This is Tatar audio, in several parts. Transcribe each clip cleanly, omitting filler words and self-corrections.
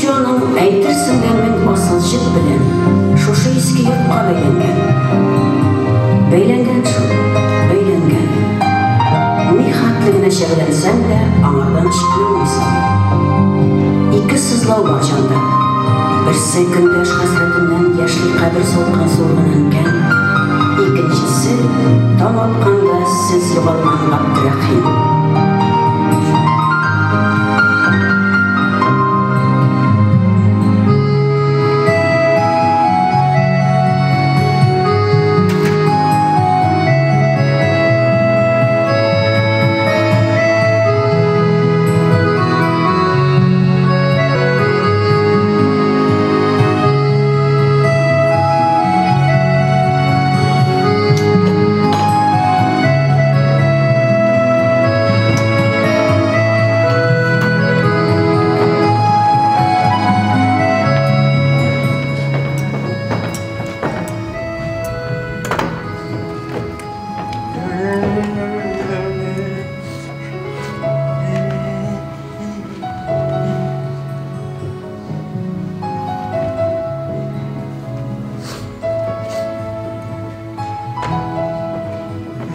җаның әйтерсең дә мең асыл җеп белән шушы иске йортка бәйләнгән. Бәйләнгән шул, бәйләнгән. Ни хәтле генә чәбәләнсәң дә, аңардан чыкмый алмыйсың. Ике сызлау бар җанда. Берсе көндәш хәсрәтеннән яшьли кабер салкын суырган әнкәм, икенчесе таң атканда сез югалган Габдрәхим.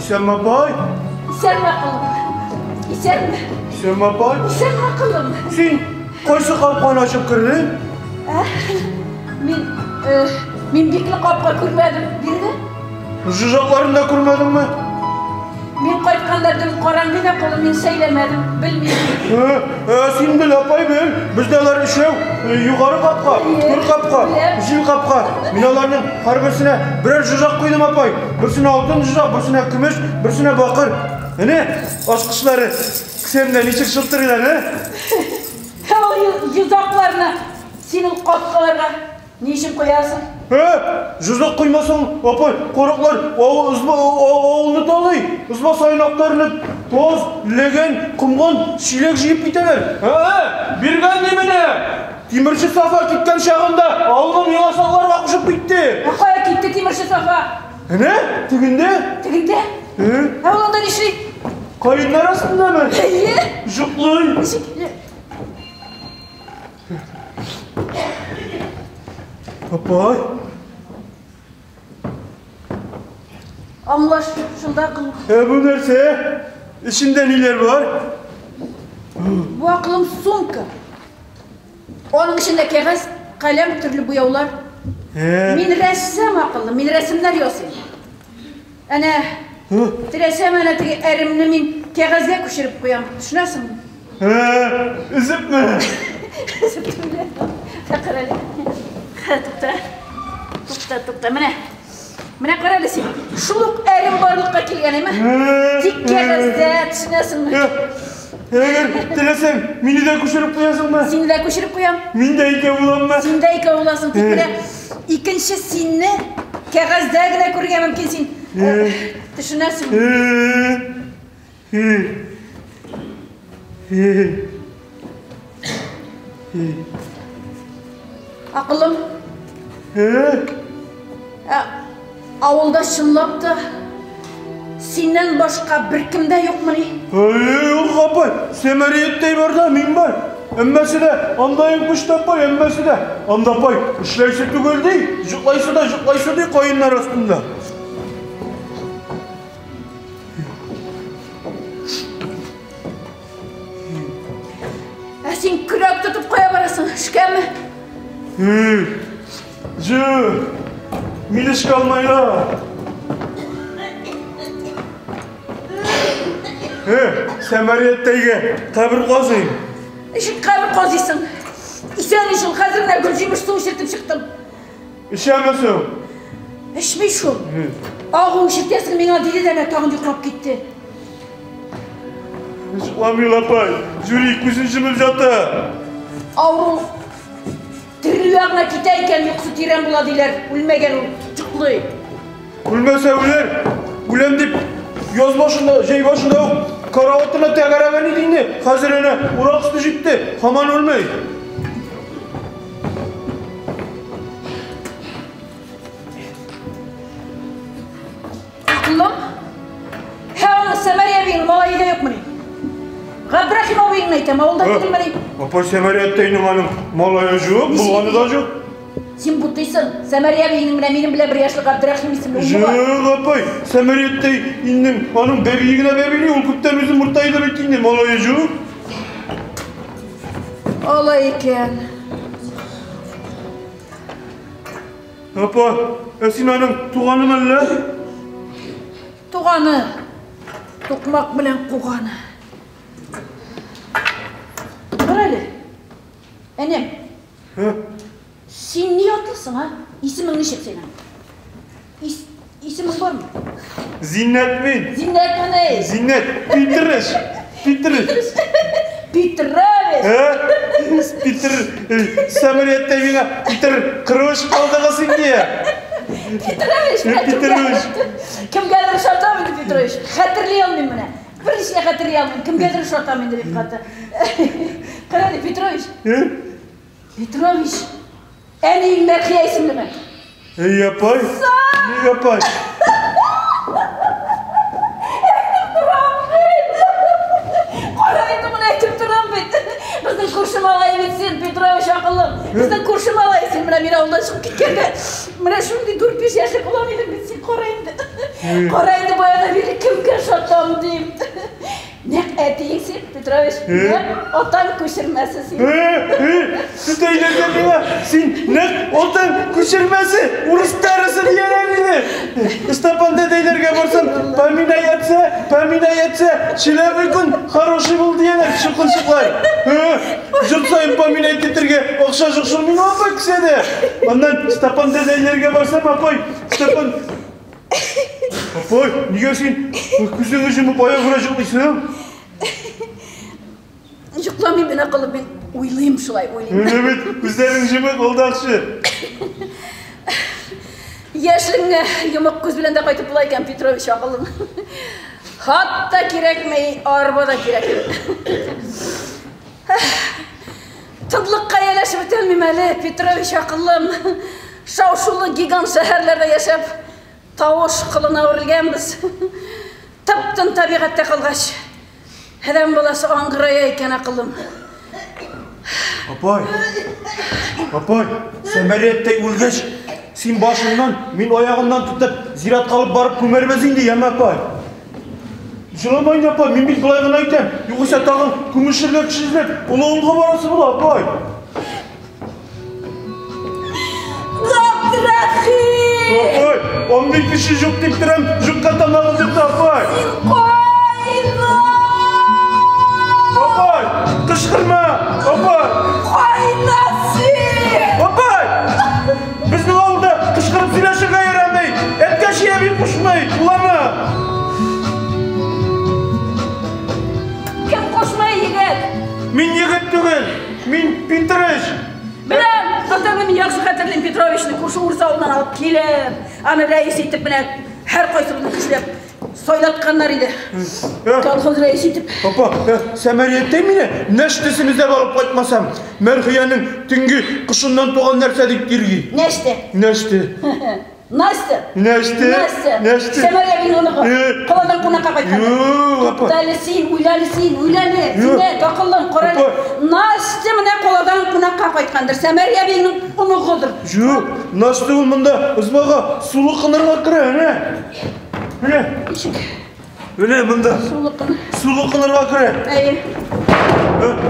Исәнме, апай? Исәнме, акылым? Исәнме? Исәнме, апай? Исәнме, акылым? Син кайсы капканы ачып кердең? Мин, мин бикле капка күрмәдем. Бирде? Жужакларын да күрмәдеңме? Мин кайтканда дөм караңгы да кулым, мин сәйләмәдем, белмим. Син бел, апай, бел. Бездә алар өчәү. Югары капка, түр капка, җил капка. Мин аларның һәрберсенә берәр жужак куйдым, апай. Берсенә алтын жужак, берсенә көмеш, берсенә бакыр. Әнә, ачкычлары кесәмдә ничек шылтырыйлар, ә? Ул йозакларны синең капкаларга ни өчен куясың? Жузак куймасаң, апай, караклар авылны талый. Ызба саен актарынып, тоз, ләгән, комган, чиләк җыеп китәләр. Биргән ни менә? Тимерче Сафа киткән чагында авылны миңа сакларга кушып китте. Ә кая китте Тимерче Сафа? Әнә, тегендә. Тегендә? Ә ул анда нишли? Каеннар астындамы? Әйе. Җоклый. Ничек? Апай. Аңлаш, шунда кыл. Бу нәрсә? Эчендә ниләр бар? Бу акылым сумка. Аның эчендә кәгазь, каләм, төрле буяулар. Мин рәссам акыллы, мин рәсемнәр ясыйм. Әнә, теләсәм, әнә теге әремне мин кәгазьгә күчереп куям. Төшенәсеңме? Өзепме? Өзеп түгел. Кара әле. Тукта. Тукта, тукта. Менә. Менә кара әле син. Шул ук әрем барлыкка килгән, әйме? Тик кәгазьдә, төшенәсеңме? Әгәр теләсәң, мине дә күчереп куясыңмы? Сине дә күчереп куям. Мин дә икәү буламмы? Син дә икәү буласың. Тик менә икенче синне кәгазьдә генә күрергә мөмкин син. Төшенәсеңме? Акылым. Авылда чынлап та синнән башка беркем дә юкмыни? Юк, апай, Сәмәриеттәй бар да, мин бар. Әммәсе дә анда күч тапай, әммәсе дә. Анда апай, эшләйсе түгел ди, җоклайсы да җоклайсы ди каеннар астында. Ә син көрәк тотып кая барасың? Эшкәме? Юк, мин эшкә алмайлар. Сәмәриеттәйгә кабер казыйм. Ничек кабер казыйсың? Исән ич ул, хәзер генә гөлҗимеш суы эчертеп чыктым. Эчәме соң? Эчми шул. Агу эчертәсең миңа диде дә, әнә тагын йоклап китте. Йокламый апай, Жюри күзен җомып ята. Авыру терелү ягына китә икән, йокысы тирән була диләр. Үлмәгән ул, йоклый. Үлмәсә үләр. Үләм дип яз башында, җәй башында ук караватына тәгәрәгән иде инде. Хәзер әнә урак өсте җитте, һаман үлмәй. Акыллым? Һә, аның Сәмәрия әбиеңнең малае да юкмыни? Габдрахим абыеңның әбиеңне әйтәм, авылда түгелмени? Апай, Сәмәрия әттәйнең аның малае юк, булганы да юк. Син бутыйсың. Сәмәрия әбиеңнең менә минем белән бер яшьлек Абдрахим исемле улы бар. Юк, апай, Сәмәрия әттәйнең аның бәбие генә бәбили, ул күптән үзе муртайды бит инде, малае юк. Алай икән. Апа, ә син аның туганымы әллә? Туганы. Тукмак белән куганы. Тор әле. Энем. Син ни атлысың, а? Исемең ничек синең? Исемең бармы? Зиннәт мин. Зиннәтмени? Зиннәт, Питрыш. Питрыш. Петрович! Питер, Сәмәрияттә миңа Питер Кырыш калдыгы син дия. Петрович, менә Петрович. Кемгәдер ошатам инде, Петрович. Хәтерли алмыйм менә. Берничә хәтерли алмыйм. Кемгәдер ошатам инде бик каты. Кара әле, Петрович. Петрович, әниең Мәрхия исемлеме? Эй, апай. Ник апай? Әйтеп торам бит. Кара инде моны әйтеп торам бит. Безнең күрше малае бит син, Петрович акыллым. Безнең күрше малае син, менә мин авылдан чыгып киткәндә, менә шундый 4-5 яшьлек булам идем бит син, кара инде. Кара инде баядан бирле кемгә ошатам дим. Нәкъ әтиең син, Петрович, нәкъ атаң күчермәсе син. Түтәйләргә миңа син нәкъ атаң күчермәсе, урыс тәресе дияләр иде. Степан дәдәйләргә барсам, поминай отца, поминай отца, челәбе көн хороший бул дияләр, чукынчыклар. Жұрт сайын поминай итәргә акча юк шул миңа апай кесәдә. Аннан Степан дәдәйләргә барсам, апай, Степан Апай, нигә син күзеңне йомып аягына йоклыйсың? Йокламыйм мин, акыллым, мин уйлыйм шулай, уйлыйм. Менә бит, күзләрең йомык, алдакчы. Яшьлегеңә йомык күз белән дә кайтып була икән, Петрович, акыллым. Хат та кирәкми, арба да кирәкми. Тынлыкка ияләшеп бетәлмим әле, Петрович, акыллым. Шау-шулы гигант шәһәрләрдә яшәп, тавыш колына әверелгәнбез. Тып-тын табигатьтә калгач, адәм баласы аңгырая икән, акыллым. Апай, апай, Сәмәрияттәй үлгәч, син башыннан, мин аягыннан тотып, зиратка алып барып күмәрбез инде, яме, апай. Җылама инде, апай, мин бит болай гына әйтәм. Югыйсә тагын күмешергә кеше эзләп, олы авылга барасы була, апай. Габдрахим! Апай, андый кеше юк дип торам, юкка тамагым юк, апай. Син кайда? Апай, кычкырма, апай. Кайда син? Апай! Безнең авылда кычкырып сөйләшергә ярамый. Әткәчи әби кушмый, буламы? Кем кушмый, егет? Мин егет түгел, мин Петрыч. Беләм, Татарны мин яхшы хәтерлим, Петровичны күрше урыс авылыннан алып килеп, аны рәис итеп менә һәр кайсыбызны көчләп сайлатканнар иде. Колхоз рәисе итеп. Апа, Сәмәрияттәй мине нәштесен эзләп алып кайтмасам, Мәрхиянең төнге кошыннан туган нәрсә дип тирги. Нәште. Нәште. Настя. Нәште. Настя. Нәште. Сәмәрия әбинең оныгы. Каладан кунакка кайткан. Юк, апа. Туктале син, уйлале син, уйлале. Син акыллым, карале. Настя менә каладан кунакка кайткандыр. Сәмәрия әбинең оныгыдыр. Юк, Настя ул монда ызбага сулы кынырга керә, әнә. Менә. Ничек? Менә монда. Сулы кын. Сулы кынырга керә. Әйе.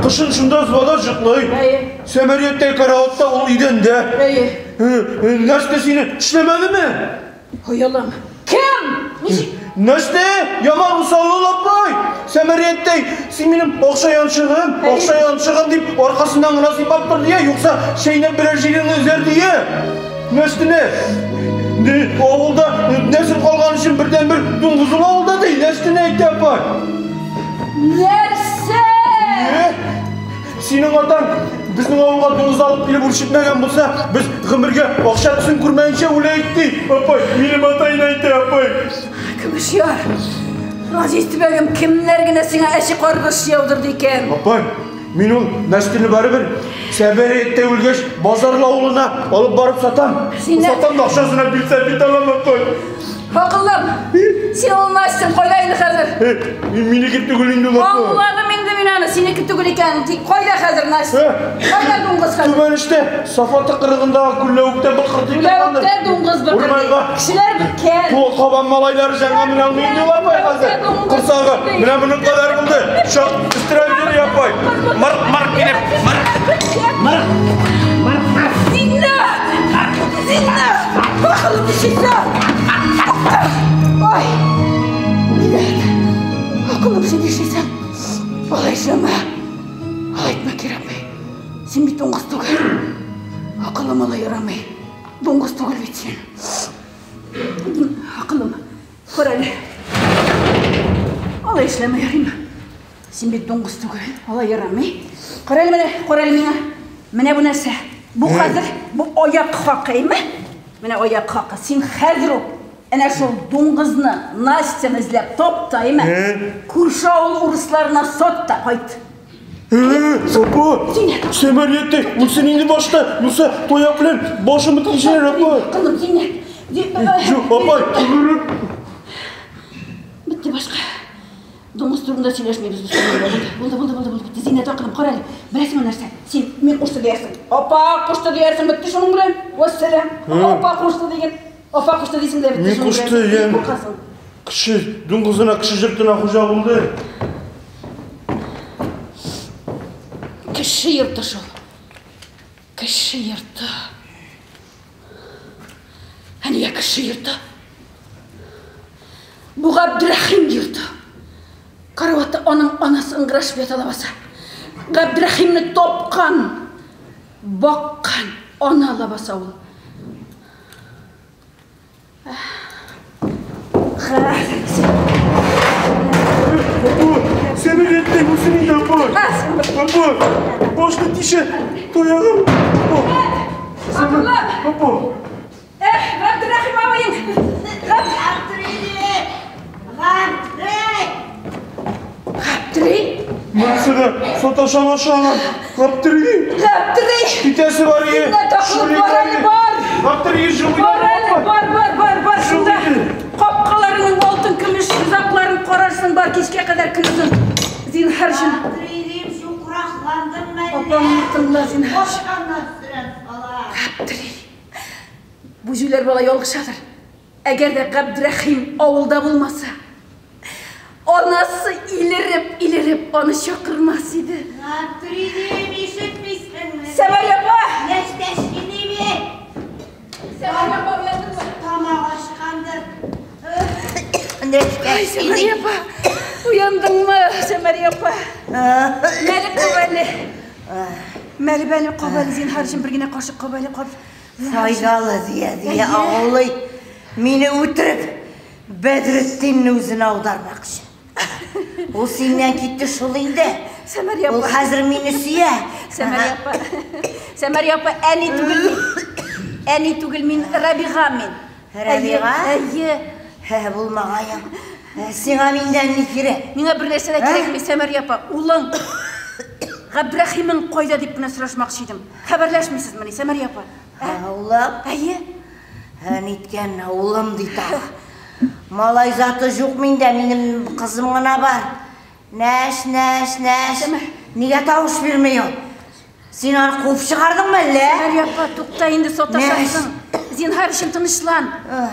Кышын шунда ызбада йоклый. Әйе. Сәмәрияттәй караватта ул идәндә. Әйе. Настя сине тешләмәдеме? Оялам. Кем? Ничек? Настя, яман усал апай. Сәмәрияттәй, син минем акча янчыгым, акча янчыгым дип аркасыннан гына сыйпап тор дия, юкса чәйнәп берәр җиреңне өзәр дия. Настяне авылда нәсел калган өчен бердәнбер дуңгыз ул авылда ди. Настяне әйтә апай. Нәрсә? Синең атаң безнең авылга дуңгыз алып килеп үрчетмәгән булса, без гомергә акча төсен күрмәенчә үләйек ди. Апай, минем атайны әйтә, апай. Көмешяр, газиз төбәгем, кемнәр генә сиңа әче каргыш яудырды икән? Апай, мин ул Настяны барыбер Сәмәрияттә үлгәч, Базарлы авылына алып барып сатам. Сатам да акчасына бирсә бит алам, апай. Акыллым, син ул Настяң кайда инде хәзер? Минеке түгел инде ул, апай. Аңладым инде. мин аны синеке түгел икәнен. Тик кайда хәзер Настя? Кайда дуңгыз хәзер? Түбән эштә, Сафа тыкрыгындагы күлләвектә быкырдый торгандыр. Күлләвектә дуңгыз быкырдый. Кешеләр беткән. Бу кабан малайлары җанга менә алмый инде ул апай хәзер. Корсагы менә моның кадәр булды. Чак өстерәп йөри апай. Мырк мырк килеп, мырк. Мырк. Мырк мырк. Зиннәт! Зиннәт! Бакылым ничек? Ой! Зиннәт! Акылым син нишлисең? Алай эшләмә. Алай итмә кирәкми. Син бит дуңгыз түгел. Акылым алай ярамый. Дуңгыз түгел бит син. Акылым, кара әле. Алай эшләмә ярыймы? Син бит дуңгыз түгел. Алай ярамый. Кара әле менә, кара әле миңа. Менә бу нәрсә. Бу хәзер, бу аяк хакы, әйме? Менә аяк хакы. Син хәзер үк әнә шул дуңгызны, Настяны эзләп тап та, әйме? Күрше авыл урысларына сат та кайт. Апа, Сәмәриятте, үлсен инде башта, юкса таяк белән башымны тишәр, апа. Кызым, син Юк, апай, Бетте башка. Дуңгыз турында сөйләшмибез без. Булды, булды, булды, булды. Бетте. Зиннәт акылым, кара әле. Беләсеңме нәрсә? Син мин кушты диярсең. Апа кушты диярсең, бетте шуның белән. Вәссәлам. Апа кушты диген. Апа кушты дисең дә бетте Мин шуның кушты, белән. ям. Куркасың. Кеше дуңгызына, кеше йортына хуҗа булды. Кеше йорты шул. Кеше йорты. Ә нигә кеше йорты? Бу Габдрәхим йорты. Караватта аның анасы ыңгырашып ята лабаса. Габдрәхимне тапкан, баккан ана лабаса ул. Сәмәриятте, үлсен инде, апа. Апа, башны тишә, таягым. Апа. Акыллым! Апа. Эх, Габдрәхим абыең! Габдри! Габдри! Монысы да саташа башлаган. Гаптери. Габдри! Китәсе бар ие. Зиннәт акылым, бар әле, бар! Гаптери җылый. Бар әле, бар, бар, бар, бар, шунда. Капкаларының алтын көмеш йозакларын карарсың, бар, кичкә кадәр көнозын. Зинһар өчен. Габдрилим, чукракландың мәллә? Апаңны тыңла, зинһар. Башканы сөрән сала. Габдри. Бу җүләр бала ялгышадыр. Әгәр дә Габдрәхим авылда булмаса, анасы илереп, илереп аны чакырмас иде. Габдрилим, ишетмисеңме? Сәмәрия апа! Нәштәш инеме? Сәмәрия апа, уяндыңмы? Тамак ачкандыр. Ай, Нәштәш Сәмәрия апа, уяндыңмы, Сәмәрия апа? Мәле кабәле. Мәле бәле кабәле, зинһар өчен бер генә кашык кабәле кап. Файдалы дия дия агулый. Мине үтереп, Бәдретдинне үзенә аудармакчы. Ул синнән китте шул инде. Сәмәрия Ул апа. хәзер мине сөя. Сәмәрия апа. Сәмәрия апа, әни түгел мин. Әни түгел мин, Рабига мин. Рабига? Әйе. Хә, булмагаем. Сиңа миннән ни кирәк? Миңа бер нәрсә дә кирәкми, Сәмәрия апа. Улың Габдрәхимең кайда дип кенә сорашмакчы идем. Хәбәрләшмисезмени, Сәмәрия апа? Улым? Әйе. Ә, ниткән улым ди тагы. Малай заты юк миндә, минем кызым гына бар. Нәш, нәш, нәш. Нигә тавыш бирми ул? Син аны куып чыгардың әллә? Сәмәрия апа, тукта инде саташасың. Зинһар өчен тынычлан.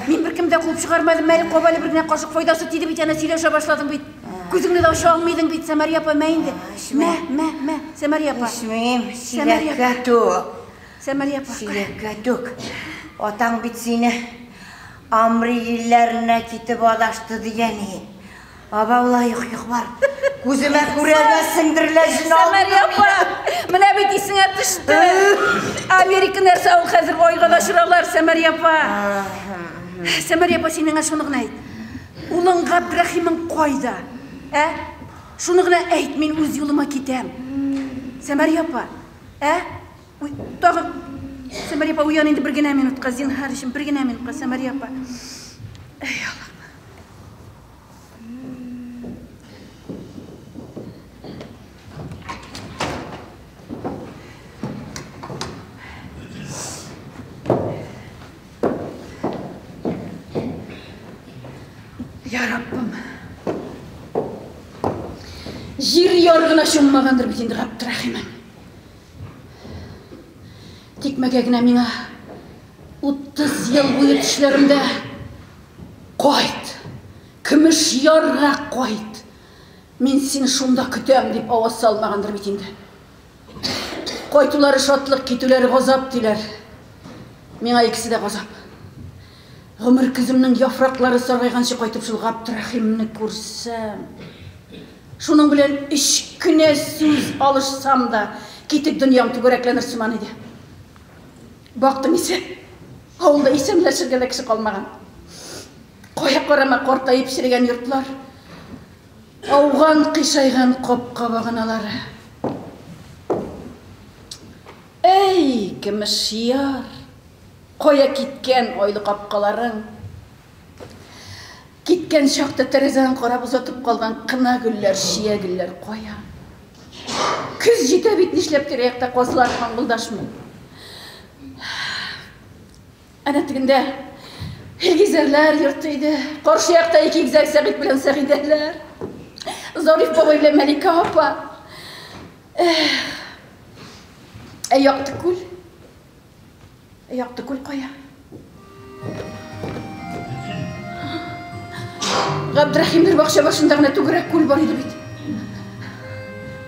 Мин беркем дә куып чыгармадым, әле кабале бер генә кашык файдасы тиде бит, әнә сөйләшә башладың бит. Күзеңне дә ача алмыйдың бит, Сәмәрия апа, мә инде. Мә, мә, мә, Сәмәрия апа. Эчмим, Сәмәрия чиләккә түк. Сәмәрия апа. Чиләккә түк. Атаң бит сине Амри илләренә китеп адашты дигән. Аба улай юк, юк бар. Күземә күрәгә сеңдерелә җен Сәмәрия апа, менә бит исеңә төште. Америка нәрсә ул хәзер айга да очыралар, Сәмәрия апа. Сәмәрия апа, син миңа шуны гына әйт. Улың Габдрәхимең кайда? Ә? Шуны гына әйт, мин үз юлыма китәм. Сәмәрия апа, ә? Уй, тагын Сәмәрия апа, уян инде бер генә минутка, зинһар өчен бер генә минутка, Сәмәрия апа. Әй, Аллам. Я Раббым. Җир ярыгына чуммагандыр бит инде Габдрәхимең. Тикмәгә генә миңа 30 ел буе төшләремдә кайт, көмеш ярга кайт, мин сине шунда көтәм дип аваз салмагандыр бит инде. Кайтулары шатлык, китүләре газап диләр. Миңа икесе дә газап. Гомер көземнең яфраклары саргайганчы кайтып шул Габдрәхимне күрсәм, шуның белән өч кенә сүз алышсам да, китек дөньям түгәрәкләнер сыман иде. Бактың исә, авылда исәнләшергә дә кеше калмаган. Кая карама картаеп черегән йортлар, ауган, кыйшайган капка баганалары. Әй, Көмешьяр! Кая киткән айлы капкаларың? Киткән чакта тәрәзәдән карап озатып калган кына гөлләр, чия гөлләр кая? Көз җитә бит, нишләп тирә-якта казлар каңгылдашмый? Әнә тегендә Илгизәрләр йорты иде. Каршы якта ике игезәк Сәгыйть белән Сәгыйдәләр. Зариф бабай белән Мәликә апа. Эх. Ә Якты күл? Якты күл кая? Габдрәхимнәр бакча башында гына түгәрәк күл бар иде бит.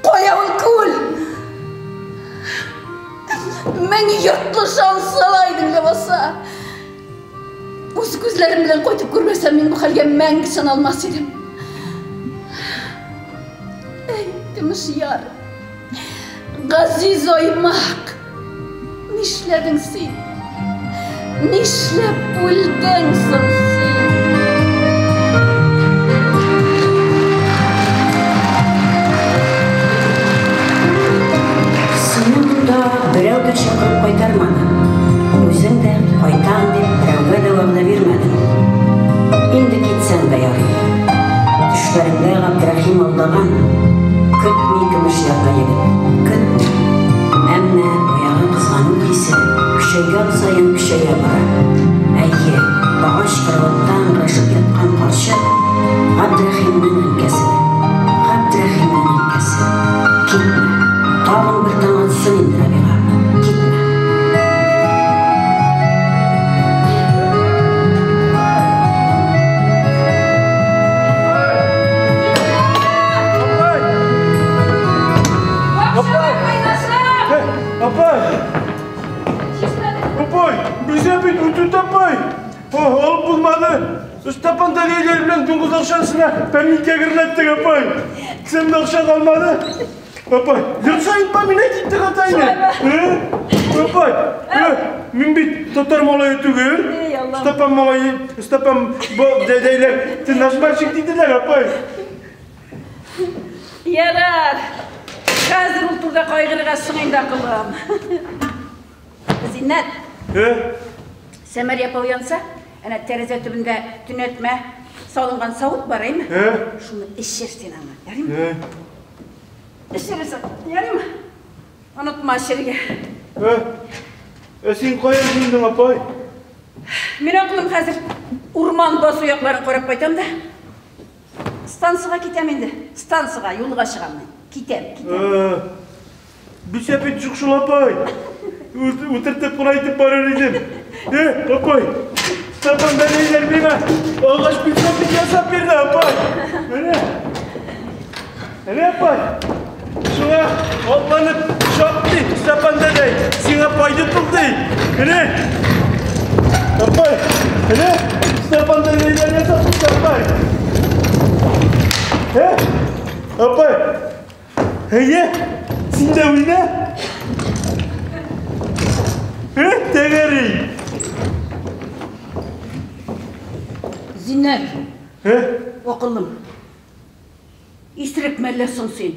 Кая ул күл? Мең йортлы шансала идең ләбаса. Үз күзләрем белән кайтып күрмәсәм, мин бу хәлгә мәңге ышана алмас идем. Әй, көмеш яр. Газиз Аймак, нишләдең син? Нишләп үлдең соң син? Сине монда берәү дә чакырып кайтармады. Үзең дә кайтам дип берәүгә дә вәгъдә бирмәдең. Инде китсәң дә ярый. Төшләреңдә Габдрәхим алдаган. Көтми көмеш ярга егет, көтми. Әмма баягы кызгану хисе көчәйгән саен көчәя бара. Әйе, агач караватта ыңгырашып яткан карчык Габдрәхимнең әнкәседер. Габдрәхимнең әнкәсе. Китмә. Тагын бер таң атсын инде, Рабига. Китмә. Апай! Апай! Безгә бит үтү тапай! Алып булмады. Степан дәдәйләр белән дуңгыз акчасына пәминкә герләттек, апай. Кесәмдә акча калмады. Апай, йорт саен поминать иттек атайны. Апай, мин бит татар малае түгел. Степан малае, Степан дәдәйләр, ты наш мальчик диделәр, апай. Ярар. Хәзер ул турыда кайгырырга соң инде, акыллым. Зиннәт. Э? Сәмәрия апа уянса, әнә тәрәзә төбендә төнәтмә салынган савыт бар, әйме? Э? Шуны эчер син аңа, ярыймы? Э? Эчерсең, ярыймы? Онытма эчәргә. Э? Ә син кая җыендың, апай? Мин акылым хәзер урман басу якларын карап кайтам да. Станцияга китәм инде. Станцияга юлга чыгам мин. Китәм, китәм. Бисә бит юк шул, апай. Утыртып кына итеп барыр идем. Э, апай. Степан дәдәйләр миңа агач пиццапик ясап бирде, апай. Менә. Менә, апай. Шуңа атланып чап ди, Степан дәдәй. Сиңа файда тул ди. Менә. Апай, менә Степан дәдәйләр ясап бирде, апай. Э, апай. Әйе, син дә уйна. Э, тәгәри. Зиннәт. Э? Акыллым. Исерек мәллә соң син?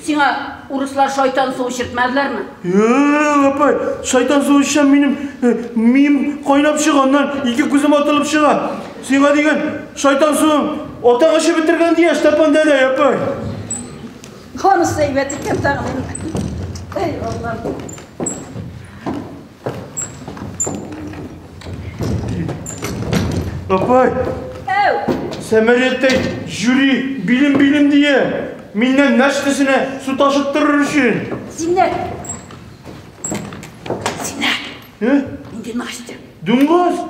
Сиңа урыслар шайтан суы эчертмәделәрме? Юк, апай, шайтан суы эчсәм, минем мием кайнап чыга, аннан ике күзем атылып чыга. Сиңа дигән шайтан суын атаң эчеп бетергән дия, Степан дәдәй, апай. Анысы әйбәт икән тагын инде. Әй, Аллам. Апай. Әү. Сәмәрияттәй җүри билем-билем дия. Миннән нәрсәсенә су ташыттырыр өчен. Зиннәт! Зиннәт! Э? Нинди Настя? Дуңгыз!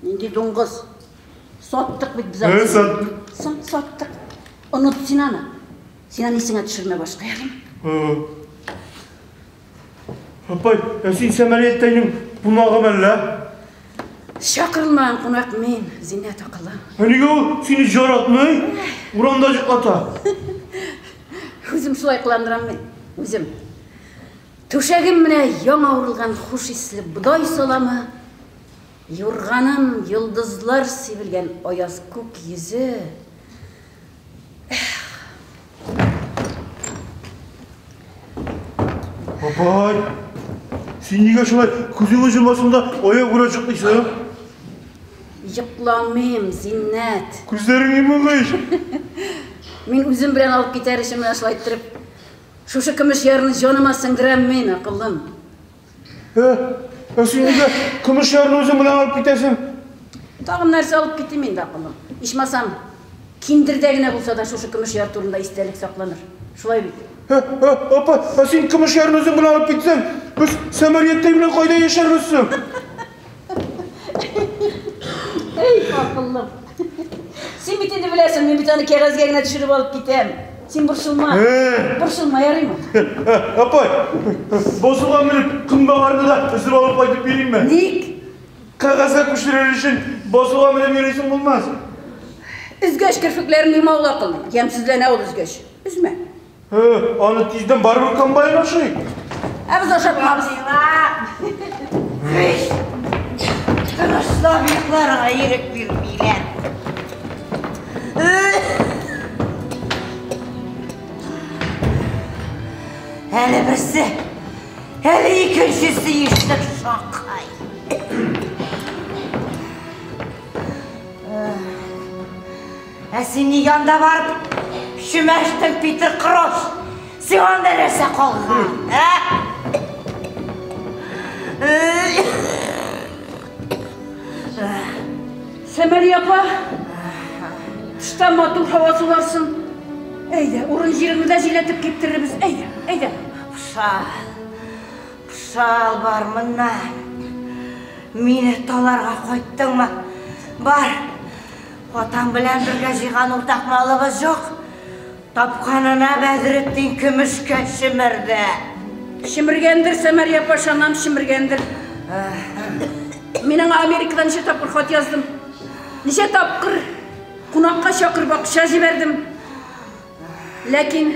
Нинди дуңгыз? Саттык бит без Э, аны. саттык. Саттык. Оныт син аны. Син аны исеңә төшермә башка, ярыймы? Э. Апай, ә син Сәмәрияттәйнең кунагы мәллә? Чакырылмаган кунак мин, Зиннәт акыллы. Ә нигә ул сине яратмый? Урамда йоклата. Үзем шулай кыландырам мин, үзем. Түшәгем менә яңа урылган хуш исле бодай саламы, юрганым йолдызлар сибелгән аяз күк йөзе. Апай, син нигә шулай күзеңне йомасың да аягүрә йоклыйсың? Йокламыйм, Зиннәт. Күзләрең йомылмый. Мин үзем белән алып китәр өчен менә шулай иттереп, шушы көмеш ярны җаныма сеңдерәм мин, акыллым. Ә, ә син нигә көмеш ярны үзең белән алып китәсең? Тагын нәрсә алып китим инде, акыллым? Ичмасам, киндердә генә булса да шушы көмеш яр турында истәлек сакланыр. Шулай бит. Ә, ә, апа, ә син көмеш ярны үзең белән алып китсәң, без Сәмәрияттәй белән кайда яшәрбез соң? Эй, акыллым. Син бит инде беләсең, мин бит аны кәгазьгә генә төшереп алып китәм. Син борчылма. Э. Борчылма, ярыймы? Ә, апай, басуга менеп көнбагарны да өзеп алып кайтып биримме? Ник? Кәгазьгә күчерер өчен басуга менеп йөрисең булмас. Өзгәч керфекләрен йома ул акыллым. Ямьсезләнә ул өзгәч. Өзмә. Ә, аны тиздән барыбер комбайн ашый. Ә без ашатмабыз. Тынычлап йокларга ирек бирмиләр. Әле берсе, әле икенчесе ишек шакый. Ә син нигә анда барып чүмәштең, Питер Крош? Сиңа анда нәрсә калган, ә? Сәмәрия апа, тышта матур һава суларсың. Әйдә, урын җиреңне дә җилләтеп киптерербез. Әйдә, әйдә. Пшал, пшал бар моннан. Мине таларга кайттыңмы? Бар. Атам белән бергә җыйган уртак малыбыз юк. Тапканына Бәдретдин көмешкә чемерде. Чемергәндер, Сәмәрия апа, ышанам, чемергәндер. Мин аңа Америкадан ничә тапкыр хат яздым. Ничә тапкыр кунакка чакырып акча җибәрдем. Ләкин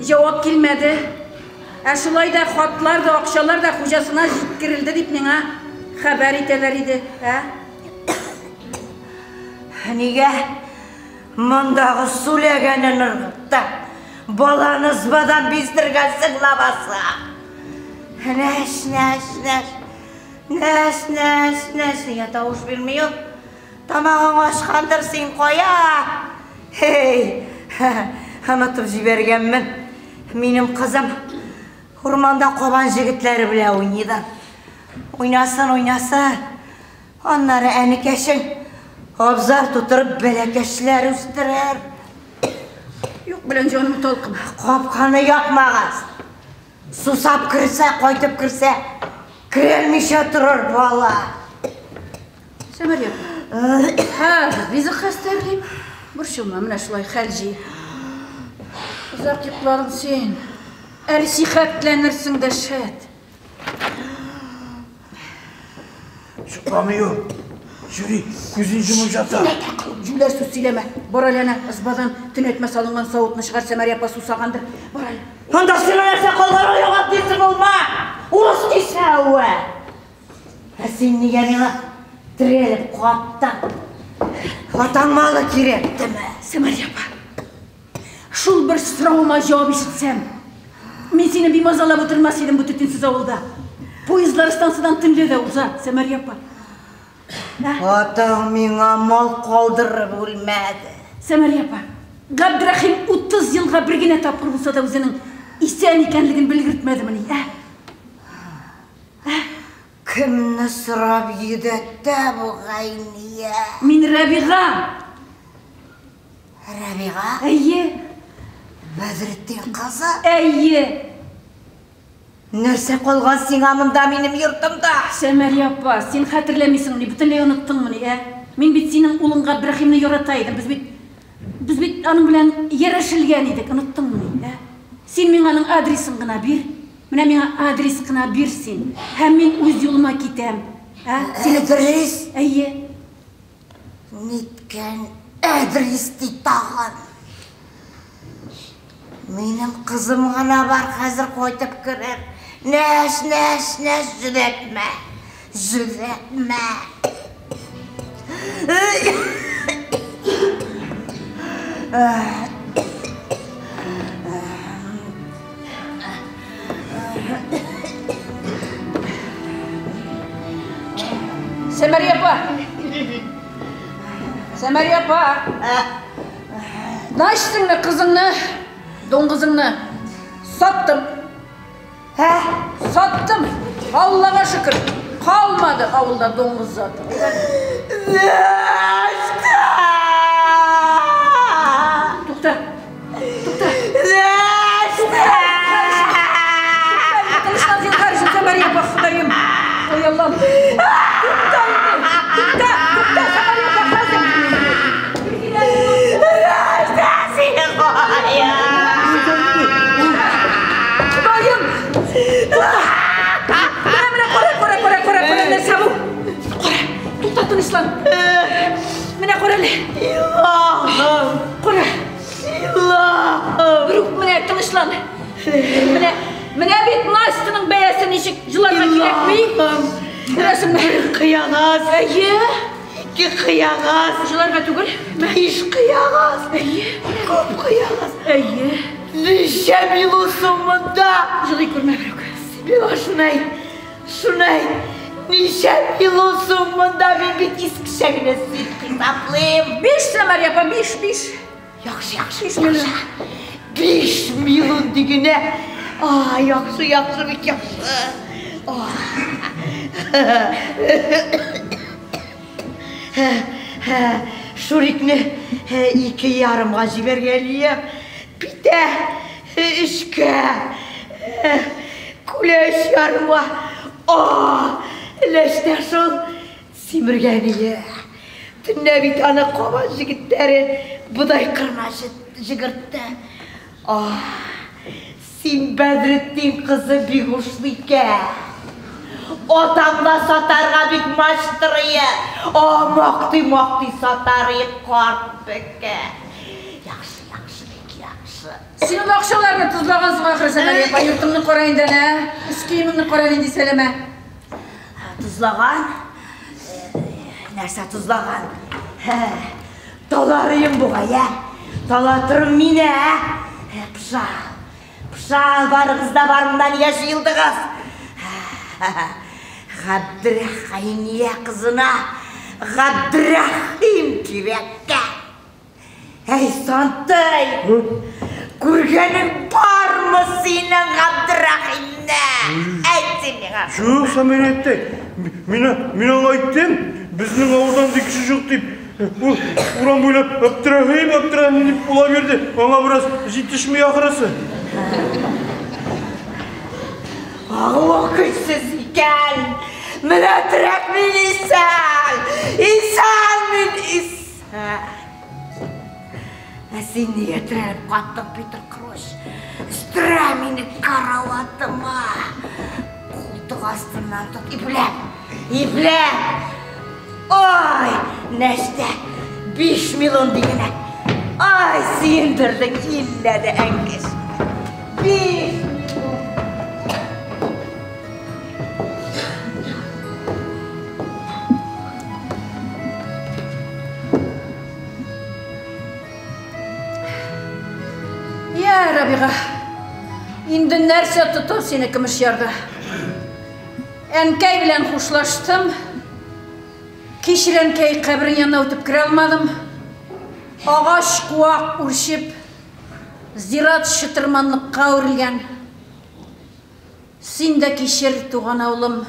җавап килмәде. Ә шулай да хатлар да, акчалар да хуҗасына җиткерелде дип миңа хәбәр итәләр иде, ә? Нигә мондагы су ләгәнен ыргытты? Баланы ызбадан биздергәнсең лабаса. Нәш, нәш, нәш. Нәш, нәш, нәш. Нигә тавыш бирми ул? Тамагың ачкандыр син кая? Һей, онытып җибәргәнмен. Минем кызым урманда кабан җегетләре белән уйныйдыр. Уйнасын, уйнасын. Аннары әнекәшең абзар тутырып бәләкәчләр үстерер. Юк белән җаным талкын. Капканы япмагыз. Сусап керсә, кайтып керсә, керелмичә торыр бала. Сәмәрия апа. Хәзер ризык хәстәрлим. Борчылма, менә шулай хәл җый. Озак йокладың син. Әле сихәтләнерсең дә шәт. Йокламый ул. Җүри, күзен йомып ята. Җүләр сүз сөйләмә. Бар әле әнә, ызбадан төнәтмә салынган савытны чыгар, Сәмәрия апа сусагандыр. Бар әле. Анда сиңа нәрсә калган, аяк дисең булма. Урыс кисәве. Ә син нигә миңа терәлеп каттың? Атаң малы кирәктеме? Сәмәрия апа, шул бер соравыма җавап ишетсәм, мин сине бимазалап утырмас идем бу төтенсез авылда. Поездлар станциядан төнлә дә уза, Сәмәрия апа. Атаң миңа мал калдырып үлмәде. Сәмәрия апа, Габдрахим 30 елга бер генә тапкыр булса да үзенең исән икәнлеген белгертмәдемени, ә? Кемне сорап йөдәтә бу Гайния? Мин Рәбига. Рәбига? Әйе. Бәдретдин кызы? Әйе. Нәрсә калган сиңа монда минем йортымда? Сәмәрия апа, син хәтерләмисеңмени, бөтенләй оныттыңмыни, ә? Мин бит синең улың Габдрәхимне ярата идем. Без бит без бит аның белән ярәшелгән идек, оныттыңмыни, ә? Син миңа аның адресын гына бир. Менә миңа адрес кына бир син. Һәм мин үз юлыма китәм. Ә? Син адрес? Әйе. Ниткән адрес ди тагын? Минем кызым гына бар, хәзер кайтып керер. Нәш, нәш, нәш, җөдәтмә. Җөдәтмә. Сәмәрия апа. Сәмәрия апа. Начтыңны, кызыңны, дуңгызыңны саттым. Ә? Саттым. Аллага шөкер. Калмады авылда дуңгыз заты. Нәштә! Тукта. Тукта. Нәштә! Тынычлан зинһар өчен, Сәмәрия апа, Ходаем. Ой, Аллам. Тукта инде. Тукта, тукта, Сәмәрия апа, хәзер. Нәштә сине кая? Ходаем. Тукта. Менә, менә, кара, кара, кара, кара, кара, нәрсә бу? Кара, тукта, тынычлан. Менә кара әле. Илаһым! Кара. Илаһым! Берүк менә тынычлан. Менә, менә бит Настяның бәясе ничек җыларга кирәкми. Күрәсеңме? Бер кыягаз, Әйе. ике кыягаз, Җыларга түгел. биш кыягаз, Әйе. күп кыягаз. Әйе. Ничә милусың монда? Җылый күрмә берүк. Миңа шуны әйт, шуны әйт. Ничә милусың монда? Мин бит искечә генә сөт хисаплыйм. Биш, Сәмәрия апа, биш, биш. Яхшы, яхшы, Биш миллион. яхшы. 5 миллион дигәнә. А, яхшы, яхшы, бик яхшы. А. Шурикне 2,5-га җибәргәлием. Питә 3-кә. Күлә 3,5-га. А, ләштә шул симергәние. Төнлә бит аны кабан җегетләре бодай кырына җигертте. А, син Бәдретдин кызы бик ушлы икән. Атаңда сатарга бик маштырые. А, мактый-мактый сатарые карт бекә. Яхшы, яхшы, бик яхшы. Син ул акчаларны тозлагансың ахры, Сәмәрия апа. Йортыңны кара инде әнә. Өс киемеңне кара нинди сәләмә. Тозлаган? Нәрсә тозлаган? Таларыем бугай, ә? Талатырым мине, ә? Пшал, пшал, барыгыз да бар монда нигә җыелдыгыз? Габдрәхимия кызына Габдрәхим кирәккә. Әй, Сантый! Күргәнең бармы синең Габдрәхимне? Әйт син миңа. Юк, Сәмәрия әттәй. Мин мин аңа әйттем, безнең авылдан ди кеше юк дип. Ул урам буйлап Абдрәхим, Абдрәхим дип була бирде. Аңа бераз җитешми ахрысы. Агуы көчсез икән. Менә терәк мин исән. Исән мин исән. Ә син нигә терәлеп каттың, Петр Крош? Өстерә мине караватыма. Култык астыннан тот, ипләп, ипләп. Ай, нәрсә? 5 миллион дигәнә. Ай, сөендердең иллә дә әңгәш. 5 миллион. Я, Рабига, инде нәрсә тота сине көмеш ярда? Әнкәй белән хушлаштым. Кичер әнкәй каберең янына үтеп керә алмадым. Агач куак үрчеп, зират шытырманлыкка үрелгән. Син дә кичер, туган авылым.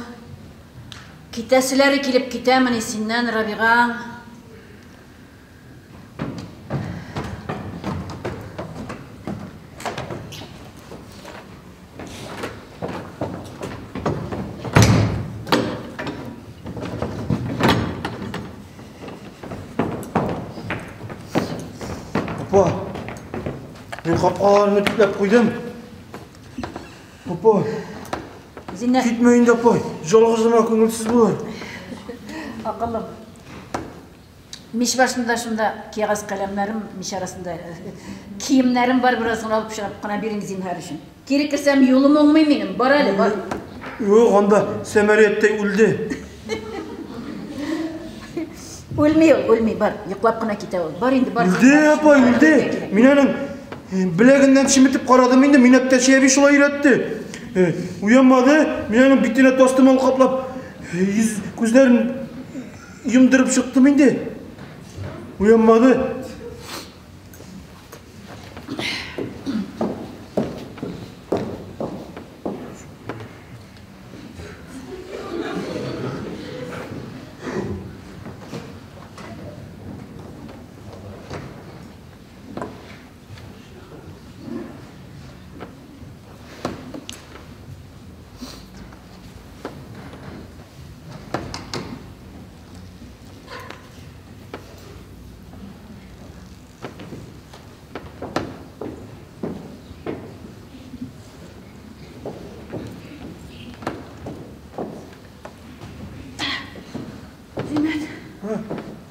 Китәселәре килеп китәмени синнән, Рабигаң? Апа, мин капкаларны төпләп куйдым. Апа, Зиннәт. Китмә инде, апай. Жалгызыма күңелсез булыр. Акыллым. Мич башында шунда кәгазь каләмнәрем, мич арасында киемнәрем бар, бераз гына алып чыгып кына бирин зинһар өчен. Кире керсәм, юлым уңмый минем. Бар әле, бар. Юк, анда Сәмәрияттәй үлде. Үлми ул, үлми, бар. Йоклап кына китә ул. Бар инде, бар. Үлде, апай, үлде. Мин аның беләгеннән чеметеп карадым инде, мине Әптәчи әби шулай өйрәтте. Уянмады, мин аның битенә тастымал каплап, йөз күзләрен йомдырып чыктым инде. Уянмады. Зиннәт,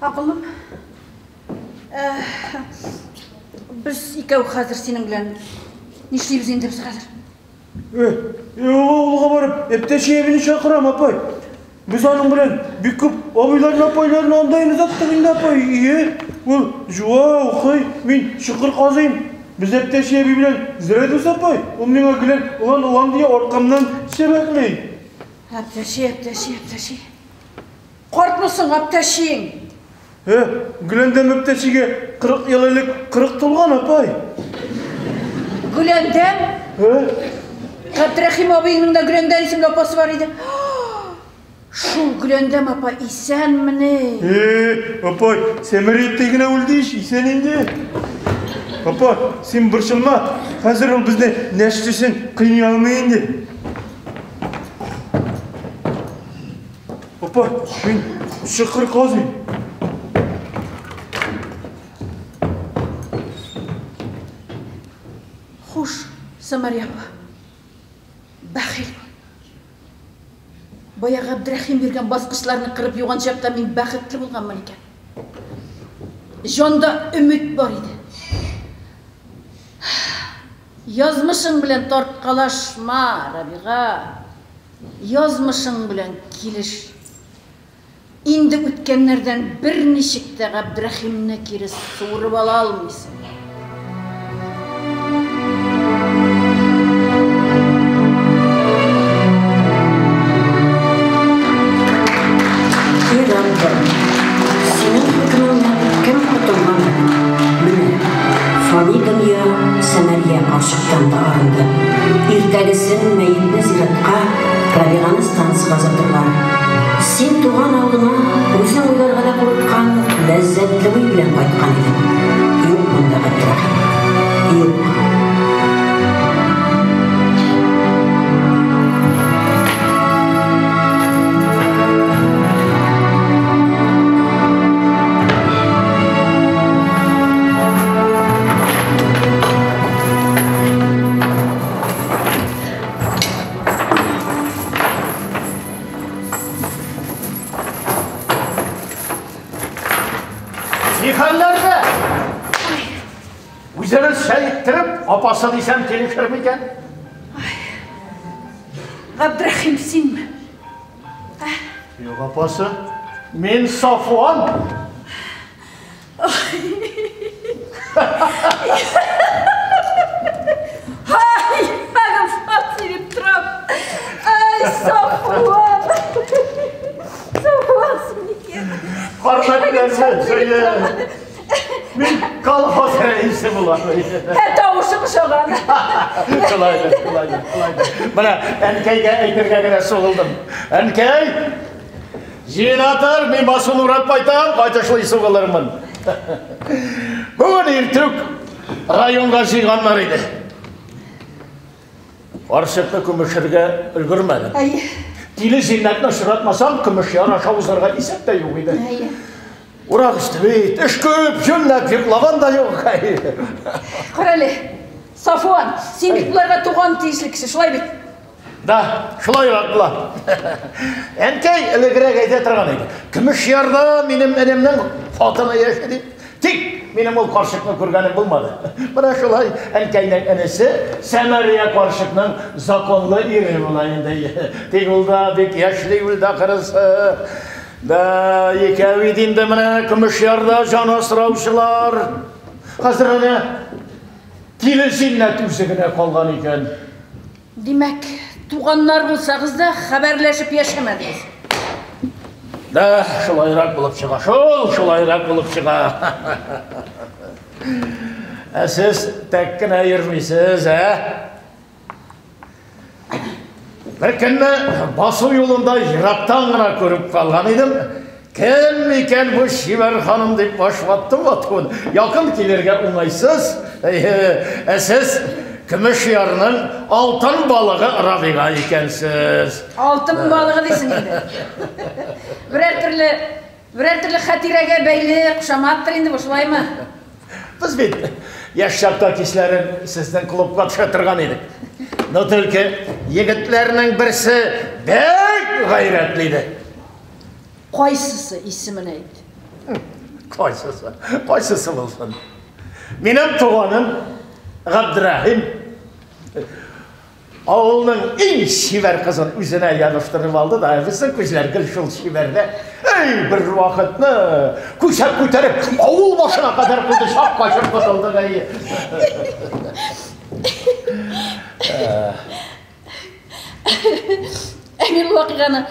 акыллым, без икәү хәзер синең белән нишлибез инде без хәзер? Авылга барып, Әптәчи әбине чакырам, апай. Без аның белән бик күп абыйларны, апайларны анда озаттык инде, апай. Ие, ул жуа, укый, мин чокыр казыйм. Без Әптәчи әби белән зрә дус, апай. Ул миңа гелән улан улан дия аркамнан чәбәкли. Әптәчи, Әптәчи, Әптәчи. Картмы соң Әптәчиең? Гөләндәм Әптәчигә 40 ел элек 40 тулган, апай. Гөләндәм? Габдрәхим абыеңның да Гөләндәм исемле апасы бар иде. Шул Гөләндәм апа исәнмени? Апай, Сәмәриеттәй генә үлде ич, исән инде. Апа, син борчылма, хәзер ул безне нәшресен кыйный алмый инде. Апа, мин чокыр казыйм. Хуш, Самария апа. Бәхил бул. Бая Габдрәхим биргән баскычларны кырып юган чакта мин бәхетле булганмын икән. Җанда өмет бар иде. Язмышың белән тарткалашма, Рабига. Язмышың белән килеш. Инде үткәннәрдән берничек тә Габдрәхимне кире суырып ала алмыйсың. И Раббым, синең хөкемеңнән кем котылган? Менә, фани дөнья Сәмәрия карчыктан да арынды. Иртәгесен мәетне зиратка, Рабиганы станцага озатырлар. Син туган авылыңа үзең уйларга да курыккан ләззәтле уй белән кайткан идең. Юк монда Габдрәхим. Юк. Ни хәлләрдә? Үзенең сәйиттереп, апасы дисәм килешер микән? Габдрәхим, синме? Юк, апасы. Мин Сафуан. Ай, Фатиев Трап! Ай, Сафуан! Сафуан син икән. Хөрмәтләрне җыен. Мин колхоз рәисе булам. Ә тавышың ошаган. Шулайдыр, шулайдыр, шулайдыр. Менә әнкәйгә әйтергә генә сугылдым. Әнкәй, Җыена тор, мин басуны урап кайтам, кайтышлый сугылырмын. Бүген иртүк районга җыйганнар иде. Карчыкны күмешергә өлгермәдем. Әйе. Тиле Зиннәтне очратмасам, Көмешьяр аша узарга исәп тә юк иде. Әйе. Урак өсте бит, эш күп, җүнләп йоклаган да юк. Карале, Сафуан, син бит боларга туган тиешле кеше, шулай бит? Да, шулайрак була. Әнкәй элегрәк әйтә торган иде. Көмешьярда минем энемнең хатыны яши дип. Тик минем ул карчыкны күргәнем булмады. Менә шулай әнкәйнең энесе Сәмәрия карчыкның законлы ире була инде. Тик ул да бик яшьли үлде ахрысы. Да, икәү иде инде менә Көмешьярда җан асраучылар. Хәзер әнә Тиле Зиннәт үзе генә калган икән. Димәк, туганнар булсагыз да, хәбәрләшеп яшәмәдегез. Да, шулайрак булып чыга шул, шулайрак булып чыга. Ә сез тәк кенә йөрмисез, ә? Бер көнне басу юлында ерактан гына күреп калган идем. Кем икән бу чибәр ханым дип баш ваттым ватуын. Якын килергә уңайсыз. Ә сез Көмеш ярның алтын балыгы Рабига икәнсез. Алтын балыгы дисең инде. Берәр төрле, берәр төрле хатирәгә бәйле кушаматтыр инде бу, шулаймы? Без бит яшь чакта кичләрен сезнең клубка төшә торган идек. Но только егетләрнең берсе бик гайрәтле иде. Кайсысы, исемен әйт. Кайсысы? Кайсысы булсын? Минем туганым Габдрәхим Авылның иң чибәр кызын үзенә ябыштырып алды да, безнең күзләр гел шул чибәрдә. Эй, бер вакытны күсәк күтәреп, авыл башына кадәр куды, чак качып котылдык, әй. Ә мин ул вакыйганы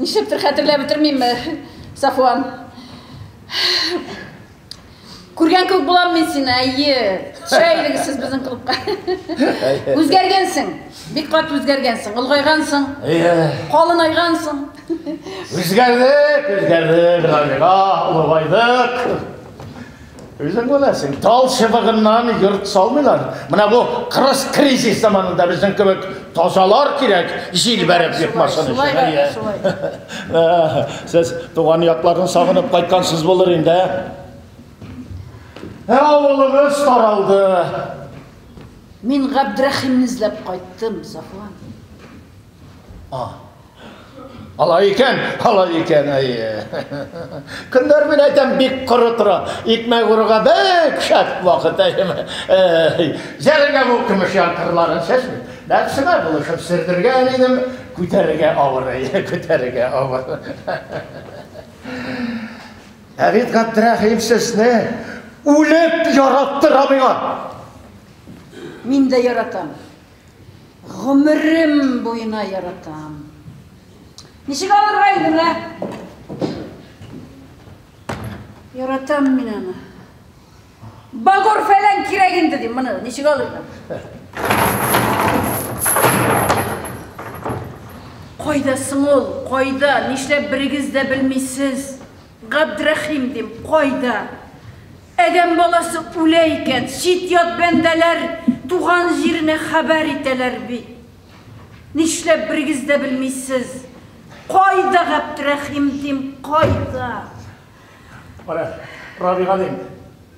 нишләптер хәтерләп бетермим, Сафуан. Күргән кебек булам мин сине, әйе. Төшә идегез сез безнең клубка. Үзгәргәнсең. Бик каты үзгәргәнсең. Олгайгансың. Әйе. Калынайгансың. Үзгәрдек, үзгәрдек, Рабига, олыгайдык. Үзең беләсең, тал чыбыгыннан йорт салмыйлар. Менә бу кырыс кризис заманында безнең кебек тазалар кирәк, җил бәреп екмасын өчен. Шулай, шулай. Сез туган якларны сагынып кайткансыз булыр инде, ә? Ә авылыбыз таралды. Мин Габдрәхимне эзләп кайттым, Сафуан. А. Алай икән, алай икән, әйе. Көннәр, мин әйтәм, бик коры тора. Икмәк урырга бик шәп вакыт, әйеме? Әй, Зәргә бу көмеш яркырларын чәчми. Нәфсемә булышып сөрдергән идем, күтәрергә авыр, әйе, күтәрергә авыр. Ә бит Габдрәхим сезне үлеп яратты, Рабига. Мин дә яратам. Гомерем буена яратам. Ничек алырга инде менә? Яратам мин аны. Багор фәлән кирәк инде дим, моны ничек алырга? Кайда соң ул? Кайда? Нишләп берегез дә белмисез? Габдрәхим дим, кайда? Адәм баласы үлә икән, чит-ят бәндәләр туган җиренә хәбәр итәләр бит. Нишләп берегез дә белмисез? Кайда Габдрәхим дим, кайда? Кара, Рабига дим,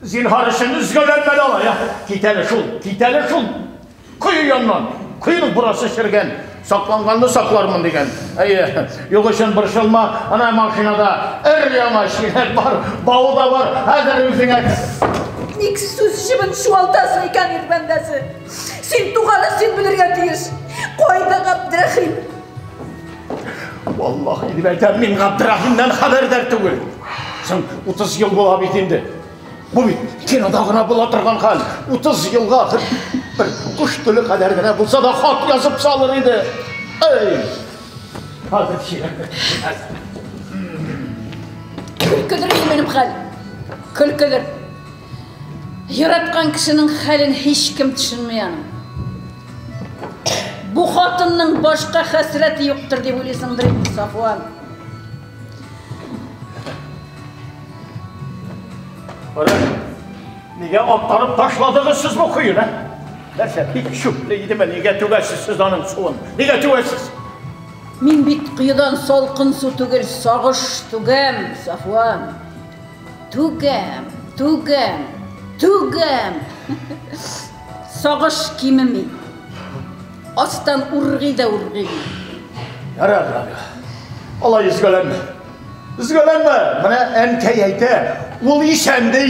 зинһар өчен өзгәләнмә дә алай, а? Кит әле шул, кит әле шул кое яннан. Коеның бурасы чергән, сакланганны саклармын дигән. Әйе, юк өчен борчылма, ана машинада өр-яңа чиләк бар, бау да бар, хәзер үзеңә. Ник сүз җебен чуалтасың икән, ир бәндәсе? Син туганы, син белергә тиеш. Кайда Габдрәхим? Валлаһи дип әйтәм, мин Габдрәхимнән хәбәрдар түгел. Соң 30 ел була бит инде. Бу бит кинода гына була торган хәл. 30 елга бер кош теле кадәр генә булса да хат язып салыр иде. Эй! Хәзер чирәк. Көлкедер инде минем хәл. Көлкедер. Яраткан кешенең хәлен һичкем төшенми аның. Бу хатынның башка хәсрәте юктыр дип уйлыйсыңдыр инде, Сафуан. Кара, нигә актарып ташладыгыз сез бу коены? Нәрсә, бик чүпле идеме? Нигә түгәсез сез аның суын? Нигә түгәсез? Мин бит коедан салкын су түгел, сагыш түгәм, Сафуан. Түгәм, түгәм, түгәм. Сагыш кимеми. Астан ургый да ургый. Ярар, ярар. Алай өзгәләнмә. Өзгәләнмә. Менә әнкәй әйтә, ул исән ди.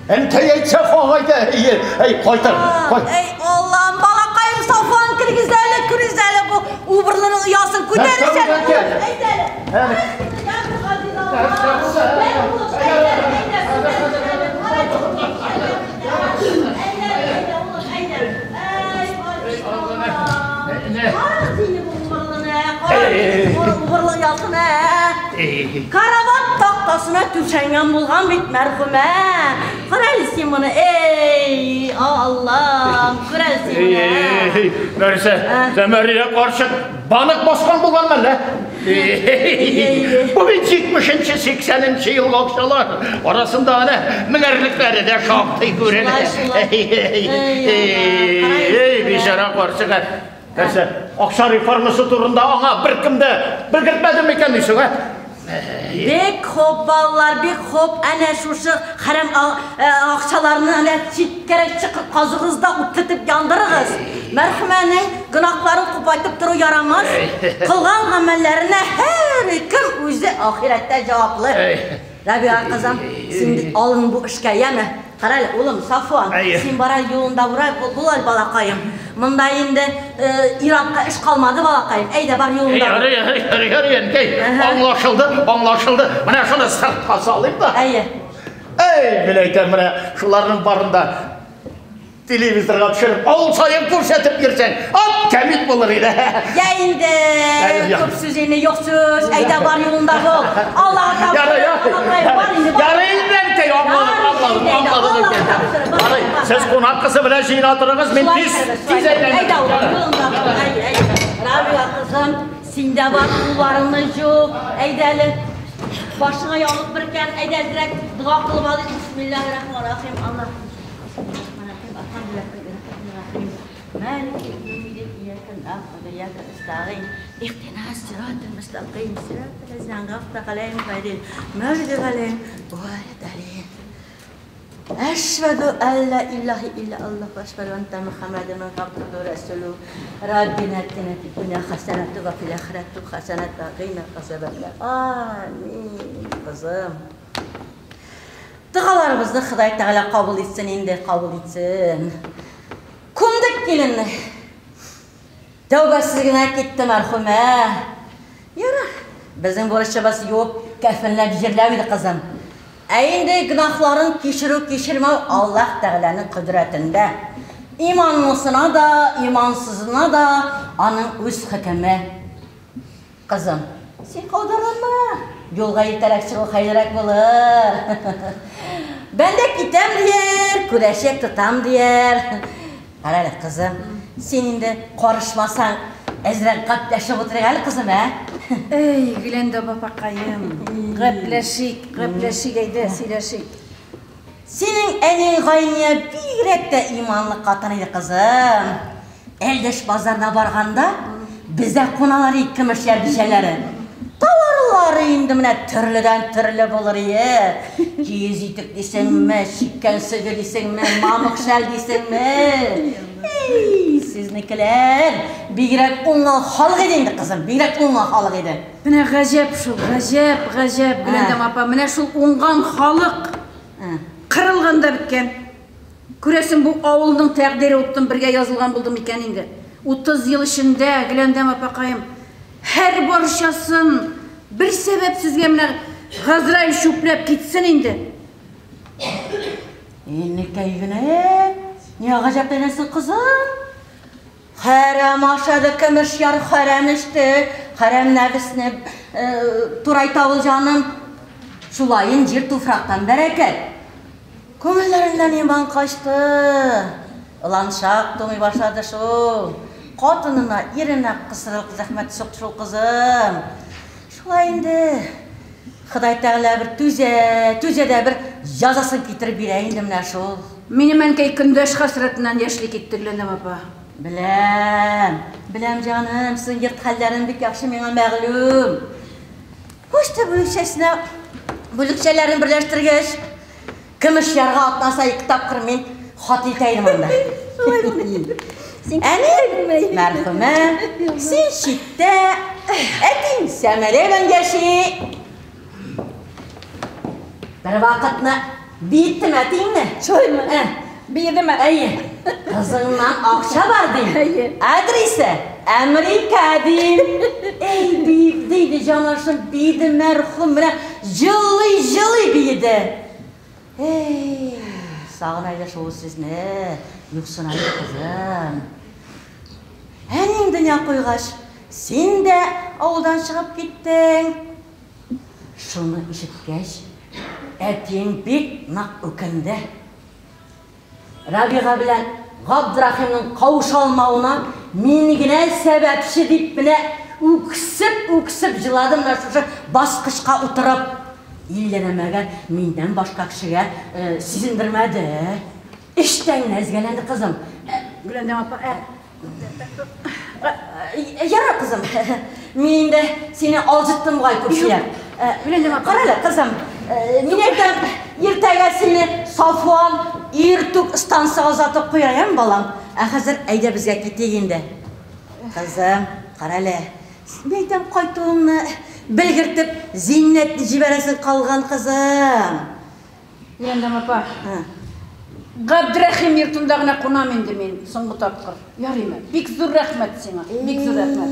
Әнкәй әйтсә, хак әйтә. Әй, әй, кайтыр. Кайт. Әй, Аллам, балакаем Сафуан кергез әле, күрез әле бу убырлының оясын күтәреш әле. Әйдә әле. Әле. Карават тактасына түшәнгән булган бит мәрхүмә. Кара әле син моны, эй, Аллам, күр әле син моны. Эй, нәрсә, Зәмәрия карчык банык баскан булган мәллә? Бу бит 70-нче, 80-нче елгы акчалар. Арасында әнә меңәрлекләре дә шактый күренә. Эй, бичара карчык. Нәрсә, акча реформасы турында аңа беркем дә белгертмәде микән дисең, ә? Бик хуп, балалар, бик хуп. Әнә шушы хәрам акчаларны әнә читкәрәк чыгып казыгыз да үткетеп яндырыгыз. Мәрхүмәнең гөнаһларын купайтып тору ярамас. Кылган гамәлләренә һәр кем үзе ахирәттә җаваплы. Рабига кызым, син алын бу эшкә, яме? Кара әле, улым, Сафуан, син бара юлында бул әле, балакаем. Монда инде ир-атка эш калмады, балакаем. Әйдә, бар юлында. Ярый, ярый, ярый, ярый, әнкәй. Аңлашылды, аңлашылды. Менә шуны сыртка салыйм да. Әйе. Әй, мин әйтәм, менә шуларның барында телевизорга төшереп, авыл саен күрсәтеп йөрсәң, ат кәмит булыр иде. Я инде, күп сүз инде, юк сүз. Әйдә, бар юлында бул. Аллаһ тапшырыр. Бар инде. Ярый инде, әнкәй, аңладым, аңладым, аңладым. Ярый, сез кунак кызы белән җыена торыгыз, мин тиз, тиз әйләнеп. Әйдә, улым, юлында бул. Әйдә, әйдә. Рабига кызым, син дә бар, кулларыңны җу. Әйдә әле. Башыңа яулык бөркән, әйдә әзрәк дога кылып алыйк. Бисмиллаһир-рахманир-рахим. Аллаһ. مالك يوم الدين إياك نعبد وإياك نستعين اهدنا الصراط المستقيم صراط الذين أنعمت عليهم غير المغضوب عليهم ولا الضالين أشهد أن لا إله إلا الله وأشهد أن محمدا عبده ورسوله ربنا آتنا في الدنيا حسنة وفي الآخرة حسنة وقنا عذاب النار آمين кызым. Догаларыбызны Ходай Тәгалә кабул итсен инде, кабул итсен. Күмдек киленне. Тәүбәсез генә китте мәрхүмә. Ярар, безнең бурычыбыз юып, кәфенләп җирләү иде, кызым. Ә инде гөнаһларын кичерү, кичермәү Аллаһ Тәгаләнең кодрәтендә. Иманлысына да, имансызына да аның үз хөкеме. Кызым, син каударланма. Юлга иртәрәк чыгу хәерлерәк булыр. Бәндә китәм дияр, күрәчәк тотам дияр. Кара әле, кызым, син инде карышмасаң, әзрәк гәпләшеп утырыйк әле, кызым, ә? Эй, Гөләндәм апакаем, гәпләшик, гәпләшик, әйдә, сөйләшик. Синең әниең Гайния бигрәк тә иманлы хатын иде, кызым. Әлдәш базарына барганда, бездә куналар иде көмеш ярбичәләре. Товарлары инде менә төрледән төрле булыр ие. Киез итек дисеңме, чиккән сөлге дисеңме, мамык шәл дисеңме? Эй, сезнекеләр бигрәк уңган халык иде инде, кызым, бигрәк уңган халык иде. Менә гаҗәп шул, гаҗәп, гаҗәп, Гөләндәм апа, менә шул уңган халык кырылган да беткән. Күрәсең, бу авылның тәкъдире уттын бергә язылган булды микән инде. 30 ел эчендә, Гөләндәм апакаем, һәр барчасын бер сәбәпсезгә менә Газраил чүпләп китсен инде. Иннекәй генә, нигә гаҗәпләнәсең, кызым? Хәрәм ашады, көмеш яр хәрәм эчте, хәрәм нәфесне турайта ул җаным. Шулаен җир туфрактан бәрәкәт. Күңелләреннән иман качты. Ыланшак туңый башлады шул. Хатынына, иренә кысырык зәхмәт сукты шул, кызым. Шулай инде. Ходай Тәгалә бер түзә, түзә дә бер җәзасын китереп бирә инде менә шул. Минем әнкәй көндәш хәсрәтеннән яшьли китте, Гөләндәм апа. Беләм, беләм, җаным, сезнең йорт хәлләрен бик яхшы миңа мәгълүм. Почта бүлекчәсенә бүлекчәләрен берләштергәч, Көмешярга атнаса ике тапкыр мин хат илтә идем анда. Әни, мәрхүмә, син читтә, әтиң Сәмәрә белән яши. Бер вакытны биеттем әтиеңне. Шулаймы? Ә. Биедеме? Әйе. Кызыңнан акча бар дим. Әйе. Адресы Әмрика дим. Әй, биек диде җанашым, биеде мәрхүм, менә җылый-җылый биеде. Эй, сагына иде шул сезне, юксына иде кызым. Әниң дөнья куйгач, син дә авылдан чыгып киттең. Шуны ишеткәч, әтиең бик нык үкенде. Рабига белән Габдрахимның кавыша алмавына мин генә сәбәпче дип менә үксеп-үксеп җыладым менә шушы баскычка утырып. Илләнәмәгән миннән башка кешегә сизендермәде. Эчтән генә өзгәләнде кызым. Гөләндәм апа, ә Ярар, кызым. Мин инде сине алҗыттым бугай күп сөйләп. Гөләндәм апа. Кара әле, кызым. Мин әйтәм, иртәгә сине Сафуан иртүк станцага озатып куяр, яме, балам? Ә хәзер әйдә безгә китик инде. Кызым, кара әле. Мин әйтәм, кайтуыңны белгертеп, Зиннәтне җибәрәсең калган, кызым. Гөләндәм апа. Габдрәхим йортында гына кунам инде мин соңгы тапкыр. Ярыймы? Бик зур рәхмәт сиңа. Бик зур рәхмәт.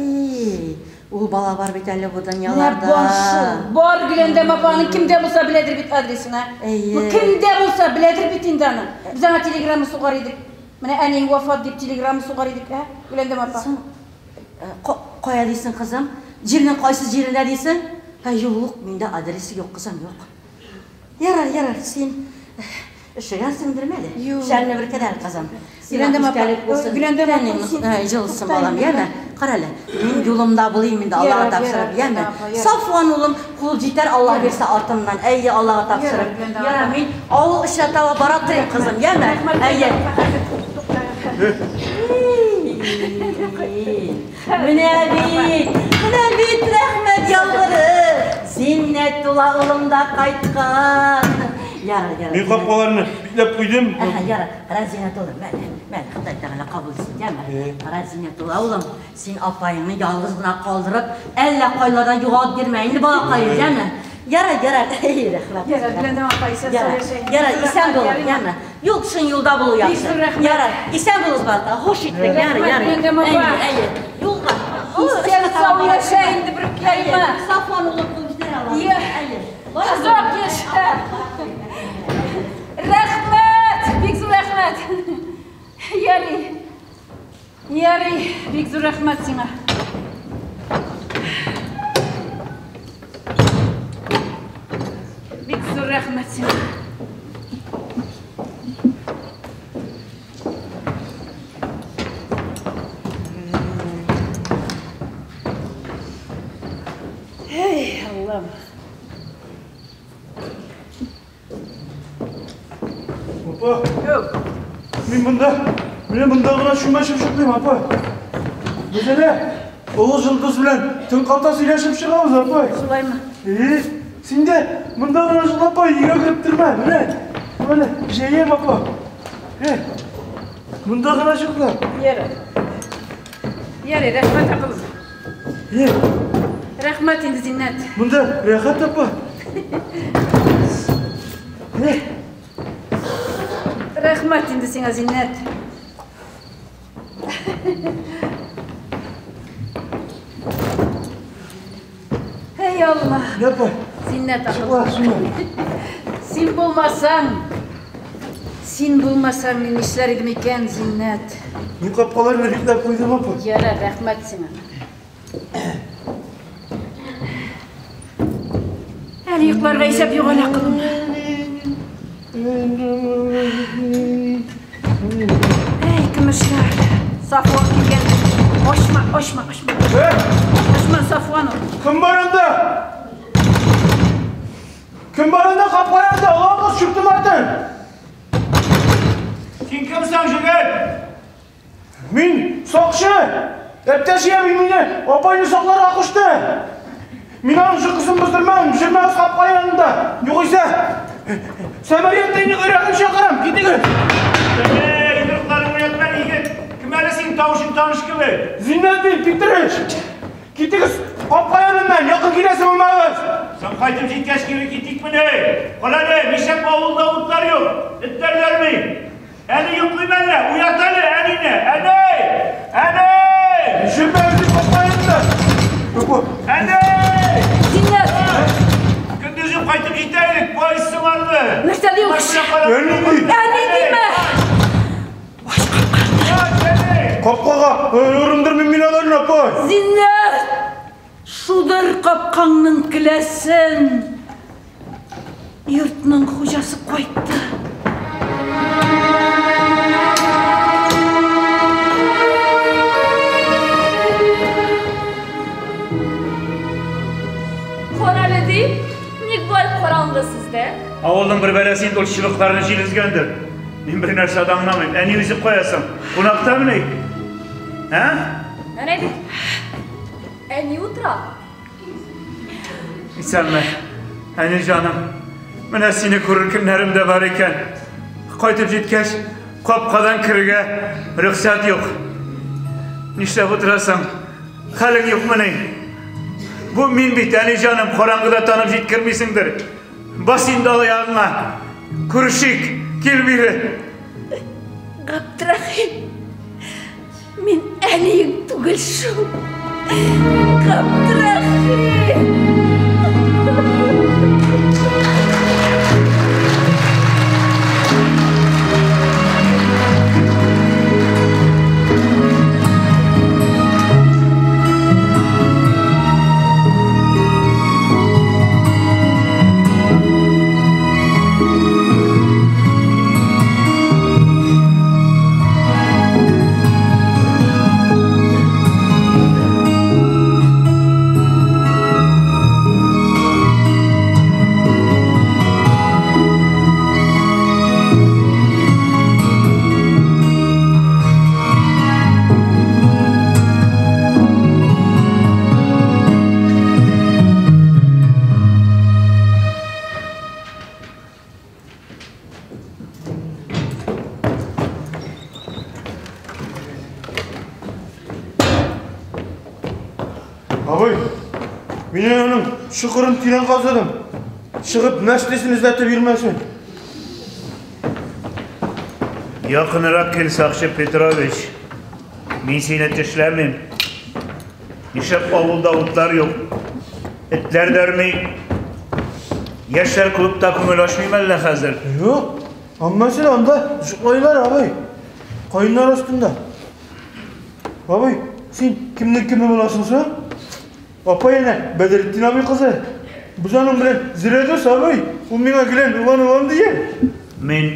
Ул бала бар бит әле бу Менә дөньяларда. бар шул. Бар Гөләндәм апа, аның кем дә булса беләдер бит адресын, ә? Әйе. Ну, кем дә булса беләдер бит инде аны. Без аңа телеграмма сугар идек. Менә әниең вафат дип телеграмма сугар идек, ә? Гөләндәм апа. Соң, кая дисең, кызым? Җирнең кайсы җирендә дисең? Ә юк, миндә адресы юк, кызым, юк. Ярар, ярар, син өшегәнсеңдерме әле? Юк. Шәлне бөркәдә әле, кызым. Сиңа Гөләндәм апа, истәлек булсын. Гөләндәм апа, Тәнең, син җылысын, тукта балам, инде. яме? Кара әле, мин юлымда булыйм инде, Аллага Ярар, тапшырып, ярар, яме? Гөләндәм апа, ярар. Сафуан улым, кул җитәр, Аллаһ бирсә артымнан. Әйе, Аллага тапшырып. Ярар, Гөләндәм Ярар, апа. мин авыл эченә таба бара торыйм, кызым, яме? Рәхмәт, Әйе. Гөләндәм апа, хәзер тукта. Менә бит, менә бит, рәхмәт яугыры. Зиннәтулла улым да кайткан. Ярар, ярар. Мин капкаларны бикләп куйдым. Әһә, ярар. Кара, Зиннәтулла, мәле, мәле, Ходай Тәгалә кабул итсен, яме. Кара, Зиннәтулла улым, син апаеңны ялгыз гына калдырып, әллә кайларда югалып йөрмә инде, балакаем, яме. Ярар, ярар. Әй, рәхмәт. Ярар, Гөләндәм апа, исән сау Ярар, яшә. ярар, исән бул, Ярыймы? яме. Юл кешенең юлда булу Бик яхшы. зур рәхмәт. Ярар, исән булыгыз, балакай. Хуш иттек. Ярар, Рәхмәт, ярар. Гөләндәм апа. Әйе, әйе. Юлга. Исән сау яшә инде, беркәйме. Сафуан улым куып җитәр алар. Иә. Әйе. Озак яшә. Рәхмәт, бик зур рәхмәт. Ярый. Ярый, бик зур рәхмәт сиңа. Бик зур рәхмәт сиңа. Эй, Аллам. Апа, мин монда, менә монда гына чүмәшеп чыктым, апа. Без әле олы Җылдыз белән төн калта сөйләшеп чыгабыз, апа. Шулаймы? Э, син дә монда гына шул, апа, өйгә кереп торма, менә. Менә, җәям, апа. Э, монда гына чыкла. Ярар. Ярый, рәхмәт, акылым. Э, Рәхмәт инде, Зиннәт. монда рәхәт, апа. Э, Рәхмәт инде сиңа, Зиннәт. Эй, Алла. апа, Зиннәт чыкла, акылым. шуны. Син булмасаң, син булмасаң, мин нишләр идем икән, Зиннәт? Мин капкаларны бикләп куйдым, апа. Ярар, рәхмәт сиңа. Әле йокларга исәп юк әле, акылым. Әй, көмешләр. Сафуан килгән. Ачма, ачма, ачма. Э, Ачма, Сафуан ул. кем бар анда? Кем бар анда? Капка янында. Таз, чүп томаты! Син кем соң, җегет? Мин сакчы! Әптәш әби мине апайны сакларга кушты. Мин аның йокысын боздырмам, җөрмәгез капка янында. Югыйсә, Сәмәриятнең йөрәген чакырам, китегез! Әй, йодрыкларың уятма, егет. Кем әле син, тавышың таныш кебек? Зиннәт мин, Петрыч! Китегез, капка яныннан, якын киләсе булмагыз! Соң кайтып җиткәч кире китикмени? Кара әле, нишләп авылда утлар юк? Этләр өрми. Әни йоклый мәллә? Уят әле әнине! Әни! Әни! Җөрмәгез дип капка янында! Әни! Зиннәт! Көндезен кайтып җитә идек, поезд соңарды. Нәрсә ди ул кеше? Әни ди! Әни димә! Капкага орындырмыйм мин аларны, апай! Зиннәт! Шудыр капкаңның келәсен! Йортның хуҗасы кайтты. Карале ди, ник болай караңгы сездә? Авылның бер бәласе инде ул чыбыкларны җил өзгәндер. Мин бер нәрсә дә аңламыйм. Әни үзе кая соң? Кунактамыни? Ә? Әнә бит. Әни утыра. Исәнме, әни җаным. Менә сине күрер көннәрем дә бар икән. Кайтып җиткәч, капкадан керергә рөхсәт юк. Нишләп утырасың? Хәлең юкмыни? Бу мин бит, әни җаным, караңгыда танып җиткермисеңдер. Бас инде аягыңа. Күрешик, кил бире. Габдрахим, мин әниең түгел шул. Габдрахим! Абый, мин аның чокырын тирән казыдым. Чыгып, нәрсәсен эзләтеп йөрмәсен. Якынрак кил, сакчы Петрович. Мин сине тешләмим. Нишләп авылда утлар юк? Этләр дә өрми. Яшьләр клубта күңел ачмый мәллә хәзер? Юк, әмма син анда йоклыйлар, абый. Каеннар астында. Абый, син кемнең кеме буласың соң? Апай әнә Бәдретдин абый кызы. Без аның белән зирә дус, абый. Ул миңа гелән улан улан дия. Мин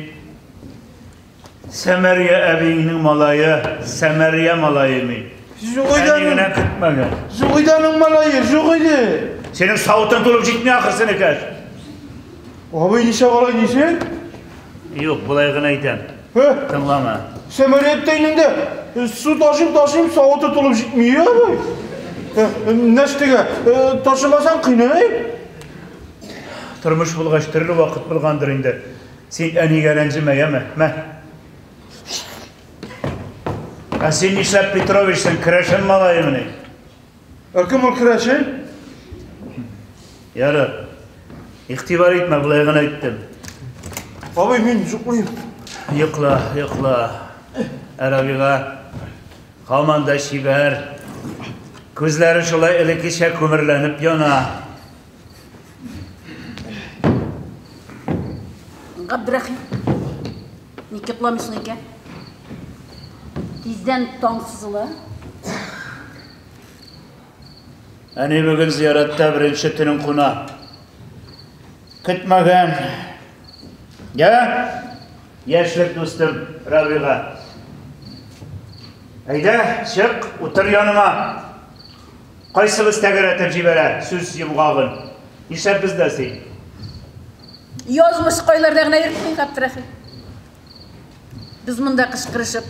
Сәмәрия әбиеңнең малае, Сәмәрия малае мин. Юк иде Әни аның. генә көтмәгән. Юк иде аның малае, юк иде. Синең савытың тулып җитми ахрысы, энекәш. Абый ничә алай дисең? Юк, болай гына әйтәм. Һе, Тыңлама. Сәмәрия әбтәйнең дә су ташыйм, ташыйм, савыты тулып җитми, абый. Нәрсәгә? Ташымасаң кыйный. Тормыш булгач төрле вакыт булгандыр инде. Син әнигә рәнҗемә, яме? Мә. Ә син нишләп Петровичсың, керәшен малаемыни? Ә кем ул керәшен? Ярар. Игътибар итмә, болай гына әйттем. Абый, мин йоклыйм. Йокла, йокла. Ә Рабига һаман да чибәр. Күзләре шулай элеккечә күмерләнеп яна. Габдрахим, ник йокламыйсың икән? Тиздән таң сызыла. Әни бүген зияратта беренче төнен куна. Көтмәгән. Я, яшьлек дустым Рабига. Әйдә, чык, утыр яныма. Кайсыбыз тәгәрәтеп җибәрә сүз йомгагын? Нишләп бездә син? Язмыш кайларда гына йөртми, Габдрәхим. Без монда кычкырышып,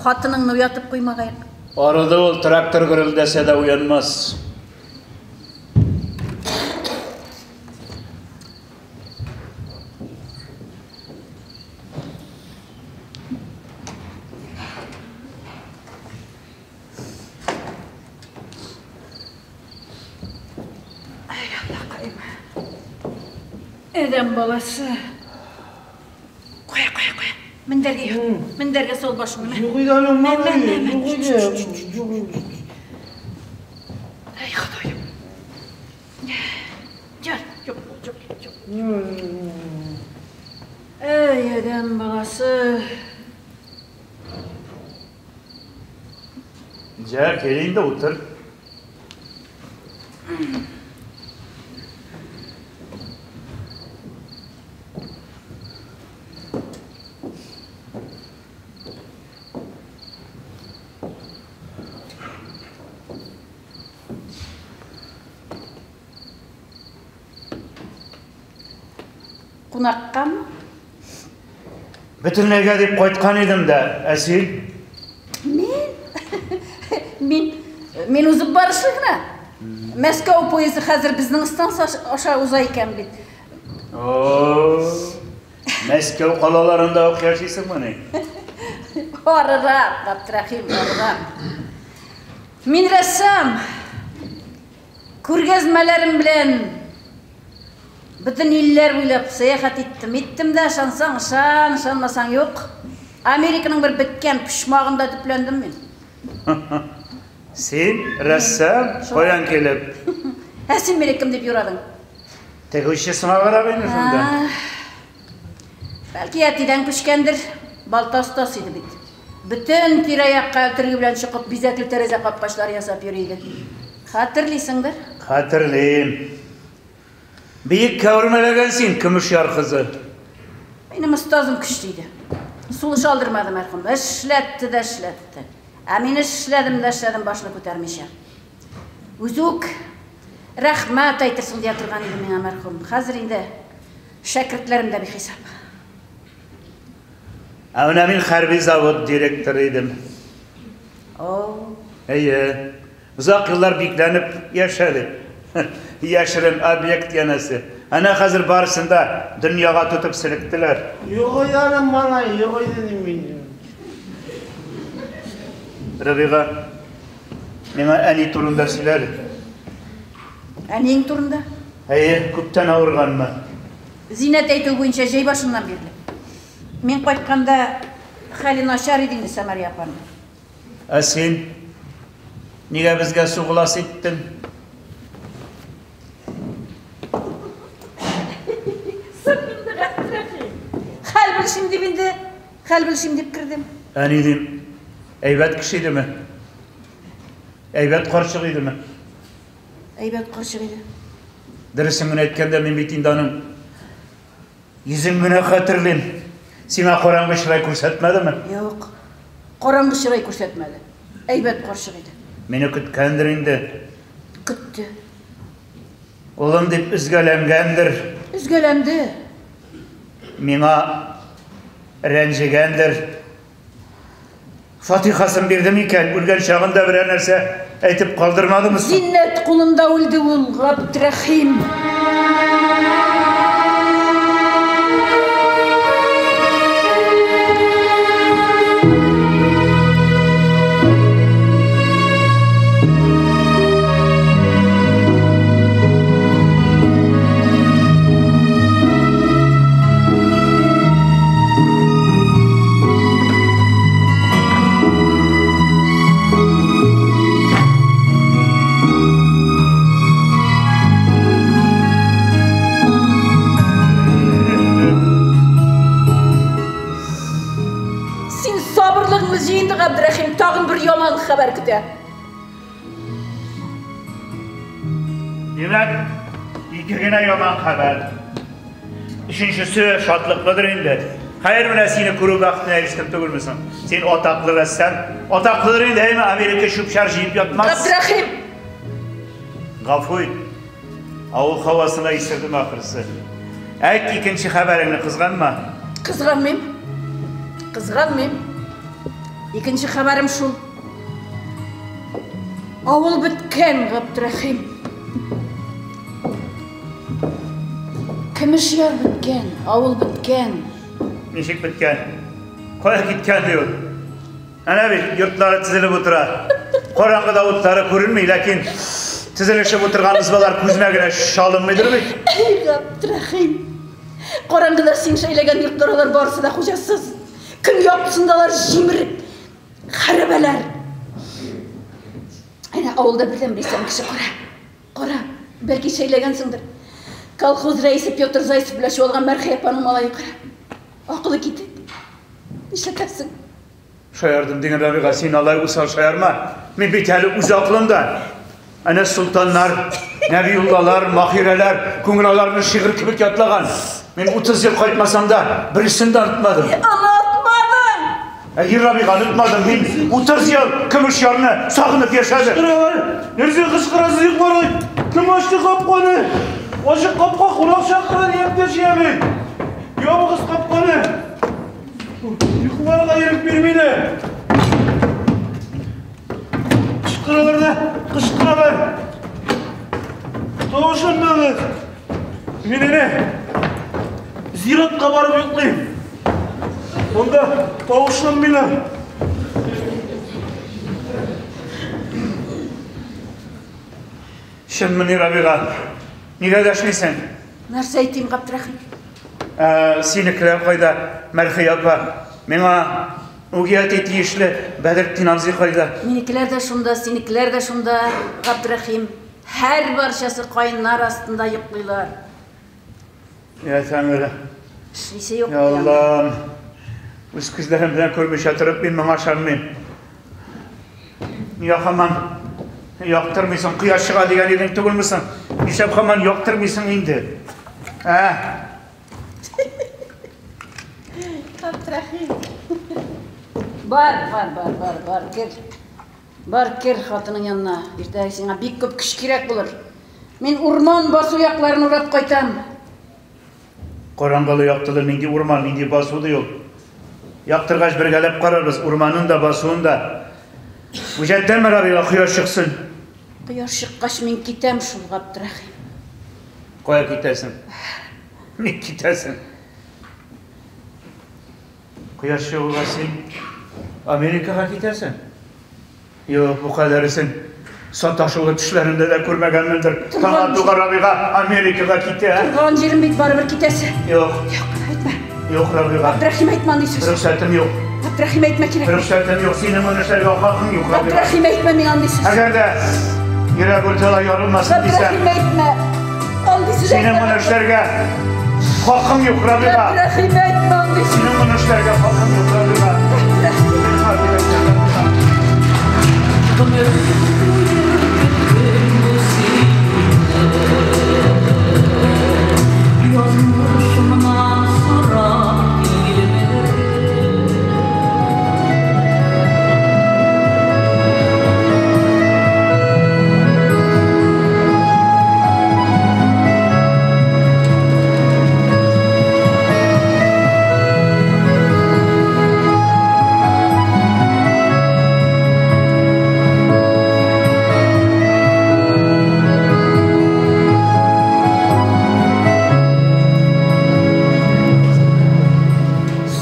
хатыныңны уятып куймагаек. Арыды ул, трактор гөрелдәсә дә уянмас. Ай, Аллакаем. Адәм баласы. Кая, кая, кая. Мендәргә ят. Мендәргә сал башыңны. Юк иде аның, Мә, мә, малай, мә, мә. юк иде. Юк иде. Ай, Ходаем. Яр, юк, юк, юк. Эй, адәм баласы. Җә, кил инде, утыр. Кунаккамы? Бөтенләйгә дип кайткан идем дә, ә син? Мин? Мин, мин узып барышлый гына. Мәскәү поезды хәзер безнең станция аша уза икән бит. О, Мәскәү калаларында ук яшисеңмени? Арырак, Габдрәхим, арырак. Мин рәссам. Күргәзмәләрем белән бөтен илләр буйлап сәяхәт иттем. Иттем дә, ышансаң, ышан, ышанмасаң, юк. Американың бер беткән почмагында төпләндем мин. Син рәссам, каян килеп? Ә син мине кем дип юрадың? Тегүче сымаграк инде шунда. Бәлки әтидән күчкәндер, балта остасы иде бит. Бөтен тирә-якка өрге белән чокып, бизәкле тәрәзә капкачлары ясап йөри иде. Хәтерлисеңдер? Хәтерлим. Биеккә үрмәләгән син, көмеш яр кызы. Минем остазым көчле иде. Сулыш алдырмады мәрхүм. Эшләтте дә эшләтте. Ә мин эшләдем дә эшләдем башны күтәрмичә. Үзе үк рәхмәт әйтерсең дия торган иде миңа мәрхүм. Хәзер инде шәкертләрем дә бихисап. Ә менә мин хәрби завод директоры идем. О. Әйе. Озак еллар бикләнеп яшәдек. Яшерен объект янәсе. Әнә хәзер барысын да дөньяга тотып селектеләр. Юк иде аның, малай, юк иде дим мин. Рабига, миңа әни турында сөйлә әле. Әниең турында? Әйе, күптән авырганмы? Зиннәт әйтүе буенча җәй башыннан бирле. Мин кайтканда хәле начар иде инде Сәмәрия апаның. Ә син нигә безгә сугыласы иттең? Соң инде, Габдрәхим. Хәл белешим дип инде, хәл белешим дип кердем. Әни дим, әйбәт кеше идеме? Әйбәт карчык идеме? Әйбәт карчык иде. Дөресен генә әйткәндә, мин бит инде аның йөзен генә хәтерлим. Сиңа караңгы чырай күрсәтмәдеме? Юк. Караңгы чырай күрсәтмәде. Әйбәт карчык иде. Мине көткәндер инде. Көтте. Улым дип өзгәләнгәндер. Өзгәләнде. Миңа рәнҗегәндер. Фатихасын бирде микән? Үлгән чагында берәр нәрсә әйтеп калдырмадымы соң? Зиннәт кулында үлде ул, Габдрәхим. Син сабырлыгыңны җый инде, Габдрәхим, тагын бер яман хәбәр көтә. Димәк, ике генә яман хәбәр. Өченчесе шатлыклыдыр инде. Хәер, менә сине күрү бәхетенә ирештем түгелме соң? Син атаклы рәссам. Атаклыдыр инде, әйме, Америка чүп-чар җыеп ятмас. Габдрәхим! Гафу ит. Авыл һавасына исердем ахрысы. Әйт икенче хәбәреңне, кызганма. Кызганмыйм. Кызганмыйм. Икенче хәбәрем шул. Авыл беткән, Габдрәхим. Көмешьяр беткән, авыл беткән. Ничек беткән? Кая киткән ди ул? Әнә бит йортлары тезелеп утыра. Караңгыда утлары күренми, ләкин тезелешеп утырган избалар күзенә генә чалынмыйдыр бит. Әй, Габдрәхим. Караңгыда син шәйләгән йортлар алар барысы да хуҗасыз. Көн яктысында алар җимерек хәрабәләр. Әнә авылда бердәнбер исән кеше кара. Кара, бәлки шәйләгәнсеңдер. Колхоз рәисе Петр Зайцев белән чуалган Мәрхия апаның малае кара. Акылы китек. Нишләтәсең? Шаярдым диген, Рабига, син алай усал шаярма. Мин бит әле үз акылымда. Әнә солтаннар, Нәбиуллалар, Махирәләр күңел аларны шигырь кебек ятлаган. Мин 30 ел кайтмасам да, берсен дә онытмадым. Онытмадың! Әйе, Рабига, онытмадым. Мин 30 ел көмеш ярны сагынып яшәдем. Кычкыралар. Нәрсә кычкырасыз юк Кем ачты капканы? Ачык капка кунак чакыра дип яшәмин. Ябыгыз капканы. Йокларга ирек бирмиләр. Кычкыралар да, кычкыралар. Тавышланмагыз. Мин әнә зиратка барып йоклыйм. Монда тавышланмыйлар. Чынмыни, Рабига? Нигә дәшмисең? Нәрсә әйтим, Габдрәхим? Ә, синекеләр кайда, Мәрхия апа? Миңа үги әти тиешле Бәдретдин абзый кайда? Минекеләр дә шунда, синекеләр дә шунда, Габдрәхим. Һәр барчасы каеннар астында йоклыйлар. Я Тәңре. Эшлисе юк. Я Аллам. Үз күзләрем белән күрмичә торып, мин моңа ышанмыйм. Нигә һаман яктырмыйсың? Кояш чыга дигән идең түгелме соң? Нишләп һаман яктырмыйсың инде? Ә? Габдрәхим. Бар, бар, бар, бар, бар, кер. Бар, кер хатының янына. Иртәгә сиңа бик күп көч кирәк булыр. Мин урман басу якларын урап кайтам. Караңгылы яктылы нинди урман, нинди басу ди ул. Яктыргач бергәләп карарбыз урманын да, басуын да. Үҗәтләнмә, Рабига, кояш чыксын. Кояш чыккач мин китәм шул, Габдрәхим. Кая китәсең? Ник китәсең? Кояш чыгуга син Америкага китәсең? Юк, бу кадәресен саташулы төшләремдә дә күрмәгәнмендер. Таң атуга Рабига Америкага китә. Торган җирем бит барыбер китәсе. Юк. Юк, әйтмә. Юк, Рабига. Габдрәхим, әйтмә андый сүз. Рөхсәтем юк. Габдрәхим, әйтмә кирәк. Рөхсәтем юк. Синең моны эшләргә хакың юк, Рабига. Габдрәхим, әйтмә миңа андый сүз. Әгәр дә йөрәк урталай ярылмасын дисәң. Габдрәхим, әйтмә. Андый сүз Синең моны эшләргә хакың юк, Рабига. Габдрәхим, әйтмә андый сүз. Синең моны эшләргә хакың юк, Рабига. Язмышымнан сорап килмереп.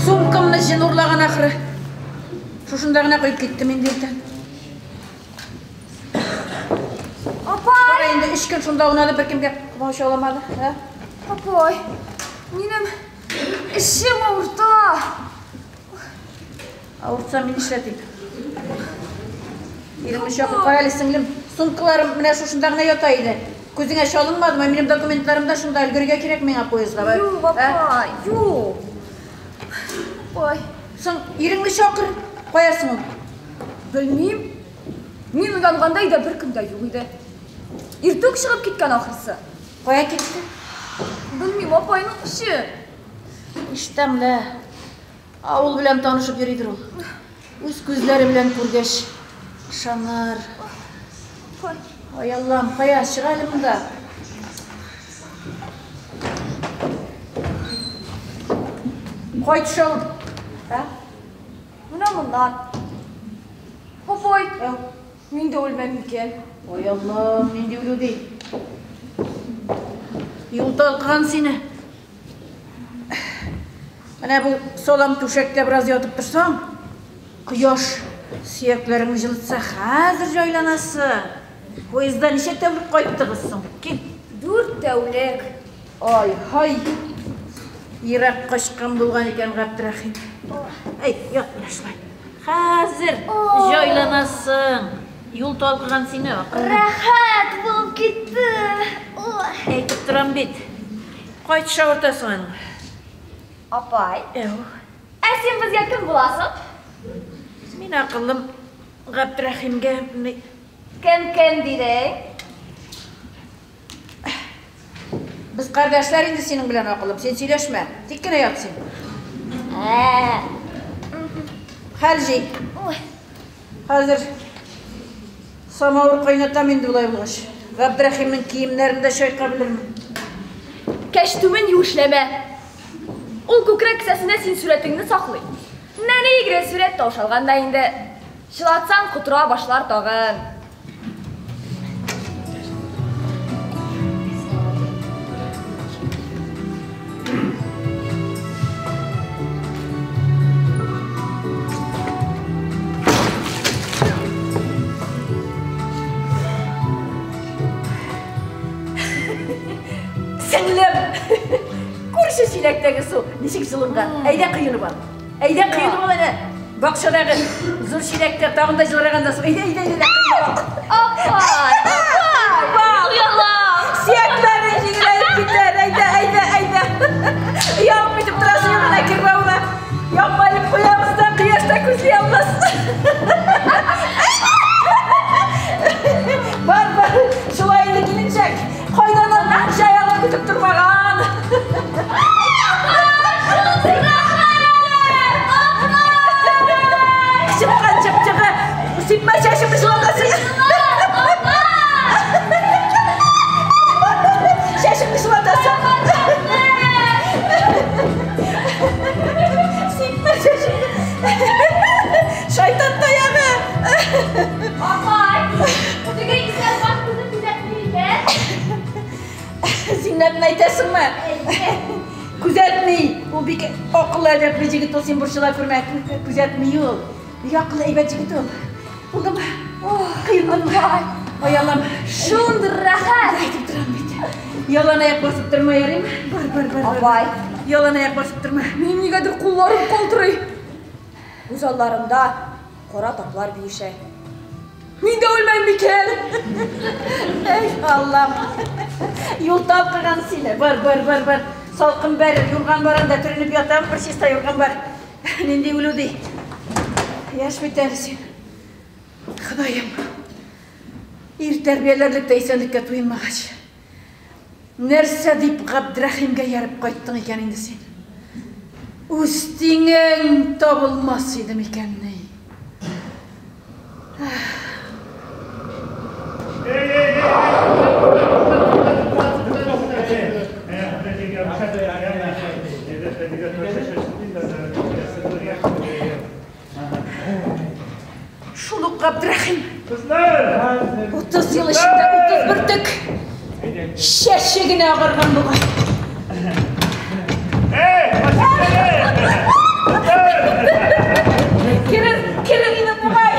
Сумкамны җен урлаган ахры. Шушында гына куеп киттем инде иртән. Апай! Кара инде өч көн шунда аунады, беркемгә комачауламады. Ә? Апай, минем эчем авырта. Авыртса мин нишләтим? Иреңне чакырып кара әле, сеңлем. Сумкаларым менә шушында гына ята иде. Күзеңә чалынмадымы? Минем документларым да шунда, өлгерергә кирәк миңа поездга. Юк, апай, юк. Апай. Соң, иреңне чакыр. Кая соң ул? Белмим. Мин уянганда өйдә беркем дә юк иде. Иртүк чыгып киткән ахрысы. Кая китте? Белмим, апайның эше. Ишетәм лә. Авыл белән танышып йөридер ул. Үз күзләре белән күргәч, ышаныр. Ай Аллам, кая, чык әле монда. Кай төшә ул? Ә? Менә моннан. Апай, мин дә үлмәм микән? Ой, Аллам, нинди үлү ди? Юл талкыган сине. Менә бу салам түшәктә бераз ятып торсаң, кояш сөякләреңне җылытса, хәзер җайланасың. Поездда ничә тәүлек кайттыгыз соң? Кил. 4 тәүлек. Ай, һай. Ерак качкан булган икән Габдрәхим. Әй, ят менә шулай. Хәзер җайланасың. Юл талкыган сине, акыллым. Рәхәт булып китте. Әйтеп торам бит. Кайтыш авыртасың аның. Апай. Әү. Ә син безгә кем буласың? Мин акыллым Габдрәхимгә. Кем-кем дидең? Без кардәшләр инде синең белән, акыллым. Син сөйләшмә. Тик кенә ят син. Хәл җый. Хәзер самавыр кайнатам инде болай булгач. Габдрәхимнең киемнәрен дә чайка белермен. Кәчтүмен юешләмә. Ул күкрәк кесәсендә син сурәтеңне саклый. Нәни генә сурәт таушалган да инде. Чылатсаң котыра башлар тагын. Сеңлем, күрше чиләктәге су ничек җылынган? Әйдә коенып ал. Әйдә коенып ал әнә. Бакчадагы зур чиләктә тагын да җылыраган да су. Әйдә, әйдә, әйдә, коенып ал. Апай, апай, оялам. Сөякләрең җиңеләеп китәр. Әйдә, әйдә, әйдә. Ягып итеп торасың менә кермәүне. Япма элеп куябыз да, кояшта күзли алмас. Бар, бар, шулай инде киленчәк. Кайнанаңнан чәй алып көтеп тормаган. Чыккан чыпчыгы, сипмә чәчемне чылатасың. Чәчемне чылатасың. Сипмә чәчемне. Шайтан таягы. Апай, теге исән баш күзен күзәтми микән? Зиннәтне әйтәсеңме? Күзәтми. Ул бик акыллы, әдәпле җегет ул, син борчыла күрмә. Күзәтми ул. Бик акыллы, әйбәт җегет ул. Булдымы? Кыендымы? Ай, Аллам. Шундый рәхәт. Әйтеп торам бит. Ялан аяк басып торма, ярыймы? Бар, бар, бар, бар. Апай. Ялан аяк басып торма. Минем нигәдер кулларым калтырый. Үз алларымда кара таплар биешә. Мин дә үлмәм микән? Эй, Аллам. Юл талкыган сине. Бар, бар, бар, бар. Салкын бәрер, юрган бар анда, төренеп ятам, бер чиста юрган бар. Нинди үлү ди. Яшь бит әле син. Ходаем. Ир тәрбияләрлек тә исәнлеккә туенмагач. Нәрсә дип Габдрәхимгә ярып кайттың икән инде син? Үз тиңең табылмас иде микән ни? Шул ук Габдрәхим. 30 ел эчендә 30 бөртек чәче генә агарган бугай. Керер, керер инде бугай.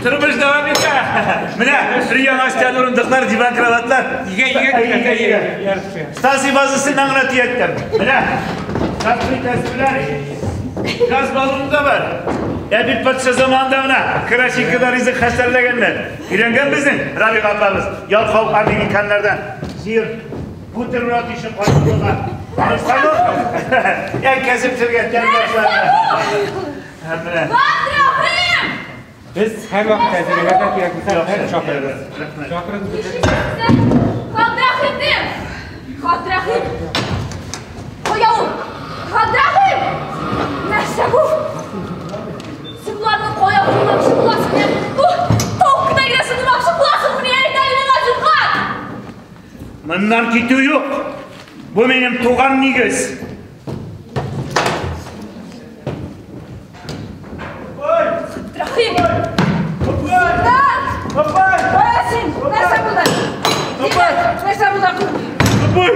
Тормыш дәвам итә. Менә бер яңа өстәл, урындыклар, диван, кроватьлар. Игә, игә, игә, игә. Станция базасыннан гына төяттем. Менә газ плитәсе белән газ баллоны да бар. Ә бит патша заманында гына красикада ризык хәстәрләгәннәр. Өйрәнгән безнең Рабига апабыз. Ялкау американнардан җир бутерброд ише кайтылган. Әнкәсе пешергән тәмле. Менә. Габдрәхим! Без һәрвакыт әзер, әгәр дә кирәк булса, һәр чакырыгыз. Чакырыгыз безне. Габдрәхим дим! Габдрәхим! Кая ул? Габдрәхим! Нәрсә бу? Син боларны кая куймакчы буласың, ә? Бу тау кенәгәсен сындырмакчы буласың, менә әйт әле миңа, зинһар! Моннан китү юк. Бу минем туган нигез. Рәхим! Зиннәт! Кая син? Нәрсә булды? Зиннәт, нәрсә булды? Апай!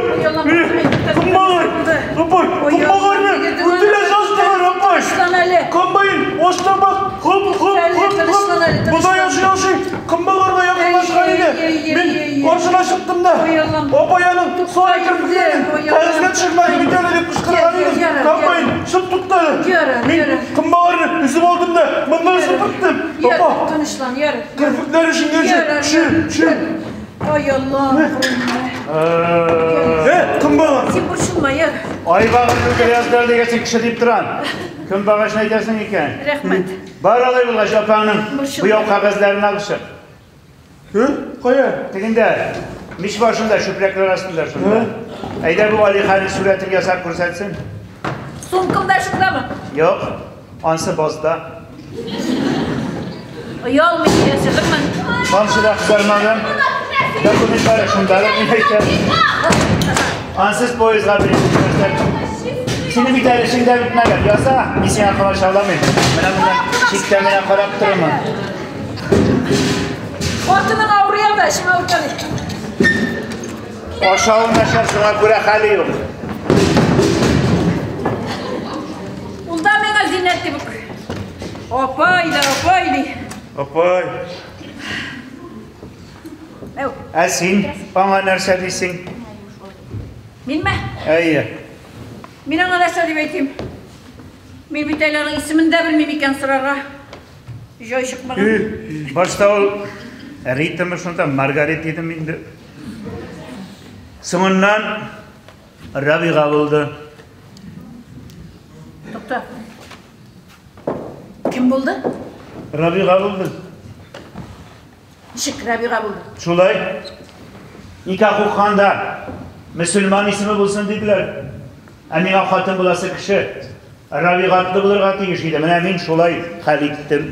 Кымбагыр! Апай! Кымбагырны үтерә яздылар, апай! Тынычлан әле. Комбайн, аштан бак, хоп, хоп, хоп, хоп. Бодай ашый ашый, кымбагырга якынлашкан иде. Мин каршына чыктым да. Апай аның сары керфекләрен кәгазьгә төшермәде бит әле дип кычкырган идем. Комбайн шып туктады. Мин кымбагырны өзеп алдым да, моннан сыпырттым. Апа! Тынычлан, ярар. Керфекләр өчен төшер, төшер. Ай Аллам, Э, кымбагыр. Син борчылма, яр. Айбагырны үтерә яздылар дигәч, кеше дип торам. Көнбагышны әйтәсең икән. Рәхмәт. Бар алай булгач, апаңның буяу кәгазьләрен алып чык. Һы? Кая? Тегендә, мич башында, чүпрәкләр астында шунда. Әйдә бу Алиханның сурәтен ясап күрсәтсен. Сумкам да шундамы? Юк, ансы базда. Оялмый ясадыңмы? Тамчы да кызармадым. Документлары шунда да мин әйтәм. Ансыз поездга билет күрсәт. Синең бит әле эшең дә бетмәгән. Яса, мин сиңа комачауламыйм. Менә моннан читтән генә карап торырмын. Хатының авырый анда, эшең авырта бит. Ашавы начар, шуңа күрә хәле юк. Ул да миңа Зиннәт дип үк. Апай да апай ди. Апай. Әү. Ә син аңа нәрсә дисең? Минме? Әйе. Мин аңа нәрсә дип әйтим? Мин бит әле аның исемен дә белмим икән сорарга. Җай чыкмаган. Башта ул Ритамы шунда Маргарит дидем инде. Соңыннан Рабига булды. Тукта. Кем булды? Рабига булды. Ничек Рабига булды? Шулай. Никах укыганда мөселман исеме булсын диделәр. Ә миңа хатын буласы кеше Рабига атлы булырга тиеш иде. Менә мин шулай хәл иттем.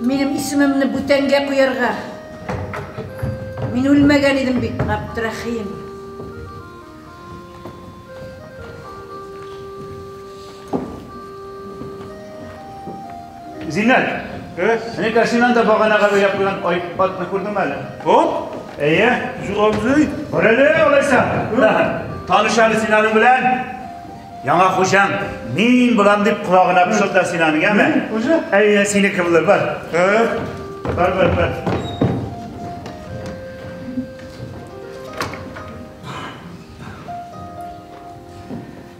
Минем исемемне бүтәнгә куярга. Мин үлмәгән идем бит, Габдрәхим. Зиннәт, әнә син анда баганага бәйләп куйган ай атны күрдеңме әле? Оп! Әйе. Юк, абзый. Бар әле, алайса. Таныш әле син аның белән. Яңа хуҗаң, мин булам дип колагына пышылда син аның, яме? Хуҗа? Әйе, синеке булыр, бар. Бар, бар, бар.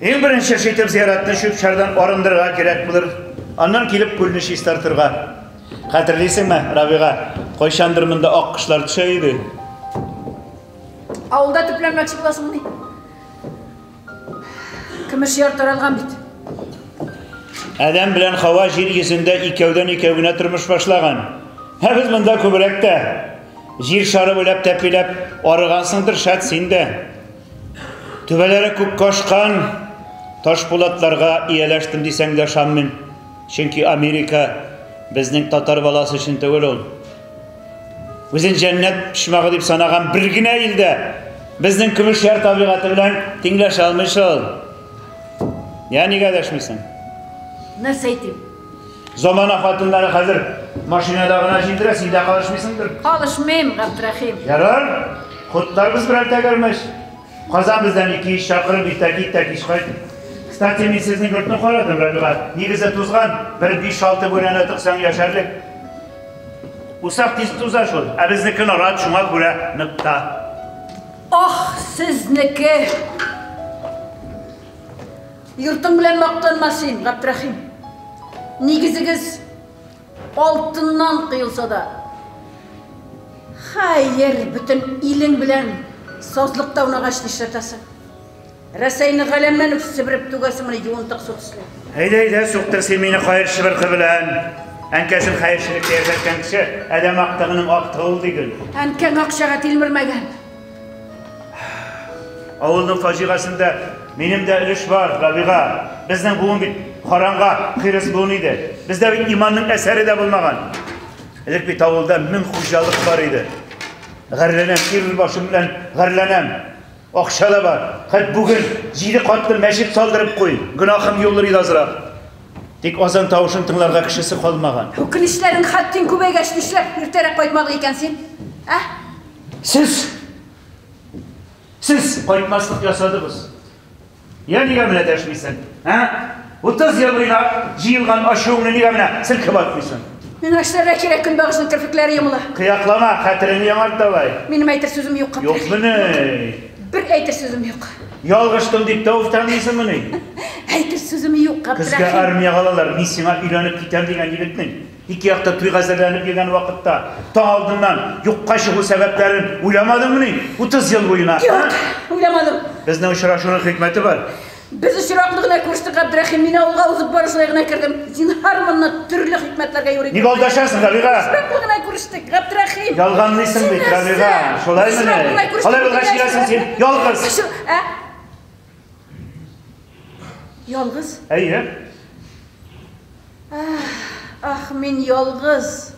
Иң беренче эш итеп зиратны чүп-чардан арындырырга кирәк булыр. Аннан килеп күлне чистартырга. Хәтерлисеңме, Рабига, кайчандыр монда ак кошлар төшә иде. Авылда төпләнмәкче буласыңмыни? Көмеш яр таралган бит. Адәм белән Хава җир йөзендә икәүдән-икәү генә тормыш башлаган. Ә без монда күбрәк тә. Җир шары буйлап тәпиләп арыгансыңдыр, шәт син дә. Түбәләре күккә ашкан таш пулатларга ияләштем дисәң дә ышанмыйм. Чөнки Америка безнең татар баласы өчен түгел ул. Үзен җәннәт почмагы дип санаган бер генә илдә безнең көмеш яр табигате белән тиңләшә алмый шул. Я нигә дәшмисең? Нәрсә әйтим? Замана хатыннары хәзер машинада гына җилдерә, син дә калышмыйсыңдыр. Калышмыйм, Габдрәхим. Ярар. Хутларбыз берәр тәгәрмәч. Казан бездән 200 чакрым, иртә кит тә кич кайт. Кстати, мин сезнең йортны карадым, Рабига. Нигезе тузган, бер 5-6 бүрәнә тыксаң яшәрлек. Усак тиз туза шул, ә безнеке нарат, шуңа күрә ныкта. Ах, сезнеке! Йортың белән мактанма син, Габдрәхим. Нигезегез алтыннан коелса да. Хәер, бөтен илең белән сазлыкта уйнагач нишләтәсең? Рәсәйне галәмнән үк себереп түгәсең менә юынтык су төсле. Әйдә, әйдә, суктыр син мине каер чыбыркы белән. Әнкәсен хәерчелеккә яшәткән кеше адәм актыгының актыгы ул дигел. Әнкәң акчага тилмермәгән. Авылның фаҗигасендә минем дә өлеш бар, Рабига. Безнең буын бит харамга хирыс буын иде. Бездә бит иманның әсәре дә булмаган. Элек бит авылда 1000 хуҗалык бар иде. Гарьләнәм, ир башым белән гарьләнәм. Акча да бар. Хәт бүген җиде катлы мәчет салдырып куй. Гөнаһым юылыр иде азрак. Тик азан тавышын тыңларга кешесе калмаган. Үкенечләрең хәттин күбәйгәч, нишләп иртәрәк кайтмадың икән син? Ә? Сез Сез кайтмаслык ясадыгыз. Я нигә менә дәшмисең? Ә? 30 ел буена җыелган ачуыңны нигә менә селкеп атмыйсың? Миңа эшләргә кирәк, көнбагышның керфекләре йомыла. Кыяклама, хәтереңне яңарт давай. Минем әйтер сүзем юк, Габдрәхим. Юкмыни? Бер әйтер сүзем юк. Ялгыштым дип тә уфтанмыйсыңмыни? Әйтер сүзем юк, Көзгә Габдрәхим. армиягә алалар, мин сиңа өйләнеп китәм дигән егетнең ике якта туйга әзерләнеп йөргән вакытта таң алдыннан юкка чыгу сәбәпләрен уйламадыңмыни 30 ел буена? Юк, уйламадым. Безнең очрашуның хикмәте бар. Без очраклы гына күрештек, Габдрәхим. Мин авылга узып барышлай гына кердем. Зинһар, монны төрле хикмәтләргә юрый. Ник алдашасың, Рабига? Очраклы гына күрештек, Габдрәхим. Ялганлыйсың бит, Рабига. Шулаймыни? Алай булгач киләсең син ялгыз. Ә? Ялгыз? Әйе. Ах, мин ялгыз.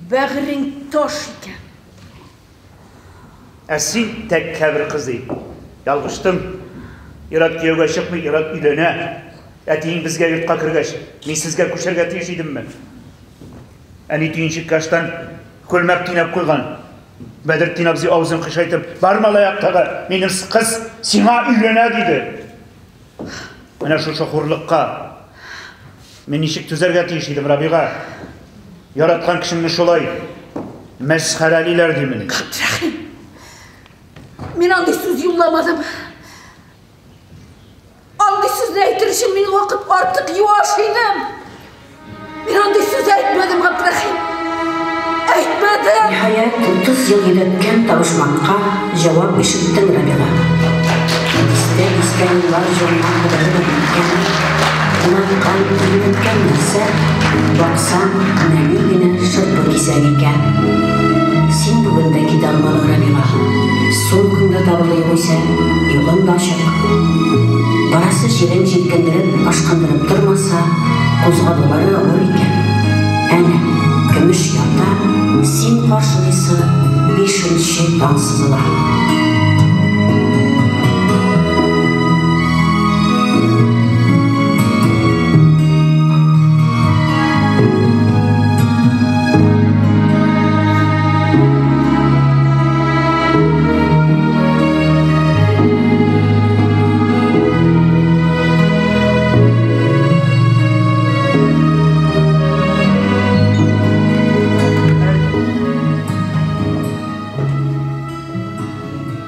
Бәгърең таш икән. Ә син тәкәббер кызый. Ялгыштым. Ир-ат кияүгә чыкмый, ир-ат өйләнә. Әтиең безгә йортка кергәч, мин сезгә күчәргә тиеш идемме? Әни төенчек каштан күлмәк төйнәп куйган. Бәдретдин абзый авызын кыйшайтып, бар малай актагы, минем кыз сиңа өйләнә, диде. Менә шушы хурлыкка мин ничек түзәргә тиеш идем, Рабига? Яраткан кешеңне шулай мәсхәрәлиләр димени? Габдрәхим, мин андый сүз юлламадым. Андый сүзне әйтер өчен мин вакыт артык юаш идем. Мин андый сүз әйтмәдем, Габдрәхим. Әйтмәдем. Ниһаять, 30 ел йөдәткән табышмакка җавап ишеттең, Рабига. Дистә-дистә еллар җанга кадәрле үткән, кунаткан, йөдәткән нәрсә, баксаң, нәни генә шырпы кисәге икән. Син бүген дә китә алмадың, Рабига. Сумкаң да табылды югыйсә, юлың да ачык. Барасы җирең җилкендереп, ашкындырып тормаса, кузгалулары авыр икән. Әнә, көмеш ярда син каршылыйсы бишенче таң сызыла.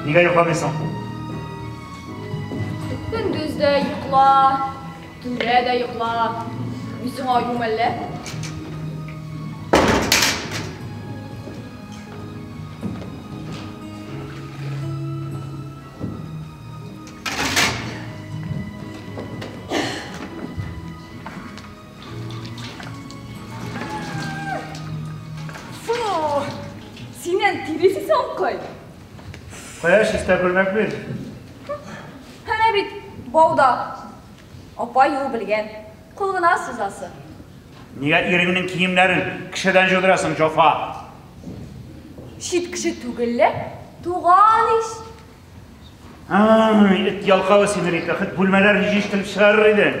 Нигә йокламыйсың? Көндез дә йокла, төнлә дә йокла. Мин сиңа аю мәллә? Фу! Синнән тиресе соңкый. Кая чиста күлмәк бир. Әнә бит бауда. Апа юып белгән. Кул гына сузасы. Нигә иреңнең киемнәрен кешедән җудырасың, Җофа? Чит кеше түгел лә, туган ич. Ай, эт ялкавы син, Рита, хет бүлмәләрне җыештырып чыгарыр идең.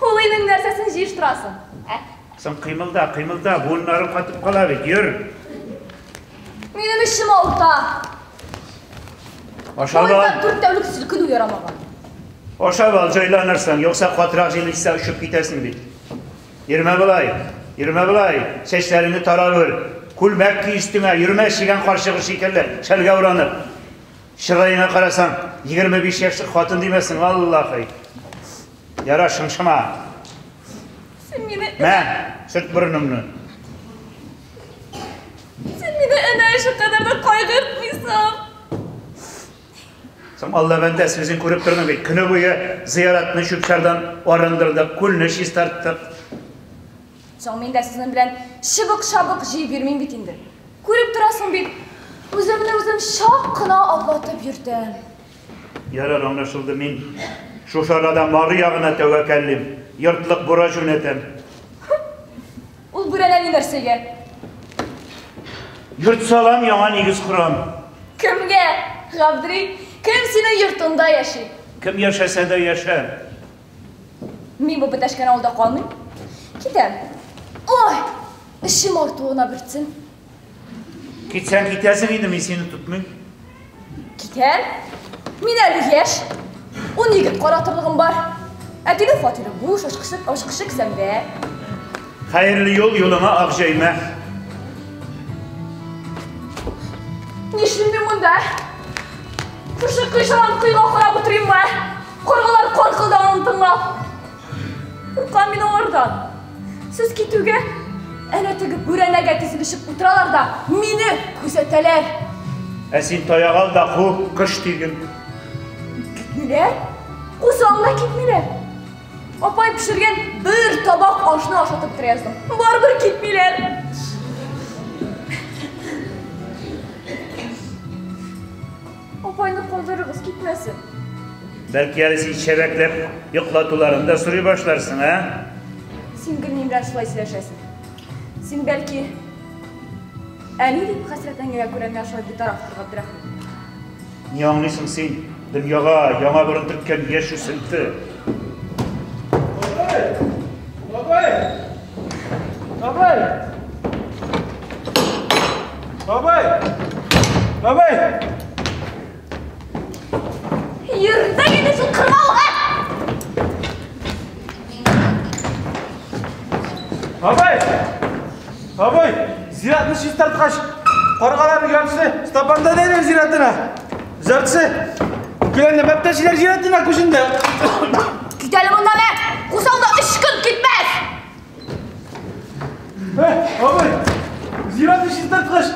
Ул өйнең нәрсәсен җыештырасың, ә? Соң кыймылда, кыймылда, буыннарың катып кала бит, йөр. Минем эчем авырта. Ашап ал. Поезддан 4 тәүлек селкенү ярамаган. Ашап ал, җайланырсың, юкса катырак җил исә очып китәсең бит. Йөрмә болай, йөрмә болай, чәчләреңне тарап өр. Күлмәк ки өстеңә, йөрмә чигән карчыгы шикелле, шәлгә уранып. Чыраеңа карасаң, 25 яшьлек хатын димәсең, Аллахый. Яра, шыңшыма. Син мине... Мә, сөрт борыныңны. Син мине әнә шул кадәр дә кайгыртмыйсың. Соң Алла бәндәсе, үзең күреп тордың бит. Көне буе зыяратны чүп-чардан арындырдык, күлне чистарттык. Соң мин дә сезнең белән чыбык-чабык җыеп йөрмим бит инде. Күреп торасың бит, үземне үзем чак кына атлатып йөртәм. Ярар, аңлашылды. Мин шушы арада Мары ягына тәвәккәллим. Йортлык бура җүнәтәм. Ул бүрәнә ни нәрсәгә? Йорт салам, яңа нигез корам. Кемгә? Габдри, кем синең йортыңда яши? Кем яшәсә дә яшәр. Мин бу бетәшкән авылда калмыйм. Китәм. Ой, эшем артуына бетсен. Китсәң китәсең инде, мин сине тотмыйм. Китәм. Мин әле яшь. Ун егет каратырлыгым бар. Әтинең фатиры буш, ачкычы, ачкычы кесәмдә. Хәерле юл, юлыңа ак җәймә. Нишлим мин монда? Шушы кыйшалан коега карап утырыйммы? Каргалар каркылдавын тыңлап. Куркам мин алардан. Сез китүгә әнә теге бүрәнәгә тезелешеп утыралар да мине күзәтәләр. Ә син таяк ал да ку, кыш диген. Китмиләр. Кусаң да китмиләр. Апай пешергән бер табак ашны ашатып тора яздым. Барыбер китмиләр. Апайны калдырыгыз, китмәсен. Бәлки әле син чәбәкләп йоклатуларын да сорый башларсың, ә? Син гел минем белән шулай сөйләшәсең. Син бәлки әни дип хәсрәтләнгәнгә күрә миңа шулай битарафтыр, Габдрәхим. Ни аңлыйсың син? Дөньяга яңа борын төрткән яшь үсенте. Бабай! Бабай! Бабай! Бабай! Бабай! Йөрдең инде шул кырмалга! Бабай! Бабай! Зиратны чистарткач, каргаларның яртысы Стапанда дәйләр зиратына. Яртысы Гөләндәм әптәшиләр зиратына күченде. Кит әле моннан, ә! Кусаң да өч көн китмәс! Абый, зиратны чистарткач,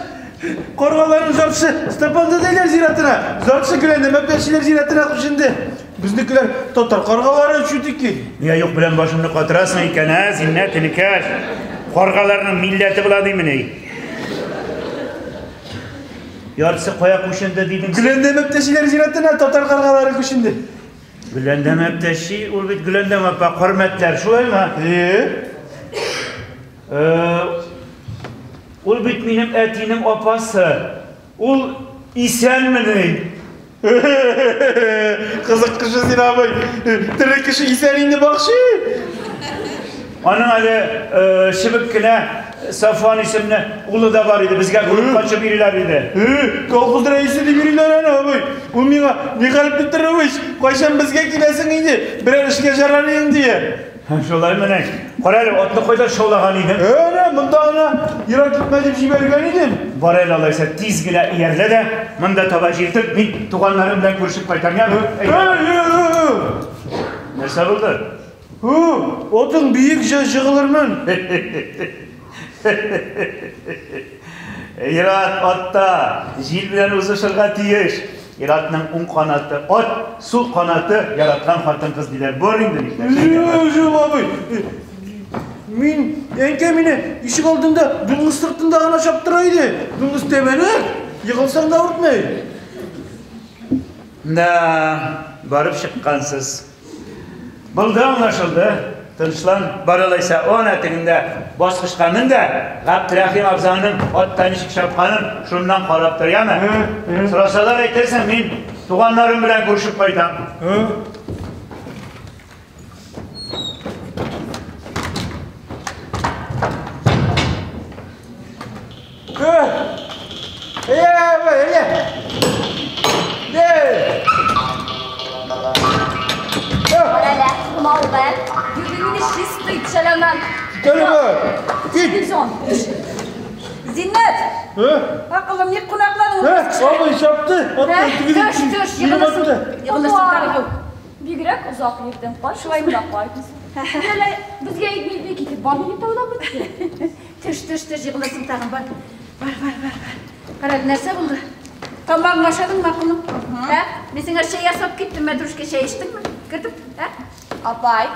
каргаларның яртысы Степан дәдәйләр зиратына, яртысы Гөләндәм әптәшиләр зиратына күченде. Безнекеләр татар каргалары чүтики. Нигә юк белән башымны катырасың икән, ә, Зиннәт энекәш? Каргаларның милләте була димени? Яртысы кая күченде дидең син? Гөләндәм әптәшиләр зиратына татар каргалары күченде. Гөләндәм әптәши, ул бит Гөләндәм апа, Кармәтләр, шулаймы? Э? Ул бит минем әтинең апасы. Ул исәнмени? Кызык кеше син, абый. Тере кеше исән инде бакчы. Аның әле чебек кенә Сафуан исемле улы да бар иде. Безгә күреп качып йөриләр иде. Колхоз рәисе дип йөриләр аны, абый. Ул миңа, Михаил Петрович, кайчан безгә киләсең инде? Берәр эшкә жарарыйм, дия. Шулай менә. Кара әле, атны кайда шаулаган идең? Әнә, монда гына ерак китмә дип җибәргән идем. Бар әле алайса, тиз генә иярлә дә, монда таба җилтер, мин туганнарым белән күрешеп кайтам, яме? Нәрсә булды? Һу, атың биек җыгылырмын. Ир-ат атта җил белән узышырга тиеш. Ир-атның уң канаты ат, сул канаты яраткан хатын-кыз диләр. Бар инде нишләп. Юк, юк, абый. Мин, әнкәй мине ишек алдында дуңгыз сыртында гына чаптыра иде. Дуңгыз тәбәнәк, егылсаң да авыртмый. Да, барып чыккансыз. Булды, аңлашылды. Тынычлан, бар алайса, әнә тегендә баскычка мен дә, Габдрәхим абзаңның атта ничек чапканын шуннан карап тор, яме? Сорасалар әйтерсең, мин туганнарым белән күрешеп кайтам. Зиннәт! Акылым, ник кунакланың? Абый чапты. Төш, төш, егылырсың. Егылырсың тагын. Бигрәк озак йөрдең, кайт, шулай да кайт. Әле безгә әйтми китеп бармый дип уйлап бетте. Төш, төш, төш, егылырсың тагын, бар. Бар, бар, бар, бар. Кара, нәрсә булды? Тамагыңны ашадыңмы, акылым? Ә? Мин сиңа чәй ясап киттем, мәтрүшкә чәй эчтеңме? Кертеп, ә? Апай,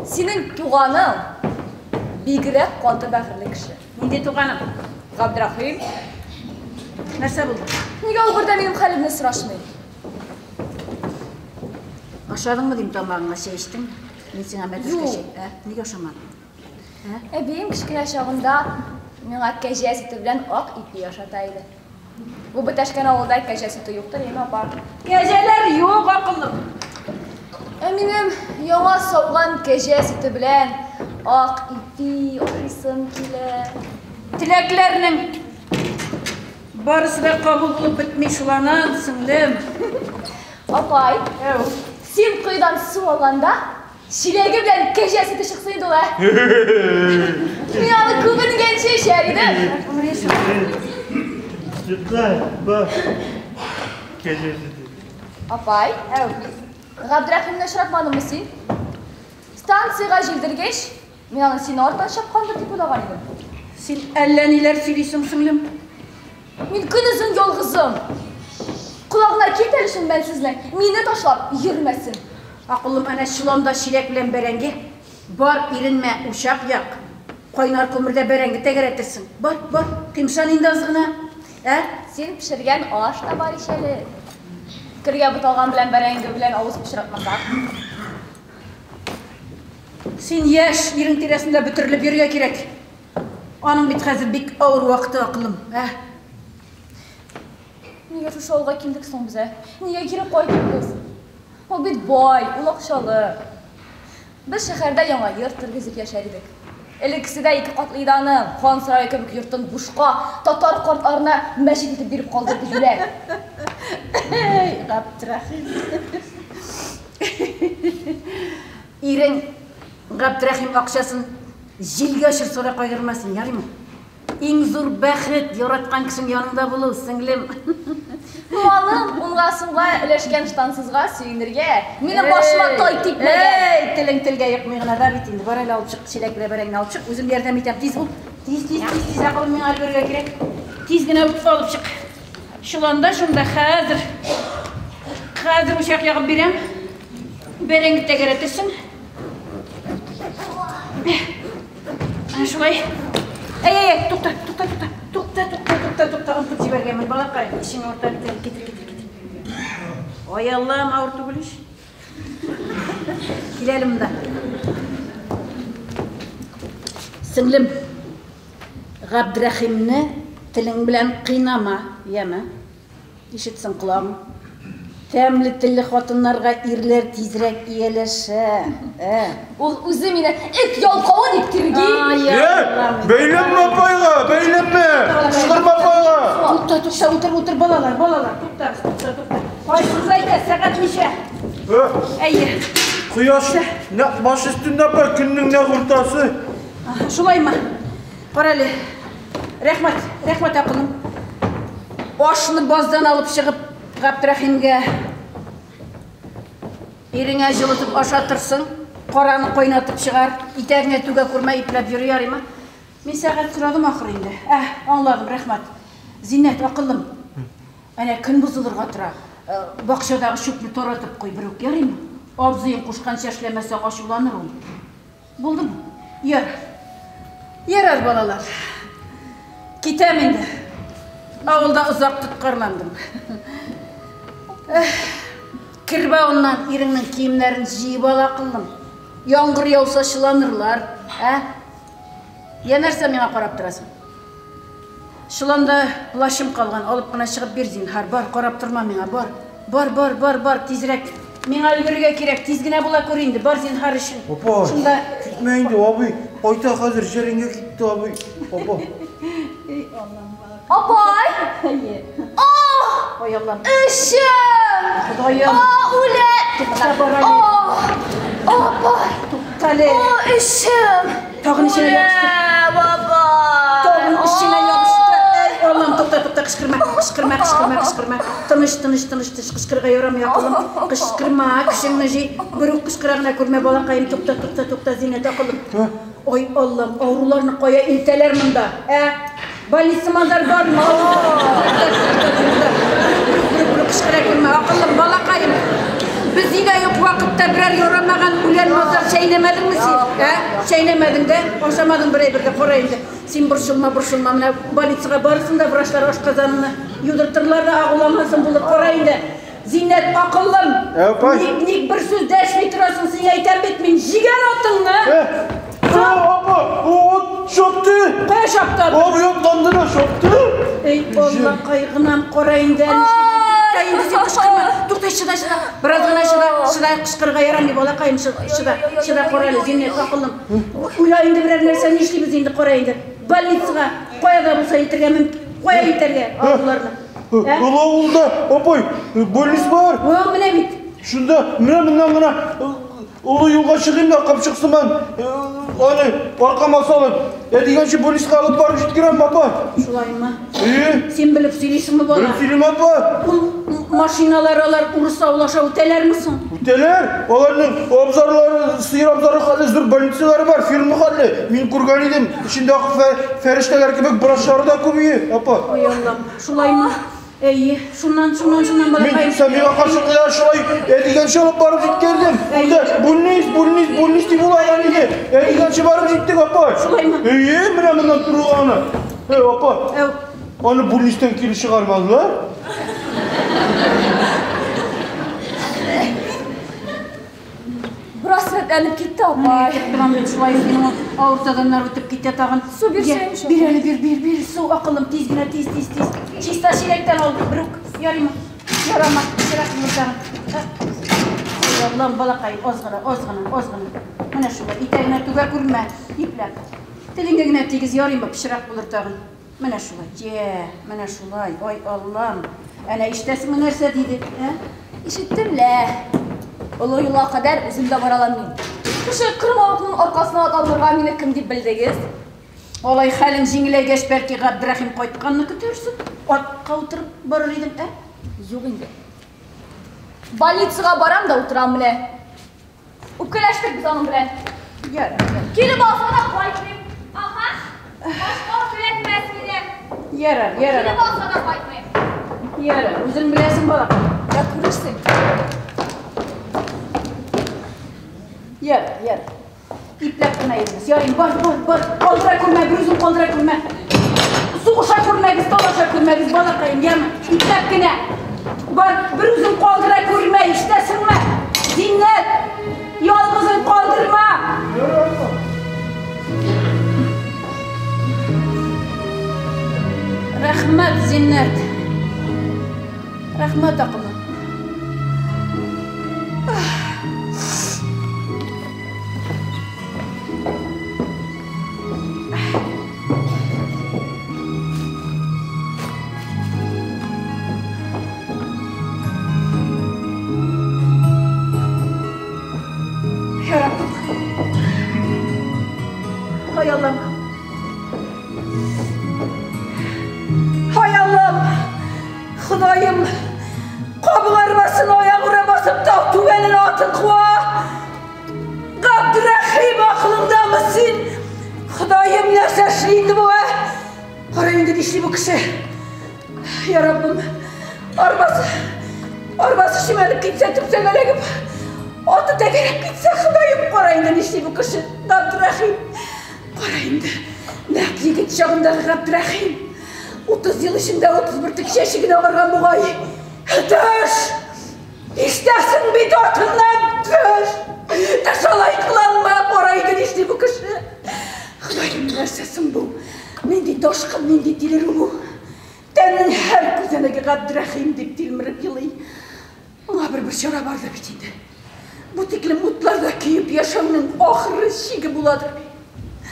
синең туганың бигрәк каты бәгырьле кеше. Нинди туганың? Габдрахим. Нәрсә булды? Нигә ул бер дә минем хәлемне сорашмый? Ашадыңмы дим тамагыңа, чәй эчтеңме? Мин сиңа мәтрүшкә чәй. Ә? Нигә ашамадың? Әбием кечкенә чагында Миңа кәҗә сөте белән ак ипи ашата иде. Бу бетәшкән авылда кәҗә сөте юктыр, әйме, апа? Кәҗәләр юк, акыллым. Ә минем яңа сауган кәҗә сөте белән ак ипи ашыйсым килә. Теләкләрнең барысы да кабул булып бетми шул анан, сеңлем. Апай, син коедан су алганда, чиләге белән кәҗә сөте чыксын иде ул, ә? Мин аны күбенгәнче эчәр идем. Чыкты, бар. Кәҗә сөте. Апай, Габдрәхимне очратмадыңмы син? Станциягә җилдергәч, мин аны синең арттан чапкандыр дип уйлаган идем. Син әллә ниләр сөйлисең, сеңлем. Мин көнозын ялгызым. Колагына килт әле шул мәнсезнең, мине ташлап йөрмәсен. Акыллым, әнә чоланда чиләк белән бәрәңге. Бар, иренмә, учак як. Кайнар күмердә бәрәңге тәгәрәтерсең. Бар, бар, кыймшан инде аз гына. Ә? Син пешергән аш та бар ич әле. Кергә буталган белән бәрәңге белән авыз пычратмасак. Син яшь, ирең тирәсендә бөтерелеп йөрергә кирәк. Аның бит хәзер бик авыр вакыты, акыллым. Ә? Нигә шушы авылга килдек соң без, ә? Нигә кире кайттык без? Ул бит бай, ул акчалы. Без шәһәрдә яңа йорт тергезеп яшәр идек. Элеккесе дә ике катлы иде аның. Хан сарае кебек йортын бушка татар картларына мәчет итеп биреп калдырды җүләр. Әй, Габдрәхим. Ирең Габдрәхим акчасын җилгә очырса да кайгырма син, ярыймы? Иң зур бәхет, яраткан кешең яныңда булу, сеңлем. Малым уңга сулга өләшкән штансызга сөенергә. Минем башыма тай типмәгән. Әй, телең телгә йокмый гына да бит инде. Бар әле алып чык, чиләк белән бәрәңгене алып чык. Үзем ярдәм итәм. Тиз бул. Тиз, тиз, тиз, тиз, акылым миңа өлгерергә кирәк. Тиз генә алып чык. Чоланда шунда хәзер. Хәзер учак ягып бирәм. Бәрәңге тәгәрәтерсең. Әнә шулай. Әй, әй, әй, тукта, тукта, тукта. Тукта, тукта, тукта, тукта. Онытып җибәргәнмен, балакай. Эчең авырта бит әле. Китер, китер, китер. Ай, Аллам, авыр түгел ич. Кил әле монда. Сеңлем, Габдрәхимне телең белән кыйнама, яме? Ишетсен колагың. Тәмле телле хатыннарга ирләр тизрәк ияләшә. Ә. Ул үзе мине эт ялкавы дип тирги. Бәйләнмә апайга, бәйләнмә! Кычкырма апайга! Тукта, тукта, утыр, утыр, балалар, балалар, туктагыз, тукта, тукта. Кайсыгыз әйтә, сәгать ничә? Әйе. Кояш нәкъ баш өстендә апай, көннең нәкъ уртасы. Шулаймы? Кара әле. Рәхмәт, рәхмәт, акылым. Ашны баздан алып чыгып, Габдрәхимгә иреңә җылытып ашатырсың, караны кайнатып чыгар, итәгеңә түгә күрмә, ипләп йөр, ярыймы? Мин сәгать сорадым ахыр инде. Ә, аңладым, рәхмәт. Зиннәт, акыллым. Әнә көн бозылырга тора. Бакчадагы чүпне таратып куй берүк, ярыймы? Абзыең кушканча эшләмәсәң, ачуланыр ул. Булдымы? Ярар. Ярар, балалар. Китәм инде. Авылда озак тоткарландым. Кербавыннан иреңнең киемнәрен җыеп ал, акыллым. Яңгыр яуса чыланырлар, ә? Я нәрсә миңа карап торасың? Чоланда плащым калган, алып кына чыгып бир, зинһар. Бар, карап торма миңа, бар. Бар, бар, бар, бар, тизрәк. Миңа өлгерергә кирәк, тиз генә була күр инде, бар, зинһар өчен. Апа, Шунда китмә инде, абый. Кайта хәзер, җәреңгә китте, абый. Апа. Эй, Аллам. Апай! Әйе. Ах! Ой, Аллам. Эшем! Ходаем. А, үлә! Тукта, бар әле. А, апай! Туктале. А, эшем! Тагын эченә ябышты. Үлә, бабай! Тагын эченә ябышты. Эй, Аллам, тукта, тукта, кычкырма, кычкырма, кычкырма, кычкырма. Тыныч, тыныч, тыныч, тыныч, кычкырырга ярамый, акыллым. Кычкырма, көчеңне җый. Берүк кычкыра гына күрмә, балакаем. Тукта, тукта, тукта, Зиннәт, акыллым. Ой, Аллам, авыруларны кая илтәләр монда, ә? Больница мазар бармы? Берүк кычкыра күрмә, акыллым, балакаем. Без өйдә юк вакытта берәр ярамаган үлән мазар чәйнәмәдеңме син? Ә? Чәйнәмәдең дә, ашамадың бер әйбер дә, кара инде. Син борчылма, борчылма, менә больницага барырсың да, врачлар ашказаныңны юдыртырлар да, агуламасың булыр, кара инде. Зиннәт, акыллым, Апай. ник, ник бер сүз дәшми торасың, сиңа әйтәм бит мин, җигәр атыңны. Апа, ут чапты. Кая чапты. Абый атланды да чапты. Эй, Алла кайгынам, кара инде, әле тукта инде син кычкырма. Тукта, чыда, чыда. Бераз гына чыда, чыда, кычкырырга ярамый, балакаем, чыда, чыда, кара әле, Зиннәт акыллым. Уйла инде берәр нәрсә, нишлибез инде, кара инде. Больницага, кая да булса илтергә мөмкин, кая илтергә авыруларны. Олы авылда, апай, больниц бар. О, менә бит. Шунда, менә моннан гына олы юлга чыгыйм да, капчык сыман, аны аркама салып, ә дигәнче больницага алып барып җиткерәм, апа. Шулаймы? Әйе. Син белеп сөйлисеңме, бала? Белеп сөйлим, апа. Ул машиналар алар урыс авыл аша үтәләрме соң? Үтәләр. Аларның абзарлары, сыер абзары хәтле зур больницалары бар, фирма хәтле. Мин күргән идем. Эчендә ак фәрештәләр кебек врачлары да күп ие, апа. Ой, Аллам, шулаймы? Әйе, шуннан, шуннан, шуннан, балакаем. Мин Сәмига карчыкны шулай ә дигәнче алып барып җиткердем. Анда больниц, больниц, больниц дип улаган иде. Ә дигәнче барып җиттек, апа. Шулаймы? Әйе, менә моннан торуга аны. Әй, апа. Әү. Аны больництан кире чыгармадылар. Бераз рәтләнеп китте, апай. Әйтеп торам бит, шулай синең ул авыртаганнар үтеп китә тагын. Су бирсәң, Йә, Бир әле, бир, бир, бир, су, акыллым, тиз генә, тиз, тиз, тиз. Чиста чиләктән ал, берүк. Ярыймы? Ярама, пычрак булыр тагын. Ай, Аллам, балакай, аз гына, аз гына, аз гына. Менә шулай, итәгенә түгә күрмә, ипләп. Телеңә генә тигез, ярыймы, пычрак булыр тагын. Менә шулай, йә, менә шулай, ай Аллам. Әнә ишетәсеңме нәрсә диде, ә? Ишеттем лә. Олы юлга кадәр үзем дә бара алам мин. Шушы кырмавыкның аркасына атланырга мине кем дип белдегез? Алай хәлең җиңеләйгәч, бәлки Габдрәхим кайтканны көтәрсең? Атка утырып барыр идең, ә? Юк инде. Больницага барам да утырам менә. Үпкәләштек без аның белән. Ярар, ярар. Килеп алса да кайтмыйм. Ага. Башка үпкәләтмәс мине. Ярар, ярар. Килеп алса да кайтмыйм. Ярар, үзең беләсең, балакай. Я күрерсең. Ярар, ярар. Ипләп кенә йөрегез. Ярый, бар, бар, бар. Калдыра күрмә, берүзең калдыра күрмә. Сугыша күрмәгез, талаша күрмәгез, балакаем, яме. Ипләп кенә. Бар, берүзең калдыра күрмә, ишетәсеңме? Зиннәт, ялгызың калдырма. Рәхмәт, Зиннәт. Рәхмәт, акыллым. Я Раббым. Һай Аллам. Һай Аллам. Ходаем. Кабык арбасын аягүрә басып тау түбәненә атын куа. Габдрәхим, акылыңдамы син? Ходаем, нәрсә эшли инде бу, ә? Кара инде нишли бу кеше? Я Раббым, арбасы, арбасы чимәлеп китсә, төпсәгә эләгеп, аты тәгәрәп китсә, Ходаем, кара инде нишли бу кеше? Габдрәхим, кара инде, нәкъ егет чагындагы Габдрәхим. 30 ел эчендә 30 бөртек чәче генә агарган бугай. Төш! Ишетәсең бит, артыннан төш! Төш алай кыланма, кара инде нишли бу кеше? Ходаем, нәрсә соң бу? Нинди ташкын, нинди тилерү бу? Тәннең һәр күзәнәге Габдрәхим дип тилмереп елый. Моңа бер-бер чара бардыр бит инде. Бу тиклем утларда көеп яшәүнең ахыры чиге буладыр бит.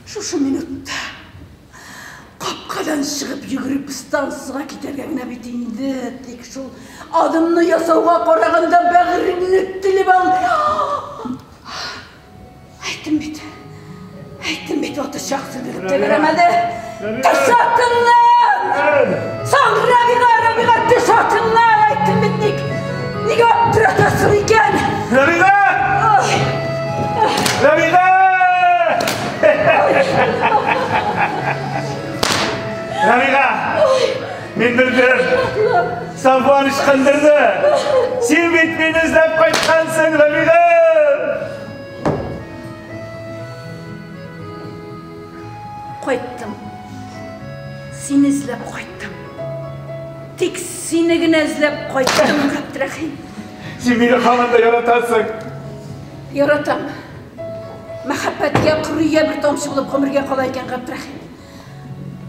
Шушы минутта капкадан чыгып йөгереп станцияга китәргә генә бит инде. Тик шул адымны ясауга караганда бәгыремне телеп ал. Әйттем бит. Әйттем бит, аты чак сүндереп тәгәрәмәде. Төш атыннан! Соң, Рабига, Рабига, төш атыннан! Әйттем бит, ник, нигә аптыратасың икән? Рабига! Рабига! Рабига! Мин белдем. Сафуан ычкындырды. Син бит мине эзләп кайткансың, Рабига! Кайттым. Сине эзләп кайттым. Тик сине генә эзләп кайттым, Габдрәхим. Син мине һаман да яратасың. Яратам. Мәхәббәт я корый, я бер тамчы булып гомергә кала икән, Габдрәхим.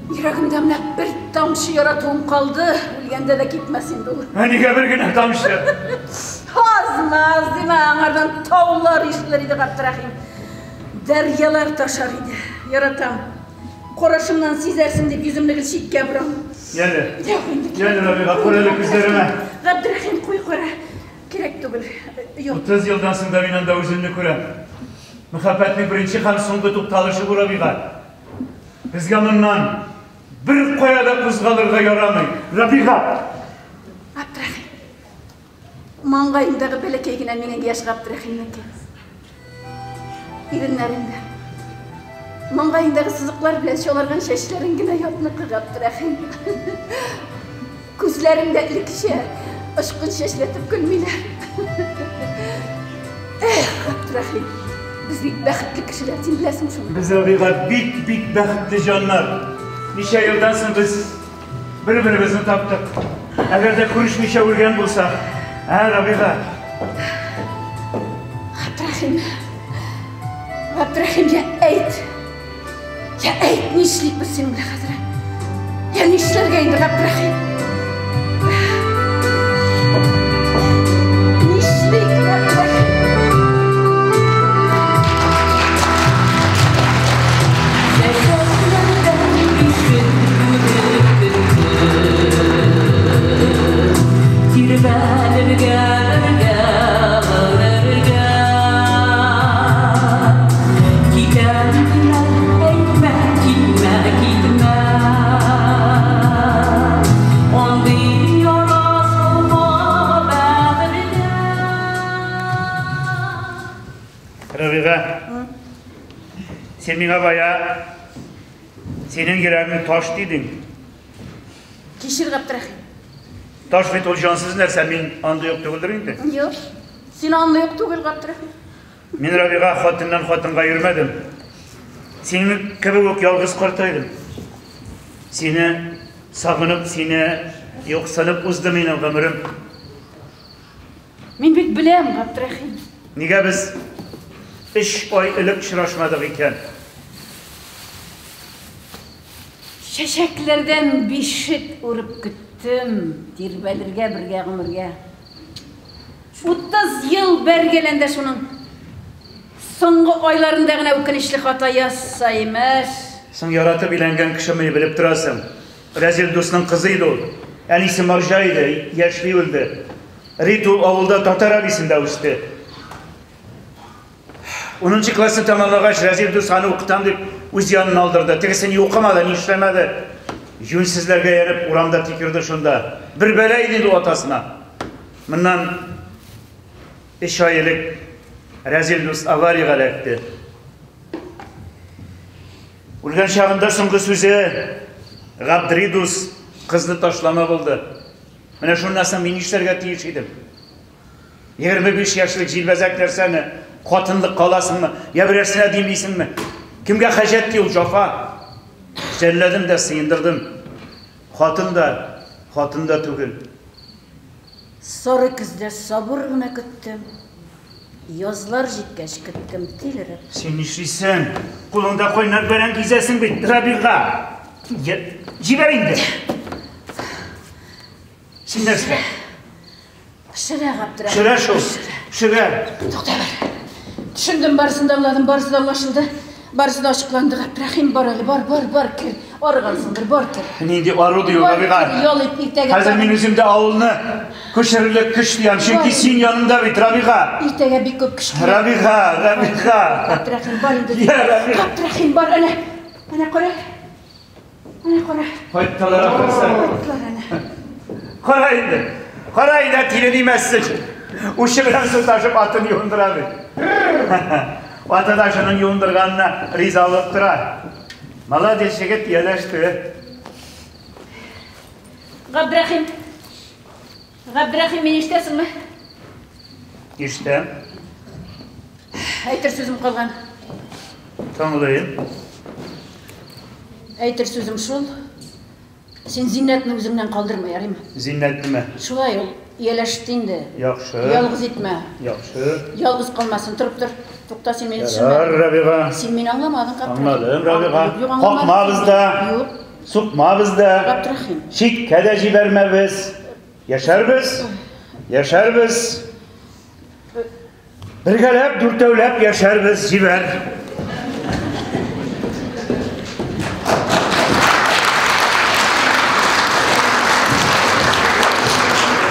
Йөрәгемдә менә бер тамчы яратуым калды. Үлгәндә дә китмәс инде ул. Ә нигә бер генә тамчы? Азмы-аз димә, аңардан таулар ишелер иде Габдрәхим. Дәрьялар ташар иде. Яратам. Карашымнан сизәрсең дип йөземне гел читкә борам. Яле. Юк инде. Яле, Рабига, күр әле күзләремә. Габдрәхим, куй кара. Кирәк түгел. Юк. 30 елдан соң да мин анда үземне күрәм. Мәхәббәтнең беренче һәм соңгы тукталышы бу, Рабига. Безгә моннан бер кая да кузгалырга ярамый. Рабига! Габдрәхим. Маңгаендагы бәләкәй генә миңа яшь Габдрәхимнеке. Иреннәрендә. Маңгаендагы сызыклар белән чаларган чәчләрең генә ятныкы Габдрәхим. Күзләрең дә элеккечә очкын чәчләтеп көлмиләр. Эх, Габдрәхим, без бик бәхетле кешеләр, син беләсең шуны. Без Рабига бик-бик бәхетле җаннар. Ничә елдан соң без бер-беребезне таптык. Әгәр дә күрешмичә үлгән булсак, ә, Рабига? Габдрәхим, Габдрәхим, я әйт. Я әйт, нишлик без синең белән хәзер? Я нишләргә инде, Габдрәхим? Нишлик, Габдрәхим? Тирбәлергә бергә гомергә. Китәм димә, әйтмә, китмә, китмә. Андый яра салма бәгырьгә. Рабига, син миңа бая синең йөрәгең таш дидең. Кичер, Габдрәхим. Таш бит ул җансыз нәрсә, мин андый ук түгелдер инде. Юк, син андый ук түгел, Габдрәхим. Мин Рабига хатыннан хатынга йөрмәдем. Синең кебек үк ялгыз картайдым. Сине сагынып, сине юксынып узды минем гомерем. Мин бит беләм, Габдрәхим. Нигә без өч ай элек очрашмадык икән? Чәчәкләрдән бишек үреп көттем, тирбәлергә бергә гомергә. 30 ел бәргәләнде шуның. Соңгы айларында гына үкенечле хата язса, имеш. Соң яратып өйләнгән кешемени, белеп торасың. Рәзил дусның кызы иде ул. Әнисе марҗа иде, яшьли үлде. Рит ул авылда татар әбисендә үсте. Унынчы классны тәмамлагач, Рәзил дус аны укытам дип үз янына алдырды. Тегесе ни укымады, ни эшләмәде. Юньсезләргә ияреп урамда тик йөрде шунда. Бер бәла иде инде ул атасына. Моннан өч ай элек Рәзил дус авариягә эләкте. Үлгән чагында соңгы сүзе Габдри дус кызны ташлама булды. Менә шуннан соң мин нишләргә тиеш идем? 25 яшьлек җилбәзәк нәрсәне хатынлыкка аласыңмы, я берәрсенә димлисеңме? Кемгә хаҗәт ди ул җафа? Жәлләдем дә сыендырдым. Хатын да, хатын да түгел. Сары көздә сабыр гына көттем. Язлар җиткәч көттем тилереп. Син нишлисең? Кулыңда кайнар бәрәңге изәсең бит, Рабига. Җибәр инде. Син нәрсә? Пешерә, Габдрәхим. Пешерә шул. Пешерә. Тукта бер. Төшендем, барысын да аңладым, барысы да аңлашылды. Барысы да ачыкланды, Габдрәхим, бар әле, бар, бар, бар, кер. Арыгансыңдыр, бар, кер. Нинди ару ди ул, Бар, Рабига. кер, ял ит, иртәгә Хәзер тагын. мин үзем дә авылны күчерерлек көч тоям, чөнки Бар. син янымда бит, Рабига. Иртәгә бик күп көч кирәк. Рабига, Рабига. Габдрәхим, бар инде. Я, Рабига. Габдрәхим, бар, әнә. Әнә, кара. Әнә кара. Кайттылар ахрысы. Кайттылар әнә. Кара инде. Кара инде, тиле димәссең. Учы белән су ташып атын юындыра бит. Аты да шуның юындырганына ризалык тора. Молодец егет, ияләште. Габдрәхим. Габдрәхим, мине ишетәсеңме? Ишетәм. Әйтер сүзем калган. Тыңлыйм. Әйтер сүзем шул. Син Зиннәтне үзеңнән калдырма, ярыймы? Зиннәтнеме? Шулай ул ияләште инде. Яхшы. Ялгыз итмә. Яхшы. Ялгыз калмасын, торып тор. Тукта, син мине Ярар, төшенмәдең. Рабига. Син мине аңламадың, Габдрәхим. Аңладым, Рабига. Юк, аңламадың. Какмабыз да. Юк. Сукмабыз да. Габдрәхим. Читкә дә җибәрмәбез. Яшәрбез. Яшәрбез. Бергәләп, дүртәүләп яшәрбез, җибәр.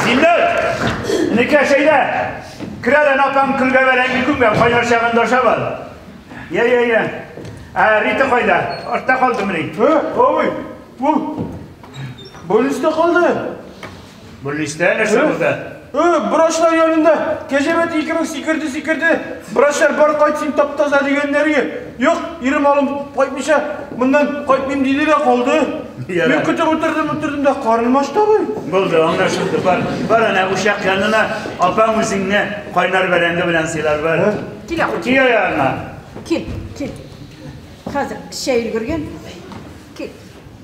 Зиннәт! Энекәш, әйдә! Кер әле, апаң көлгә бәрәңге күмгән, кайнар чагында ашап ал. Я, я, я. Ә Рита кайда? Артта калдымыни? Э, абый, бу больниста калды. Больниста нәрсә булды? Э, врачлар янында кәҗәбәт кебек сикерде, сикерде. Врачлар бар кайт син тап-таза дигәннәргә. Юк, ирем алып кайтмыйча, моннан кайтмыйм диде дә калды. Ярар. Мин көтеп утырдым, утырдым да карным ачты абый. Булды, аңлашылды. Бар, бар әнә учак янына апаң үзеңне кайнар бәрәңге белән сыйлар бар. Кил, абый. Кил аягыңа. Кил, кил. Хәзер чәй өлгергән. Кил.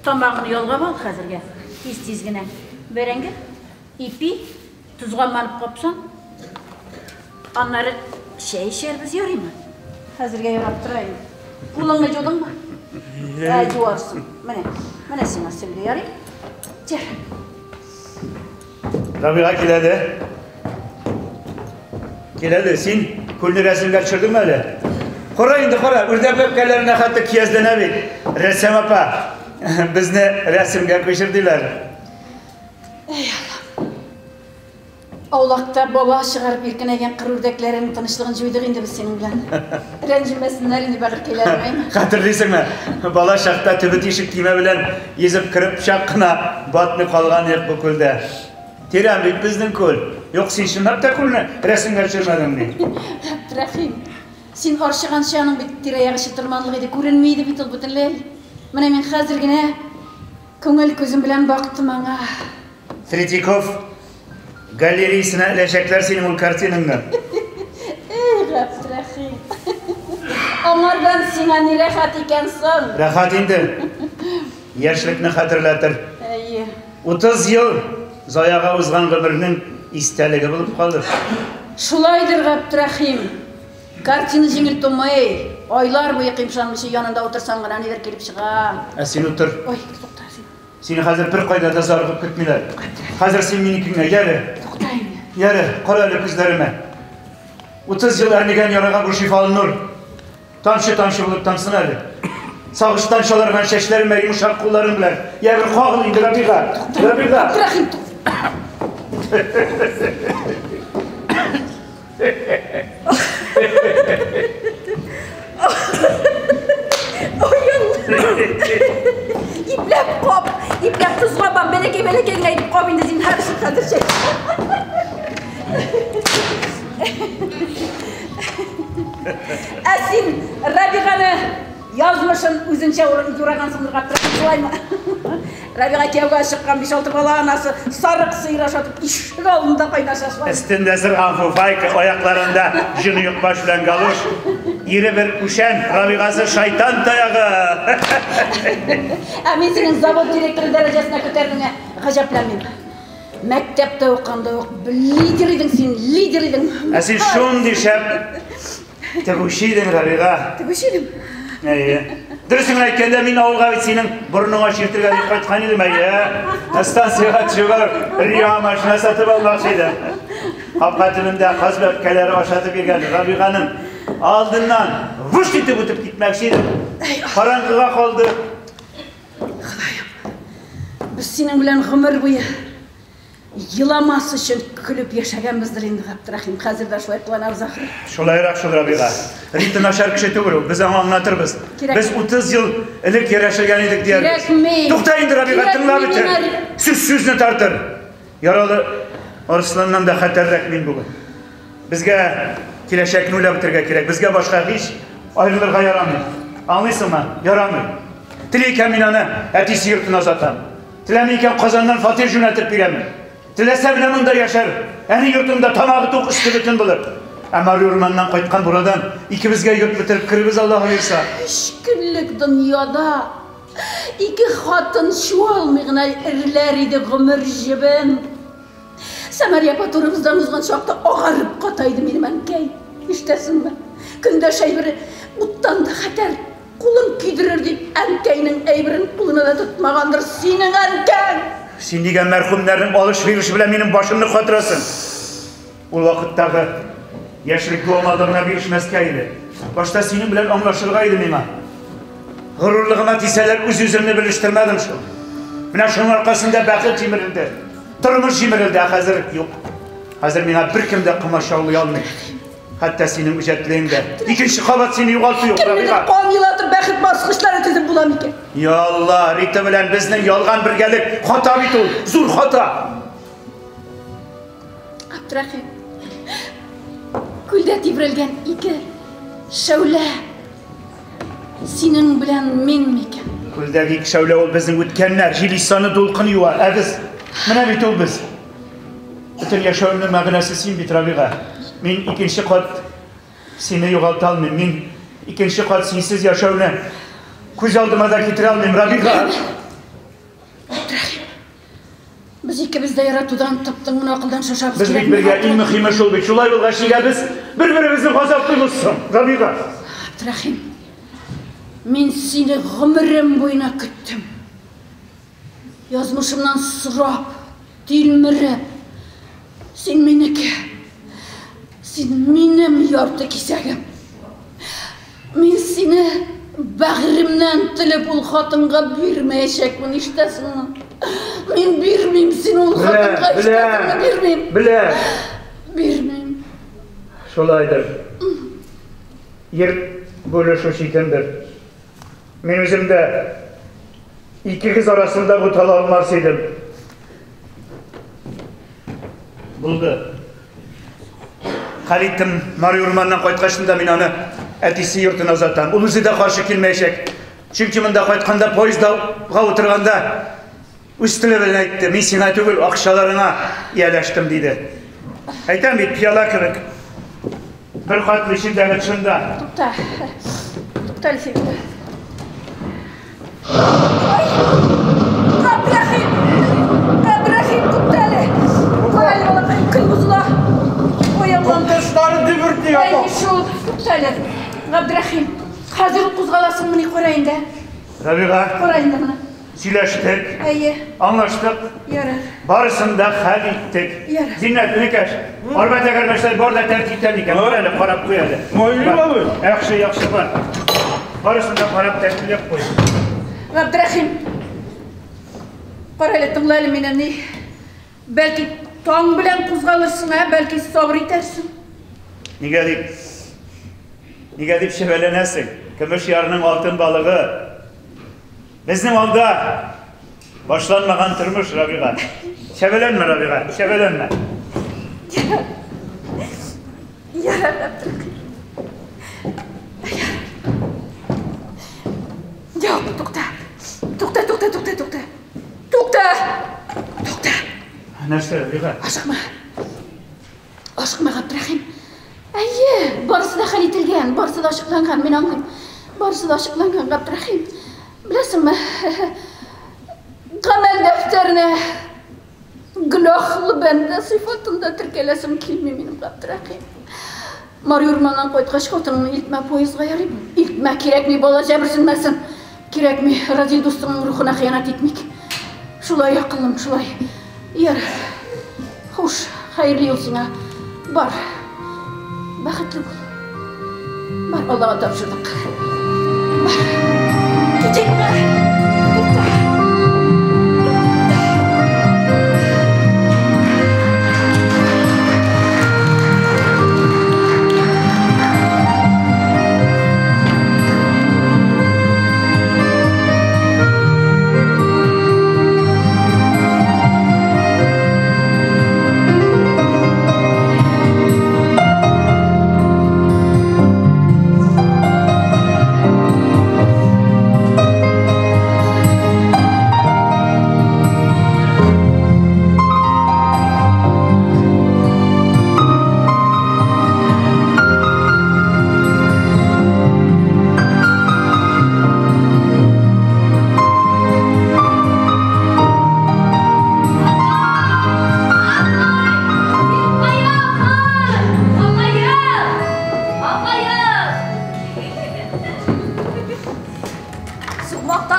Тамагыңны ялгап ал хәзергә. Тиз-тиз генә. Бәрәңге, ипи, тозга манып капсаң. Аннары чәй эчәрбез, ярыймы? Хәзергә ярап тора инде. Кулыңны юдыңмы? Ә, юарсың. Менә, менә сиңа сөлге, ярый? Тә. Рабига кил әле. Кил әле, син күлне рәсемгә төшердеңме әле? Кара инде, кара, үрдәк бәбкәләренә хәтта киязләнә бит. Рәссам апа, безне рәсемгә күчерделәр. Эй, Аллам. Аулакта бала чыгарып иркенәйгән кыр үрдәкләренең тынычлыгын җуйдык инде без синең белән. Рәнҗемәсеннәр инде бәгырькәйләрем, әйме? Хәтерлисеңме? Бала чакта төбе тишек көймә белән йөзеп кереп чак кына батмый калган идек бу күлдә. Тирән бит безнең күл. Юк, син чынлап та күлне рәсемгә төшермәдеңмени? Габдрәхим, син арчыганчы аның бит тирә-ягы чытырманлык иде, күренми иде бит ул бөтенләй. Менә мин хәзер генә күңел күзем белән бактым аңа. Третьяков галереясына эләчәкләр синең ул картинаңны. Эй, Габдрәхим. Аңардан сиңа ни рәхәт икән соң? Рәхәт инде. Яшьлекне хәтерләтер. Әйе. 30 ел заяга узган гомернең истәлеге булып калыр. Шулайдыр, Габдрәхим. Картина җиңел тумый. Айлар буе кыймшанмыйча янында утырсаң гына нидер килеп чыга. Ә син утыр. Ой, тукта син. Сине хәзер беркайда да зарыгып көтмиләр. Хәзер син минекеңә, яре. Тукта инде. Яре, кара әле күзләремә. 30 ел әрнегән ярага бу шифалы нур. Тамчы-тамчы булып тамсын әле. Сагыштан чаларган чәчләремә йомшак кулларың белән. Я бер кагыл инде, Рабига. Рабига. Габдрәхим, тукта. Ипләп кап, ипләп тозга бам, бәләкәй бәләкәй генә итеп кап инде зинһар өчен хәзер чәй. Ә син Рабиганы язмышын үзенчә юрагансыңдыр, Габдрәхим, шулаймы? Рабига кияүгә чыккан 5-6 бала анасы сарык сыер ашатып ишек алдында кайнаша шулай. Өстендә сырган фуфайка, аякларында җон оекбаш белән галош. Ире бер үшән, Рабигасы шайтан таягы. Ә мин синең завод директоры дәрәҗәсенә күтәрдеңә гаҗәпләнмим. Мәктәптә укыганда ук лидер идең син, лидер идең. Ә син шундый шәп тегүче идең, Рабига. Тегүче идем. Әйе. Дөресен генә әйткәндә, мин авылга бит синең борыныңа чиртергә дип кайткан идем, әйе. Станциягә төшеп, Риа машина сатып алмакчы идем. Капка төбендә каз бәбкәләре ашатып йөргән Рабиганың алдыннан вышт итеп үтеп китмәкче идем. Караңгыга калды. Ходаем, без синең белән гомер буе еламас өчен көлеп яшәгәнбездер инде, Габдрәхим. Хәзер дә шулай кыланабыз ахры. Шулайрак шул, Рабига. Рита начар кеше түгел ул. Без аңа аңлатырбыз. Кирәк. Без 30 ел элек ярәшелгән идек диярбез. Кирәкми. Тукта инде, Рабига, тыңлап Кирәкми бетер. миңа. Сүз сүзне тартыр. Яралы арысланнан да хәтәррәк мин бүген. Безгә киләчәкне уйлап бетерергә кирәк. Безгә башка һич аерылырга ярамый. Аңлыйсыңмы? Ярамый. Тели икән мин аны әтисе йортына озатам. Теләми икән Казаннан фатир юнәтеп бирәмен. Теләсә менә монда яшәр. Әни йортында тамагы тук, өсте бөтен булыр. Ә Мари урманнан кайткан бурадан икебезгә йорт бетереп керербез Аллаһ боерса. Өч көнлек дөньяда ике хатын чуалмый гына эрләр иде гомер җебен. Сәмәрия апа турыбыздан узган чакта агарып ката иде минем әнкәй. Ишетәсеңме? Көндәш әйбере уттан да хәтәр. Кулын көйдерер дип, әнкәйнең әйберен кулына да тотмагандыр синең әнкәң. Син нигә мәрхүмнәрнең алыш-биреше белән минем башымны катырасың? Ул вакыттагы яшьлек дуамаллыгына бирешмәскә иде. Башта синең белән аңлашырга иде миңа. Горурлыгыма тисәләр, үз-үземне белештермәдем шул. Менә шуның аркасында бәхет җимерелде. Тормыш җимерелде, ә хәзер юк. Хәзер миңа беркем дә комачаулый алмый. Хәтта синең үҗәтлегең дә. Икенче кабат сине югалту юк, Кемнедер Рабига. кан елатып бәхет баскычлары төзеп була микән? Я Алла, Рита белән безнең ялган бергәлек хата бит ул, зур хата. Абдрахим. Күлдә тибрәлгән ике шәүлә синең белән мин микән? Күлдәге ике шәүлә ул безнең үткәннәр, җил исаны дулкын юа, ә без менә бит ул без. Бөтен яшәвемнең мәгънәсе син бит, Рабига. Мин икенче кат сине югалта алмыйм. Мин икенче кат синсез яшәүне күз алдыма да китерә алмыйм, Рабига. Абдрахим. Без икебез дә яратудан тып-тын гына акылдан шашабыз. Без бит бергә, иң мөһиме шул бит. Шулай булгач, нигә без бер-беребезне газаплыйбыз соң, Рабига? Абдрахим, мин сине гомерем буена көттем. Язмышымнан сорап, тилмереп, син минеке. Син минем ярты кисәгем. Мин сине бәгъремнән телеп ул хатынга бирмәячәкмен, ишетәсеңме? Мин бирмим сине ул хатынга, ишетәсеңме? Бирмим. Беләм. Бирмим. Шулайдыр. Ир бүлешү читендер. Мин үзем дә икегез арасында бутала алмас идем. Булды. Хәл иттем, Мари урманнан кайткачын да мин аны әтисе йортына озатам. Ул үзе дә каршы килмәячәк. Чөнки монда кайтканда поездга утырганда үз теле белән әйтте, мин сиңа түгел, акчаларыңа ияләштем, диде. Әйтәм бит, пыяла кебек. Бер катлы эчендәге тышында. Тукта. Тукта әле син. Ай! Габдрахим! Габдрахим, тукта әле! Кара әле, балакай, көн бозыла. Ой, Аллам. Тышлары дөберти, Ай, апа. шул, тукта әле. Габдрахим, хәзер үк кузгаласыңмыни, кара инде. Рабига, Кара инде моны. сөйләштек, Әйе, аңлаштык. ярар. Барысын да хәл иттек. Ярар. Зиннәт, энекәш, арба тәгәрмәчләр бар да тәртиптә микән? Бар әле, карап куй әле. Майлы абый. Яхшы, яхшы бар. Барысын да карап тәртипләп куй. Габдрахим, кара әле, тыңла әле мине, ни? Бәлки таң белән кузгалырсың, ә? Бәлки сабыр итәрсең. Нигә дип? Нигә дип чәбәләнәсең? Көмеш ярның алтын балыгы. Безнең алда башланмаган тормыш, Рабига. Чәбәләнмә, Рабига, чәбәләнмә. Ярар, Габдрахим. Юк, тукта. Тукта, тукта, тукта, тукта. Тукта! Тукта! Нәрсә, Рабига? Ашыкма. Ашыкма, Габдрахим. Әйе, барысы да хәл ителгән, барысы да ачыкланган, мин аңлыйм. Барысы да ачыкланган, Габдрахим. Беләсеңме, гамәл дәфтәренә гөнаһлы бәндә сыйфатында теркәләсем килми минем, Габдрахим. Мари урманнан кайткач, хатыныңны илтмә поездга, ярыймы? Илтмә, кирәкми, бала җәберсенмәсен. Кирәкми, Разил дустыңның рухына хыянәт итмик. Шулай, акыллым, шулай. Ярар. Хуш, хәерле юл сиңа. Бар. Бәхетле бул. Бар, Аллага тапшырдык. Бар. Китикме? Тукта.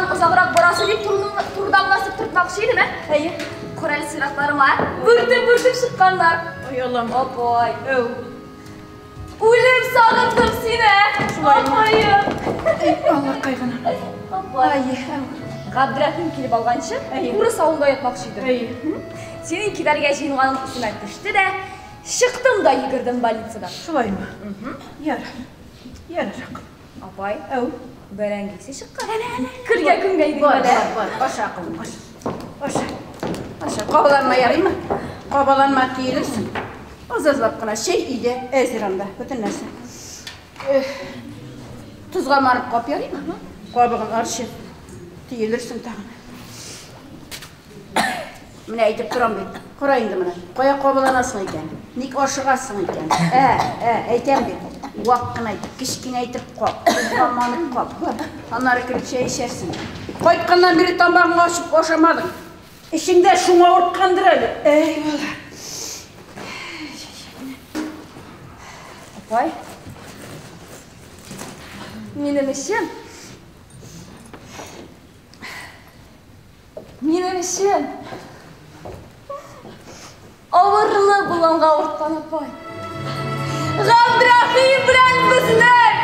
Юлдан озаграк барасы дип турыдан гына сыптыртмакчы идем, ә? Әйе. Кара әле сыйракларыма, бүртеп-бүртеп чыкканнар. Ой, Аллам. Апай. Әү. Үлеп сагындым сине. Шулаймы? Апаем. Эй, Аллакай гына. Апай. Әй, әү. Габдрәхим килеп алганчы, Әйе. урыс авылында ятмакчы идем. Әйе. Синең китәргә җыенганың исемә төште дә, чыктым да йөгердем больницадан. Шулаймы? Ярар. Ярар, акыллым. Апай, Әү. бәрәңге исе чыккан. Көлгә күмгән идең Бар, әле. бар, бар. Аша, акыллым, аша. Аша. Аша. Кабаланма ярыймы? Кабаланма төелерсең. Аз-азлап кына чәй өйдә әзер анда, бөтен нәрсә. Эх. Тозга манып кап ярыймы? Кабыгын арчы. Төелерсең тагын. Менә әйтеп торам бит. Кара инде моны. Кая кабаланасың икән? Ник ашыгасың икән? Ә, ә, әйтәм бит. Вак кына итеп, кечкенә итеп кап. Тозга манып кап. Аннары кереп чәй эчәрсең. Кайтканнан бире тамагыңны ачып ашамадың. Эчеңдә шуңа авырткандыр әле. Әй, бала. Апай. Минем эчем. Минем эчем. Авырлы булганга авырткан апай. Габдрахим белән безнең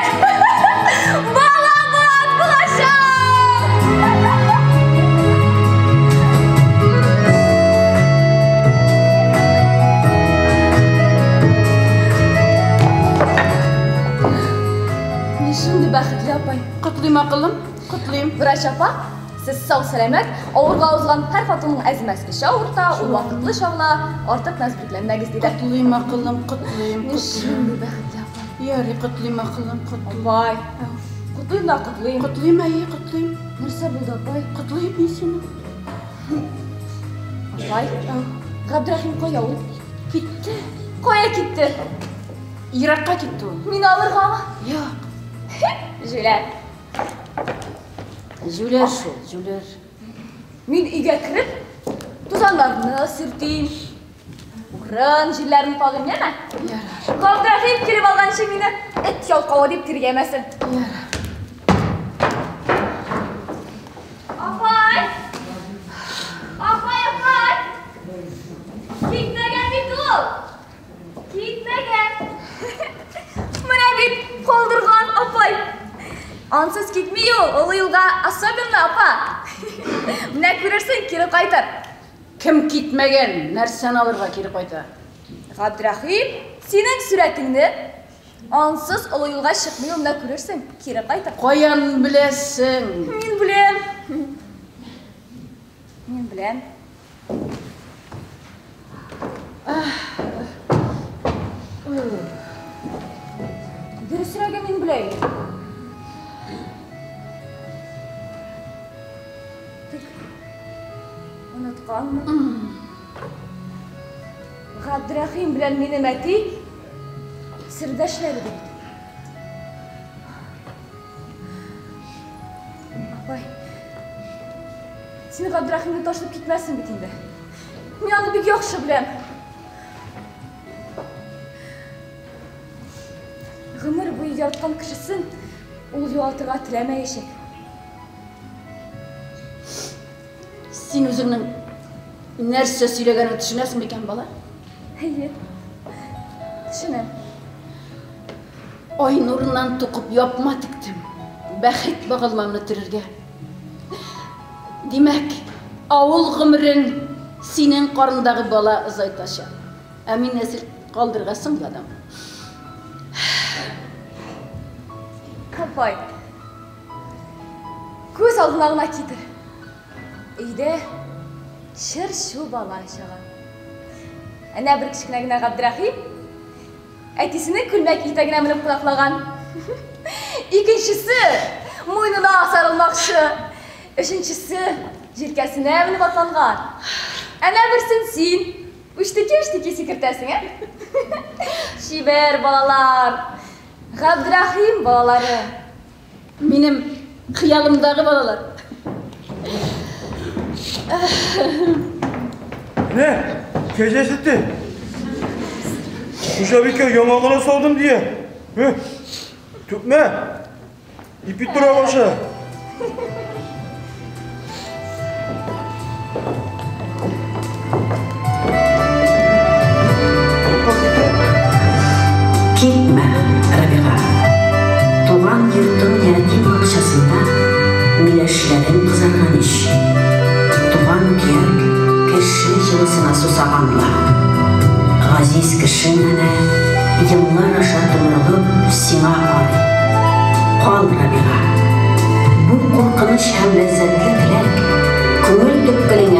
балабыз булачак! Мин шундый бәхетле апай. Котлыйм, акыллым, котлыйм. Врач апа, сез сау-сәламәт, авырга узган һәр хатынның әзмәс эче авырта, ул вакытлы чагына артык нәзберкләнмәгез диде. Котлыйм, акыллым, котлыйм, Мин котлыйм. шундый бәхетле апай. Ярый, котлыйм, акыллым, котлыйм. Апай, котлыйм да котлыйм. Котлыйм, әйе, котлыйм. Нәрсә булды, апай? Котлыйм мин сине. Апай, Габдрахим кая ул? Китте. Кая китте? Еракка китте ул. Мине алыргамы? Юк. Җүләр. Җүләр шул, җүләр. Мин өйгә кереп, тузаннарны сөртим. Урын җирләрен кагыйм, яме? Ярар. Габдрахим килеп алганчы мине эт ялкавы дип тиргәмәсен. Ярар. Апай! Апай, апай! Китмәгән бит ул! Китмәгән! Менә бит калдырган апай! Ансыз китми ул, олы юлга особенно апа. Менә күрерсең, кире кайтыр. Кем китмәгән, нәрсәне алырга кире кайта? Габдрахим, синең сурәтеңне ансыз олы юлга чыкмый ул, менә күрерсең, кире кайтыр. Каян беләсең? Мин беләм. Мин беләм. Дөресрәге мин беләм. Тик онытканмын. Габдрахим белән минем әти сердәшләр иде бит. Апай, син Габдрахимны ташлап китмәссең бит инде. Мин аны бик яхшы беләм. Гомер буе яраткан кешесен ул югалтырга теләмәячәк. Син үзеңнең нәрсә сөйләгәнеңне төшенәсең микән, бала? Әйе. Төшенәм. Ай нурыннан тукып япма тектем. Бәхет багалмамны төрергә. Димәк, авыл гомерен синең карындагы бала озайтачак. Ә мин нәсел калдырырга соңладым. Апай, күз алдына гына китер. Өйдә чыр-чу бала чага. Әнә бер кечкенә генә Габдрахим әтисенең күлмәк итәгенә менеп кунаклаган. Икенчесе муенына сарылмакчы. Өченчесе җилкәсенә менеп атланган. Әнә берсен син үчтеки-үчтеки сикертәсең, ә? Чибәр балалар. Габдрахим балалары. Минем хыялымдагы балалар. Не? Кәҗә сөте. Хуҗабикә яңагына салдым дия. Түкмә. Ипи тора башы. сусаган ла. Газиз кешең әнә еллар аша томырылып сиңа карый. Кал, Рабига. Бу куркыныч һәм ләззәтле теләк күңел төпкелеңә